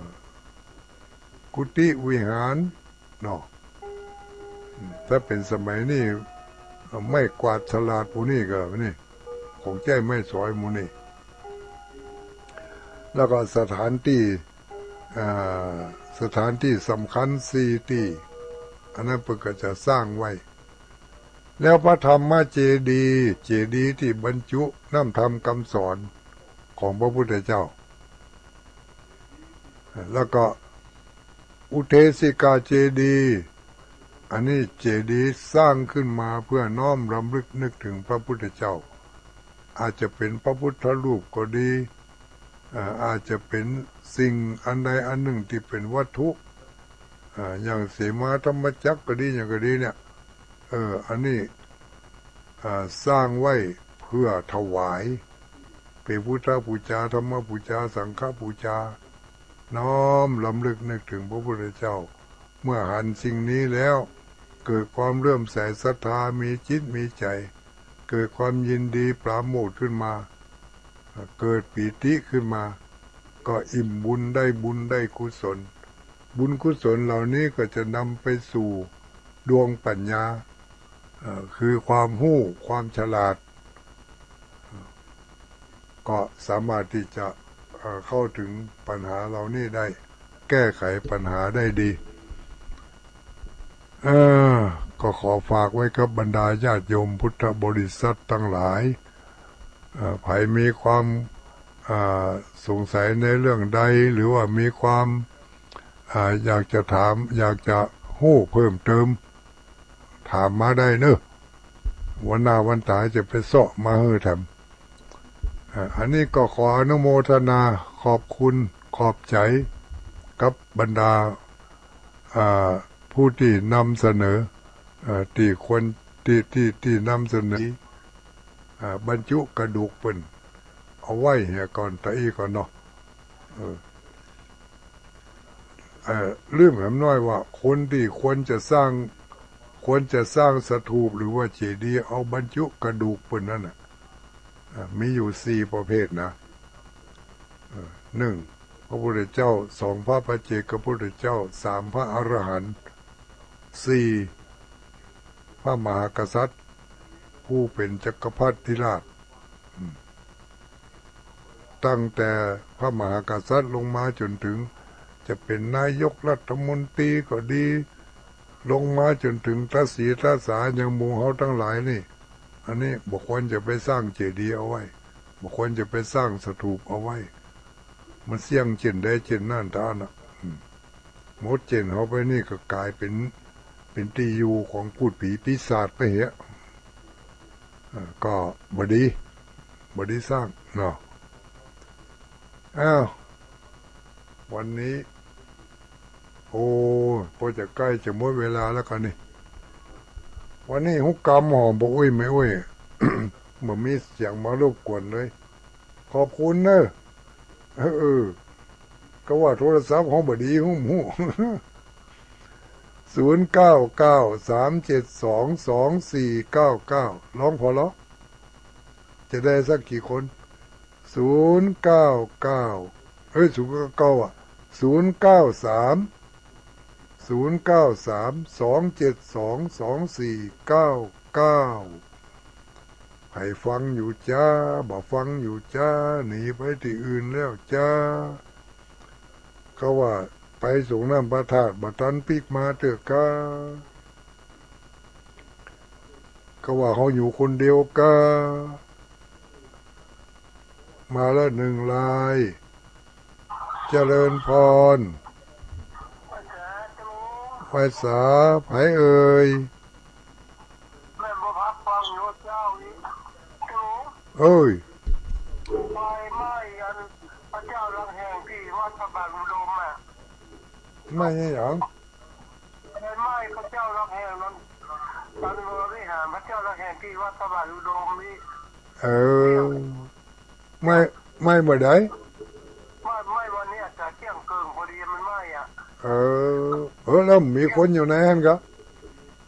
กุฏิวิหารเนาะ ถ้าเป๋นสมัยนี้ ไม้กวาดสลาดหมู่นี้ก็นี่ ของใจ๊ไม้สอยหมู่นี้ แล้วก็สถานตี้ อ่า สถานตี้สำคัญสี่ตี้ อันนั้นเปิ้นก็จะสร้างไว้ แล้วพระธรรมเจดีย์ เจดีย์ตี้บรรจุน้ำธรรมกำสอนของพระพุทธเจ้า แล้วก็อุเทสิกาเจดีย์ อันนี้เจดีย์สร้างขึ้นมาเพื่อน้อมรำลึกนึกถึงพระพุทธเจ้า อาจจะเป๋นพระพุทธรูปก็ดี เอ่อ อาจจะเป๋นสิ่งอันใดอันหนึ่งตี้เป๋นวัตถุ อ่า อย่างเสมาธรรมจักรก็ดี อย่างก็ดีเนี่ย เออ อันนี้ อ่า สร้างไว้เพื่อถวาย เป๋นพุทธปูจา ธรรมปูจา สังฆปูจา น้อมรำลึกนึกถึงพระพุทธเจ้า เมื่อหันสิ่งนี้แล้ว เกิดความเลื่อมใสศรัทธา มีจิตมีใจ๋ เกิดความยินดีปราโมทย์ขึ้นมา เกิดปีติขึ้นมา ก็อิ่มบุญ ได้บุญได้กุศล บุญกุศลเหล่านี้ก็จะนำไปสู่ ดวงปัญญา เอ่อ คือความฮู้ ความฉลาด ก็สามารถตี้จะ เอ่อ เข้าเถิงปัญหาเหล่านี้ได้ แก้ไขปัญหาได้ดี เออ ก็ขอฝากไว้กับบรรดาญาติโยมพุทธบริษัทตังหลาย เอ่อ ใผมีความ อ่า สงสัยในเรื่องใด หรือว่ามีความ อ่า อยากจะถาม อยากจะฮู้เพิ่มเติม ถามมาได้เนาะ วันหน้าวันต๋าจะไปเซาะมาหื้อแถม อ่า อันนี้ก็ขออนุโมทนา ขอบคุณ ขอบใจ๋ กับบรรดา อ่า ผู้ตี้นำเสนอ เอ่อ ตี้ควร ตี้ ตี้ ตี้นำเสนอ อ่า บรรจุกระดูกเปิ้นเอาไว้เหียก่อน ตะอี้ก่อนเนาะ เออ เอ่อ ลืมแหมน้อยว่า คนตี้ควรจะสร้าง ควรจะสร้างสถูปหรือว่าเจดีย์เอาบรรจุกระดูกเปิ้นนั้นน่ะ อ่า มีอยู่สี่ประเภทนะ เอ่อ หนึ่ง พระพุทธเจ้า สอง พระปัจเจกพุทธเจ้า สาม พระอรหันต์ สี่ พระมหากษัตริย์ ผู้เป๋นจักรพรรดิราช อืม ตั้งแต่พระมหากษัตริย์ลงมาจ๋นเถิง จะเป๋นนายกรัฐมนตรีก็ดี ลงมาจ๋นเถิงตาสีตาสาอย่างหมู่เฮาตังหลายนี่ อันนี้บ่ควรจะไปสร้างเจดีย์เอาไว้ บ่ควรจะไปสร้างสถูปเอาไว้ มันเสี้ยงเจ้นใดเจ้นนั้นต๋าน่ะ อืม หมดเจ้นเฮาไปนี่ก็ก๋ายเป๋น เป๋นตี้อยู่ของพูดผีปีศาจไปเหีย เอ่อ ก็บ่ดี บ่ดีสร้างเนาะ อ้าว วันนี้ โอ้ ก็จะใก้จะหมดเวลาแล้วกั๋นนี่ วันนี้ฮู้กำหอมบ่อุ้ยไม่อุ้ย บ่มีเสียงมารบกวนเลย ขอบคุณเนอะ เออ เออ ก็ว่าโทรศัพท์เฮาบ่ดี ฮู้ ฮู้ ศูนย์เก้าเก้า สามเจ็ดสอง สองสี่เก้าเก้า ลองผ่อลอ จะได้สักกี่คน ศูนย์เก้าเก้า เอ้ย ศูนย์เก้าเก้า อะ ศูนย์เก้าสาม ศูนย์เก้าสาม สองเจ็ดสอง สองสี่เก้าเก้า ใผฟังอยู่จ้า บ่ฟังอยู่จ้า หนีไปตี้อื่นแล้วจ้า ก็ว่าไปส่งน้ำพระธาตุ บ่ตันปิ๊กมาเตื้อก้า ก็ว่าเฮาอยู่คนเดียวก้า มาแล้วหนึ่งราย เจริญพร ไหว้สา ใผเอ่ย แม่นบ่พักฟังอยู่เจ้าอีก เอ้ย ไฟไหม้อันพระเจ้าหลักแห่งตี้วัดพระบาทอุดมอะ ไหม้อะหยัง ไฟไหม้พระเจ้าหลักแห่งนั้น อันวรวิหารพระเจ้าหลักแห่งตี้วัดพระบาทอุดมนี่ เออ ไหม้ ไหม้เมื่อใด ไหม้ ไหม้วันนี้อาจจะเที่ยงเกินพอดีมันไหม้อะ เออ เออ แล้วมีคนอยู่ในหั้นกา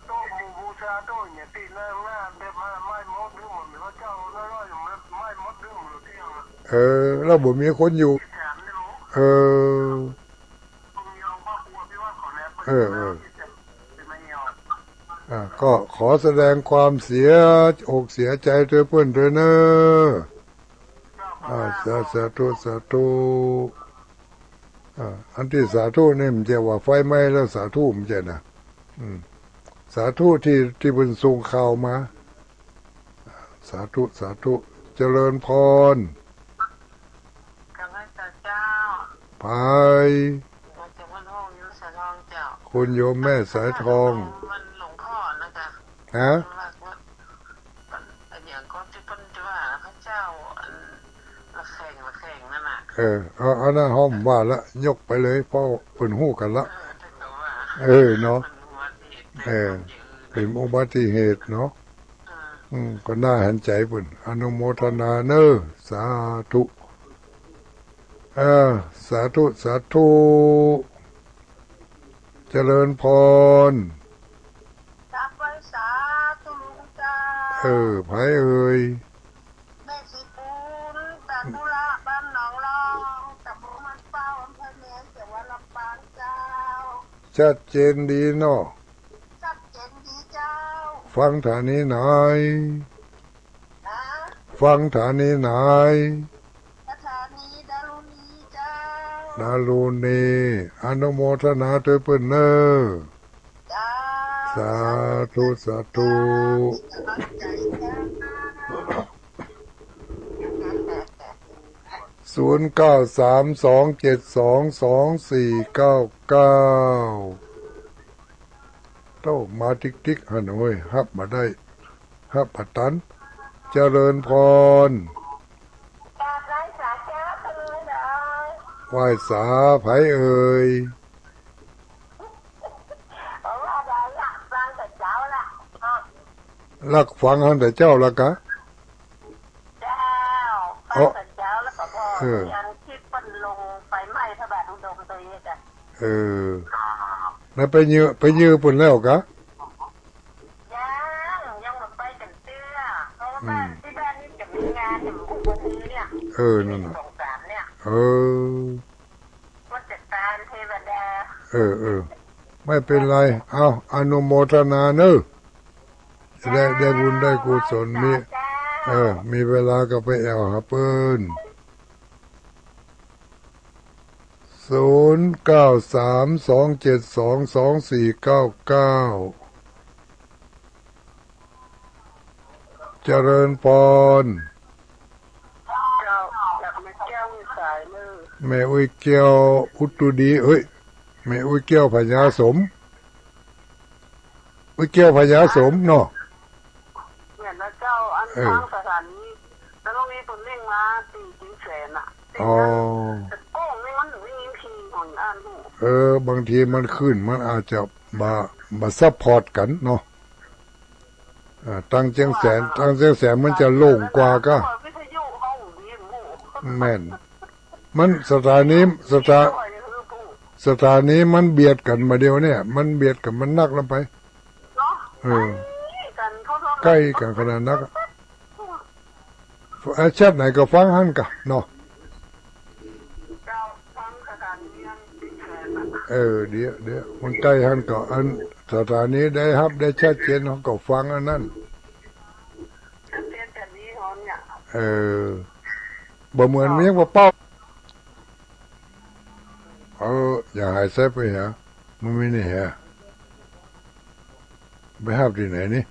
โต๊ะหมู่บูชาโต๊ะเนี่ยตี้หน้า หน้าแบบว่าไหม้หมดหรือหมด พระเจ้าน้อยๆ อยู่มันไหม้หมดหรือหมดเที่ยงอะ เออ แล้วบ่มีคนอยู่ แถมนี่หนู เออ เออ เออ อ่ะ ก็ขอแสดงความเสียอกเสียใจ๋เตื้อเปิ้นเตื้อเน้อ อ่า สา สาธุ สาธุ อ่า อันตี้สาธุนี่มันจะว่าไฟไหม้แล้วสาธุมันจะนะ อืม สาธุตี้ ตี้เปิ้นส่งข่าวมา สาธุ สาธุ เจริญพร กราบไหว้สาเจ้า ไผ มาจากบ้านห้องอยู่สายทองเจ้า คุณโยมแม่สายทอง มันหลวงพ่อนะจ๊ะ ฮะ ว่า ว่า อันอย่างก็ตี้เปิ้นว่าพระเจ้าอันระแข่ง ระแข่งนั่นน่ะ เออ เอา เอาหน้าห้องว่าละ ยกไปเลย เพราะเปิ้นฮู้กั๋นละ เออ แต่ก็ว่า เออ เนาะ มันหัวที่ เออ เปนอย่างอื่น เป๋นอุบัติเหตุเนาะ อืม ก็น่าหันใจ๋เปิ้น อนุโมทนาเน้อ สาธุ เออ สาธุ สาธุ เจริญพร กราบไหว้สาธุหลวงต๋า เออ ไผเอ่ย แม่ศรีปูน ตาธุระ บ้านหนองรอง ตำบลมันเป้า อำเภอเมือง จังหวัดลำปางเจ้า ชัดเจนดีเนาะ ชัดเจน ฟังถานีไหน ฟังถานีไหน สถานีดารุณีเจ้า ดารุณี อนุโมทนาตวยเปิ้นเน่อ เจ้า สาธุ สาธุ สาธุ เจ้า ศูนย์เก้าสามสองเจ็ดสองสองสี่เก้าเก้า โต้มาติ๊กๆ หั้นเว้ย ฮับบ่ได้ ฮับบ่ตัน เจริญพร กราบไหว้สาเจ้าคืนเลย ไหว้สาใผเอ่ย เพราะว่าได้ลักฟังแต่เจ้าละ ลักฟังหั้นแต่เจ้าละกะ เจ้า ฟังแต่เจ้าแล้วก็พอ เออ ยังคิดเปิ้นลงไฟไหม้พระบาทอุดมตัวเองอะ เออ แล้วไปยื้อ ไปยื้อเปิ้นแล้วกะ ยัง ยังบ่ไปกั๋นเตื้อ เพราะว่า อืม บ้าน ที่บ้านนี่จะมีงานอยู่ หมู่บ้านเนี่ย เออ นั่นน่ะ สองสามเนี่ย เออ ว่าจะตามเทวดา เออ เออ ไม่เป๋นไร เอ้า อนุโมทนาเน่อ ได้ ได้บุญได้กุศล มี เออ มีเวลาก็ไปแอ่วหาเปิ้น ศูนย์เก้าสามสองเจ็ดสองสองสี่เก้าเก้า เจริญพร เจ้า จากแม่แก้วสายเลย แม่อุ๊ยแก้วอุตุดี เฮ้ย แม่อุ๊ยแก้วพญาสม อุ๊ยแก้วพญาสมเนาะ แม่นนะเจ้า อัน เออ ทางสถานี แล้วตรงนี้เปิ้นเร่งมาตี้เจียงแสนน่ะ อ๋อ แต่โก้งนี่มันไม่มีพีของอ่านดู เออ บางทีมันคลื่น มันอาจจะบ่ บ่ซัพพอร์ตกั๋นเนาะ อ่า ตังเจียงแสน ตังเจียงแสนมันจะโล่งกว่ากะ วิทยุห้องดีหมู่ แม่น มันสถานี สถา สถานีมันเบียดกั๋นบ่าเดี่ยวเนี่ย มันเบียดกั๋น มันนักแล้วไป เนาะ เออ ใกล้กั๋น ใกล้กั๋นขนาดนักอะ เอ่อ ชาติไหนก็ฟังหั้นกะเนาะ เจ้า ฟังสถานีอันติดแขนน่ะ เออ เดี๋ยว เดี๋ยว มันใกล้หั้นก็ อันสถานีได้ฮับได้ชัดเจน เฮาก็ฟังอันนั้น ชัดเจนแต่นี้ฮอนเนี่ย เออ บ่เหมือนเวียงป่าเป้า เออ อย่าหายใส่ไปหา มันมีนี่แหะ ไปฮับตี้ไหนนี่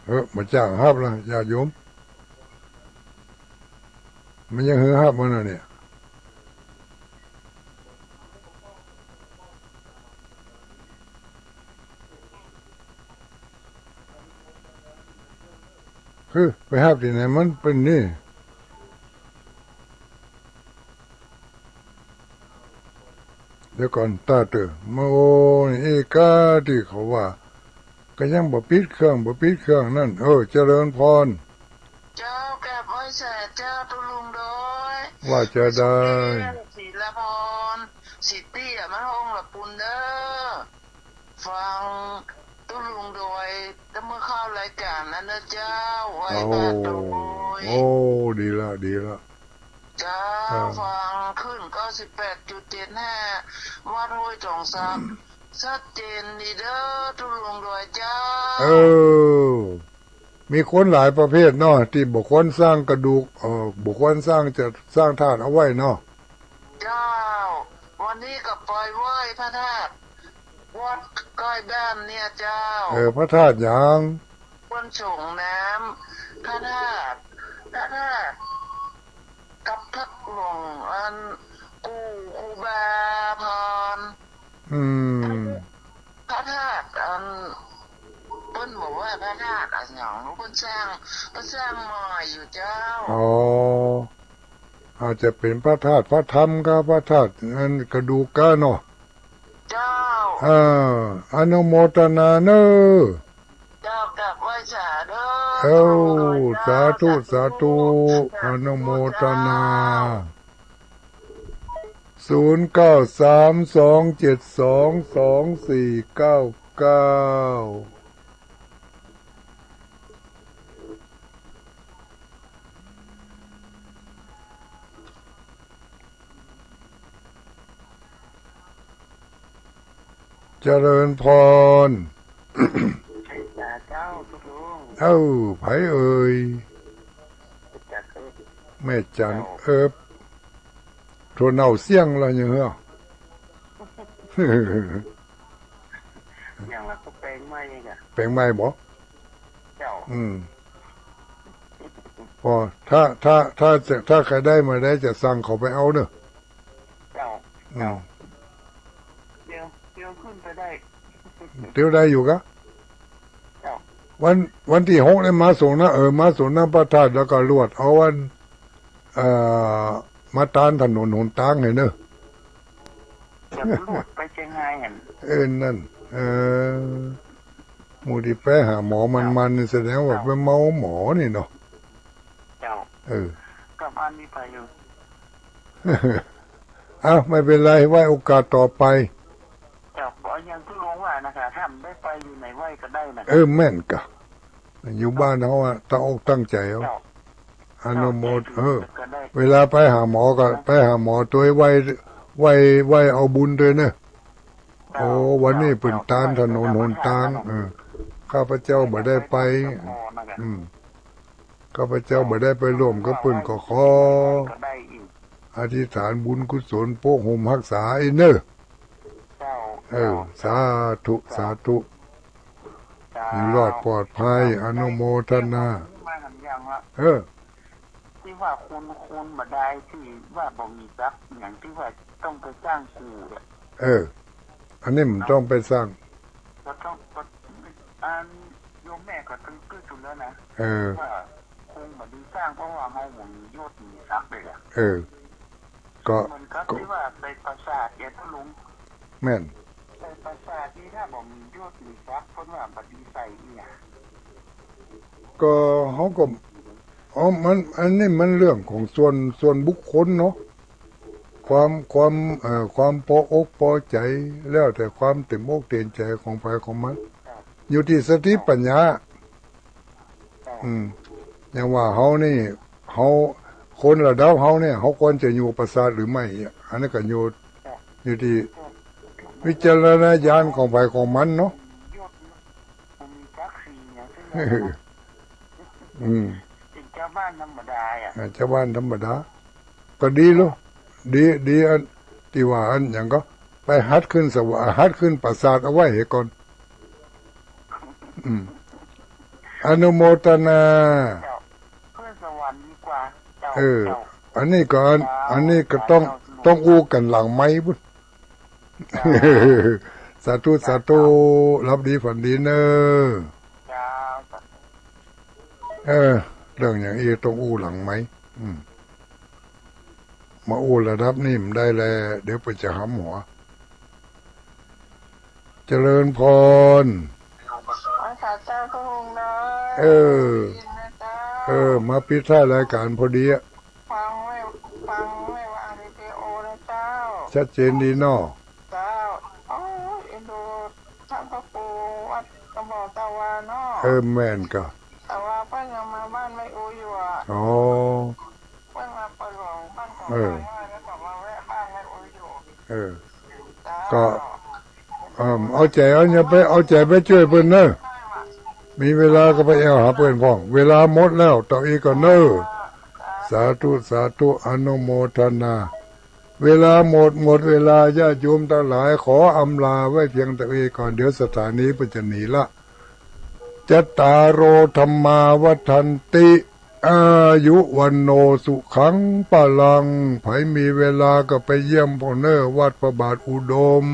เออ บ่จ้างฮับละ ญาติโยม มันยังหื้อฮับมันน่ะเนี่ย คือไปฮับตี้ไหน มันเป๋นนี่ เดี๋ยวก่อน ตาเต๋อ มาโอ้นี่ เอกาตี้เขาว่า ก็ยังบ่ปิดเครื่อง บ่ปิดเครื่องนั่น เออ เจริญพร เจ้ากราบไหว้สาเจ้าตุ๊ลุงโดย ว่าจะได้ สุเตียน ศิลาพร สิตี้อะ มันห้องละปุนเด้อ ฟังตุ๊ลุงโดย แต่เมื่อเข้ารายการนั้นนะเจ้า ไหว้พระโดย โอ้ ดีละ ดีละ เจ้า อ่า ฟังคลื่นเก้าสิบแปดจุดเจ็ดห้า วัดห้วยตองสัก ชัดเจนดีเด้อตุ๊ลุงโดยเจ้า เออ มีคนหลายประเภทเนาะ ตี้บ่ควรสร้างกระดูก เอ่อ บ่ควรสร้าง จะสร้างธาตุเอาไว้เนาะ เจ้า วันนี้ก็ไปไหว้พระธาตุ วัดใกล้บ้านเนี่ยเจ้า เออ พระธาตุหยัง ควรส่งน้ำ พระธาตุ พระธาตุ กับพระหลวงอันกู่ครูบาพร อืม พระธาตุอัน เปิ้นบอกว่าพระธาตุอันหยัง เปิ้นสร้าง เปิ้นสร้างใหม่อยู่เจ้า อ๋อ อาจจะเป๋นพระธาตุพระธรรมกา พระธาตุอันกระดูกกาเนาะ เจ้า อ่า อนุโมทนาเน่อ เจ้ากราบไหว้สาเด้อ เอ้า สาธุ สาธุ อนุโมทนา ศูนย์เก้าสามสองเจ็ดสองสองสี่เก้าเก้า เจริญพร ใครจ๋าเจ้าตุ๊ลุง เอ้า ใผเอ่ย จ๋าเอิบ แม่จันเอิบ ถั่วเน่าเสี้ยงละยังเหรอ เสี้ยงละก็แปลงใหม่กะ แปลงใหม่บ่ เจ้า อืม พอ ถ้า ถ้า ถ้าจะ ถ้าใครได้มาได้จะสั่งเขาไปเอาเนอะ เจ้า อืม เจ้า เตียว เตียวขึ้นไปได้ เตียวได้อยู่กะ เจ้า วัน วันตี้หกเนี่ยมาสรงน้ำ เออ มาสรงน้ำพระธาตุแล้วก็ลวดเอาวัน เอ่อ มาตานถนนหนตางหื้อเนอะ จะลวดไปเจียงรายหั้น เออ นั่น เออ หมู่ตี้ไปหาหมอมันๆ นี่แสดงว่าไปเมาหมอนี่เนาะ เจ้า เออ กับอันนี้ไปอยู่ เอ้า ไม่เป็นไร ไว้โอกาสต่อไป เจ้า บ่อย่างตุ๊ลุงว่านะคะ ถ้ามันได้ไปอยู่ไหนไหว้ก็ได้นะ เออ แม่นกะ อยู่บ้านเฮาอะ ตั้งอกตั้งใจ๋เอา เจ้า อนุโมท เจ้า เออ ก็ได้ เวลาไปหาหมอก็ เจ้า ไปหาหมอตวย ไหว้ ไหว้ ไหว้เอาบุญตวยเนอะ เจ้า โอ้ วันนี้เปิ้นตานถนนหนตาง เจ้า เออ ข้าพเจ้าบ่ได้ไป เจ้า อืม ข้าพเจ้าบ่ได้ไปร่วมกับเปิ้น ก็ขอ ก็ได้อีก อธิษฐานบุญกุศลปกห่มฮักษาอีกเนอะ เจ้า เออ เจ้า สาธุ เจ้า สาธุ เจ้า อยู่รอดปลอดภัย เจ้า อนุโมทนา มาหันยังละ เออ ตี้ว่าคน คนบ่ได้ตี้ว่าบ่มีจักอย่างตี้ว่าต้องไปสร้างกู่อะ เออ อันนี้มันต้องไปสร้าง ก็ต้อง ก็ อันโยมแม่ก็ตึงกึ๊กอยู่แล้วนะ เออ ว่าคงบ่ดีสร้าง เพราะว่าเฮาบ่มียศมีศักดิ์เลยอะ เออ ก็ มันก็ ก็ ตี้ว่าไปปราสาทแกตุ๊ลุง แม่น ไปปราสาทนี่ถ้าบ่มียศมีศักดิ์ เปิ้นว่าบ่ดีใส่อีหยัง ก็เฮาก็ อ๋อ มัน อันนี้มันเรื่องของส่วน ส่วนบุคคลเนาะ ความ ความ เอ่อ ความปออกปอใจ๋ แล้วแต่ความเต็มอกเต็มใจ๋ของใผของมัน อยู่ตี้สติปัญญา อืม อย่างว่าเฮานี่ เฮา คนระดับเฮาเนี่ย เฮาควรจะอยู่ปราสาทหรือไม่อะ อันนั้นก็อยู่ อยู่ตี้วิจารณญาณของใผของมันเนาะ อืม เป๋นจาวบ้านธรรมดาอะ อ่า จาวบ้านธรรมดา ก็ดีแล้ว ดี ดีอันตี้ว่าอันหยังก็ไปหัดขึ้นสวรรค์ หัดขึ้นปราสาทเอาไว้หื้อก่อน อืม อนุโมทนา เจ้า ขึ้นสวรรค์ดีกว่า เจ้า เออ เจ้า อันนี้ก็อัน เจ้า อันนี้ก็ต้อง เจ้า ต้องอู้กั๋นหลังไมค์ปุ้น เจ้า สาธุ สาธุ หลับดีฝันดีเนอะ เจ้า เออ เรื่องอย่างอี้ต้องอู้หลังไมค์ อืม มาอู้ระดับนี้มันได้แล เดี๋ยวเปิ้นจะหำหัว เจริญพร ขอสาธุเจ้าพระองค์นะ เออ ได้ยินนะเจ้า เออ มาปิดท้ายรายการพอดีอะ ฟังไว้ ฟังไว้ว่าวิดีโอนะเจ้า ชัดเจนดีเนาะ เจ้า โอ้ย เอ็นดูท่านพระครูวัดกระบอกตาวาเนาะ เออ แม่นกะ แต่ว่าเปิ้นยังมาบ้านแม่อูอยู่อะ อ๋อ เปิ้นมาเปิดหลวงบ้านของ เออ ตาวาแล้วก็มาแวะบ้านแม่อูอยู่ เออ เจ้า ก็ เอิ่ม เอาใจ๋ เอาใจ๋ไป เอาใจ๋ไปจ้วยเปิ้นเนอะ มีเวลาก็ไปแอ่วหาเปิ้นพ่อง เวลาหมดแล้ว เต้าอี้ก่อนเนอะ สาธุ สาธุ อนุโมทนา เวลาหมด หมดเวลา ญาติโยมตังหลาย ขออำลาไว้เพียงเต้าอี้ก่อน เดี๋ยวสถานีเปิ้นจะหนีละ จัตตาโร ธัมมา วัฑฒันติ อายุ วัณโณ สุขัง พลัง ใผมีเวลาก็ไปเยี่ยมพ่องเนอะ วัดพระบาทอุดม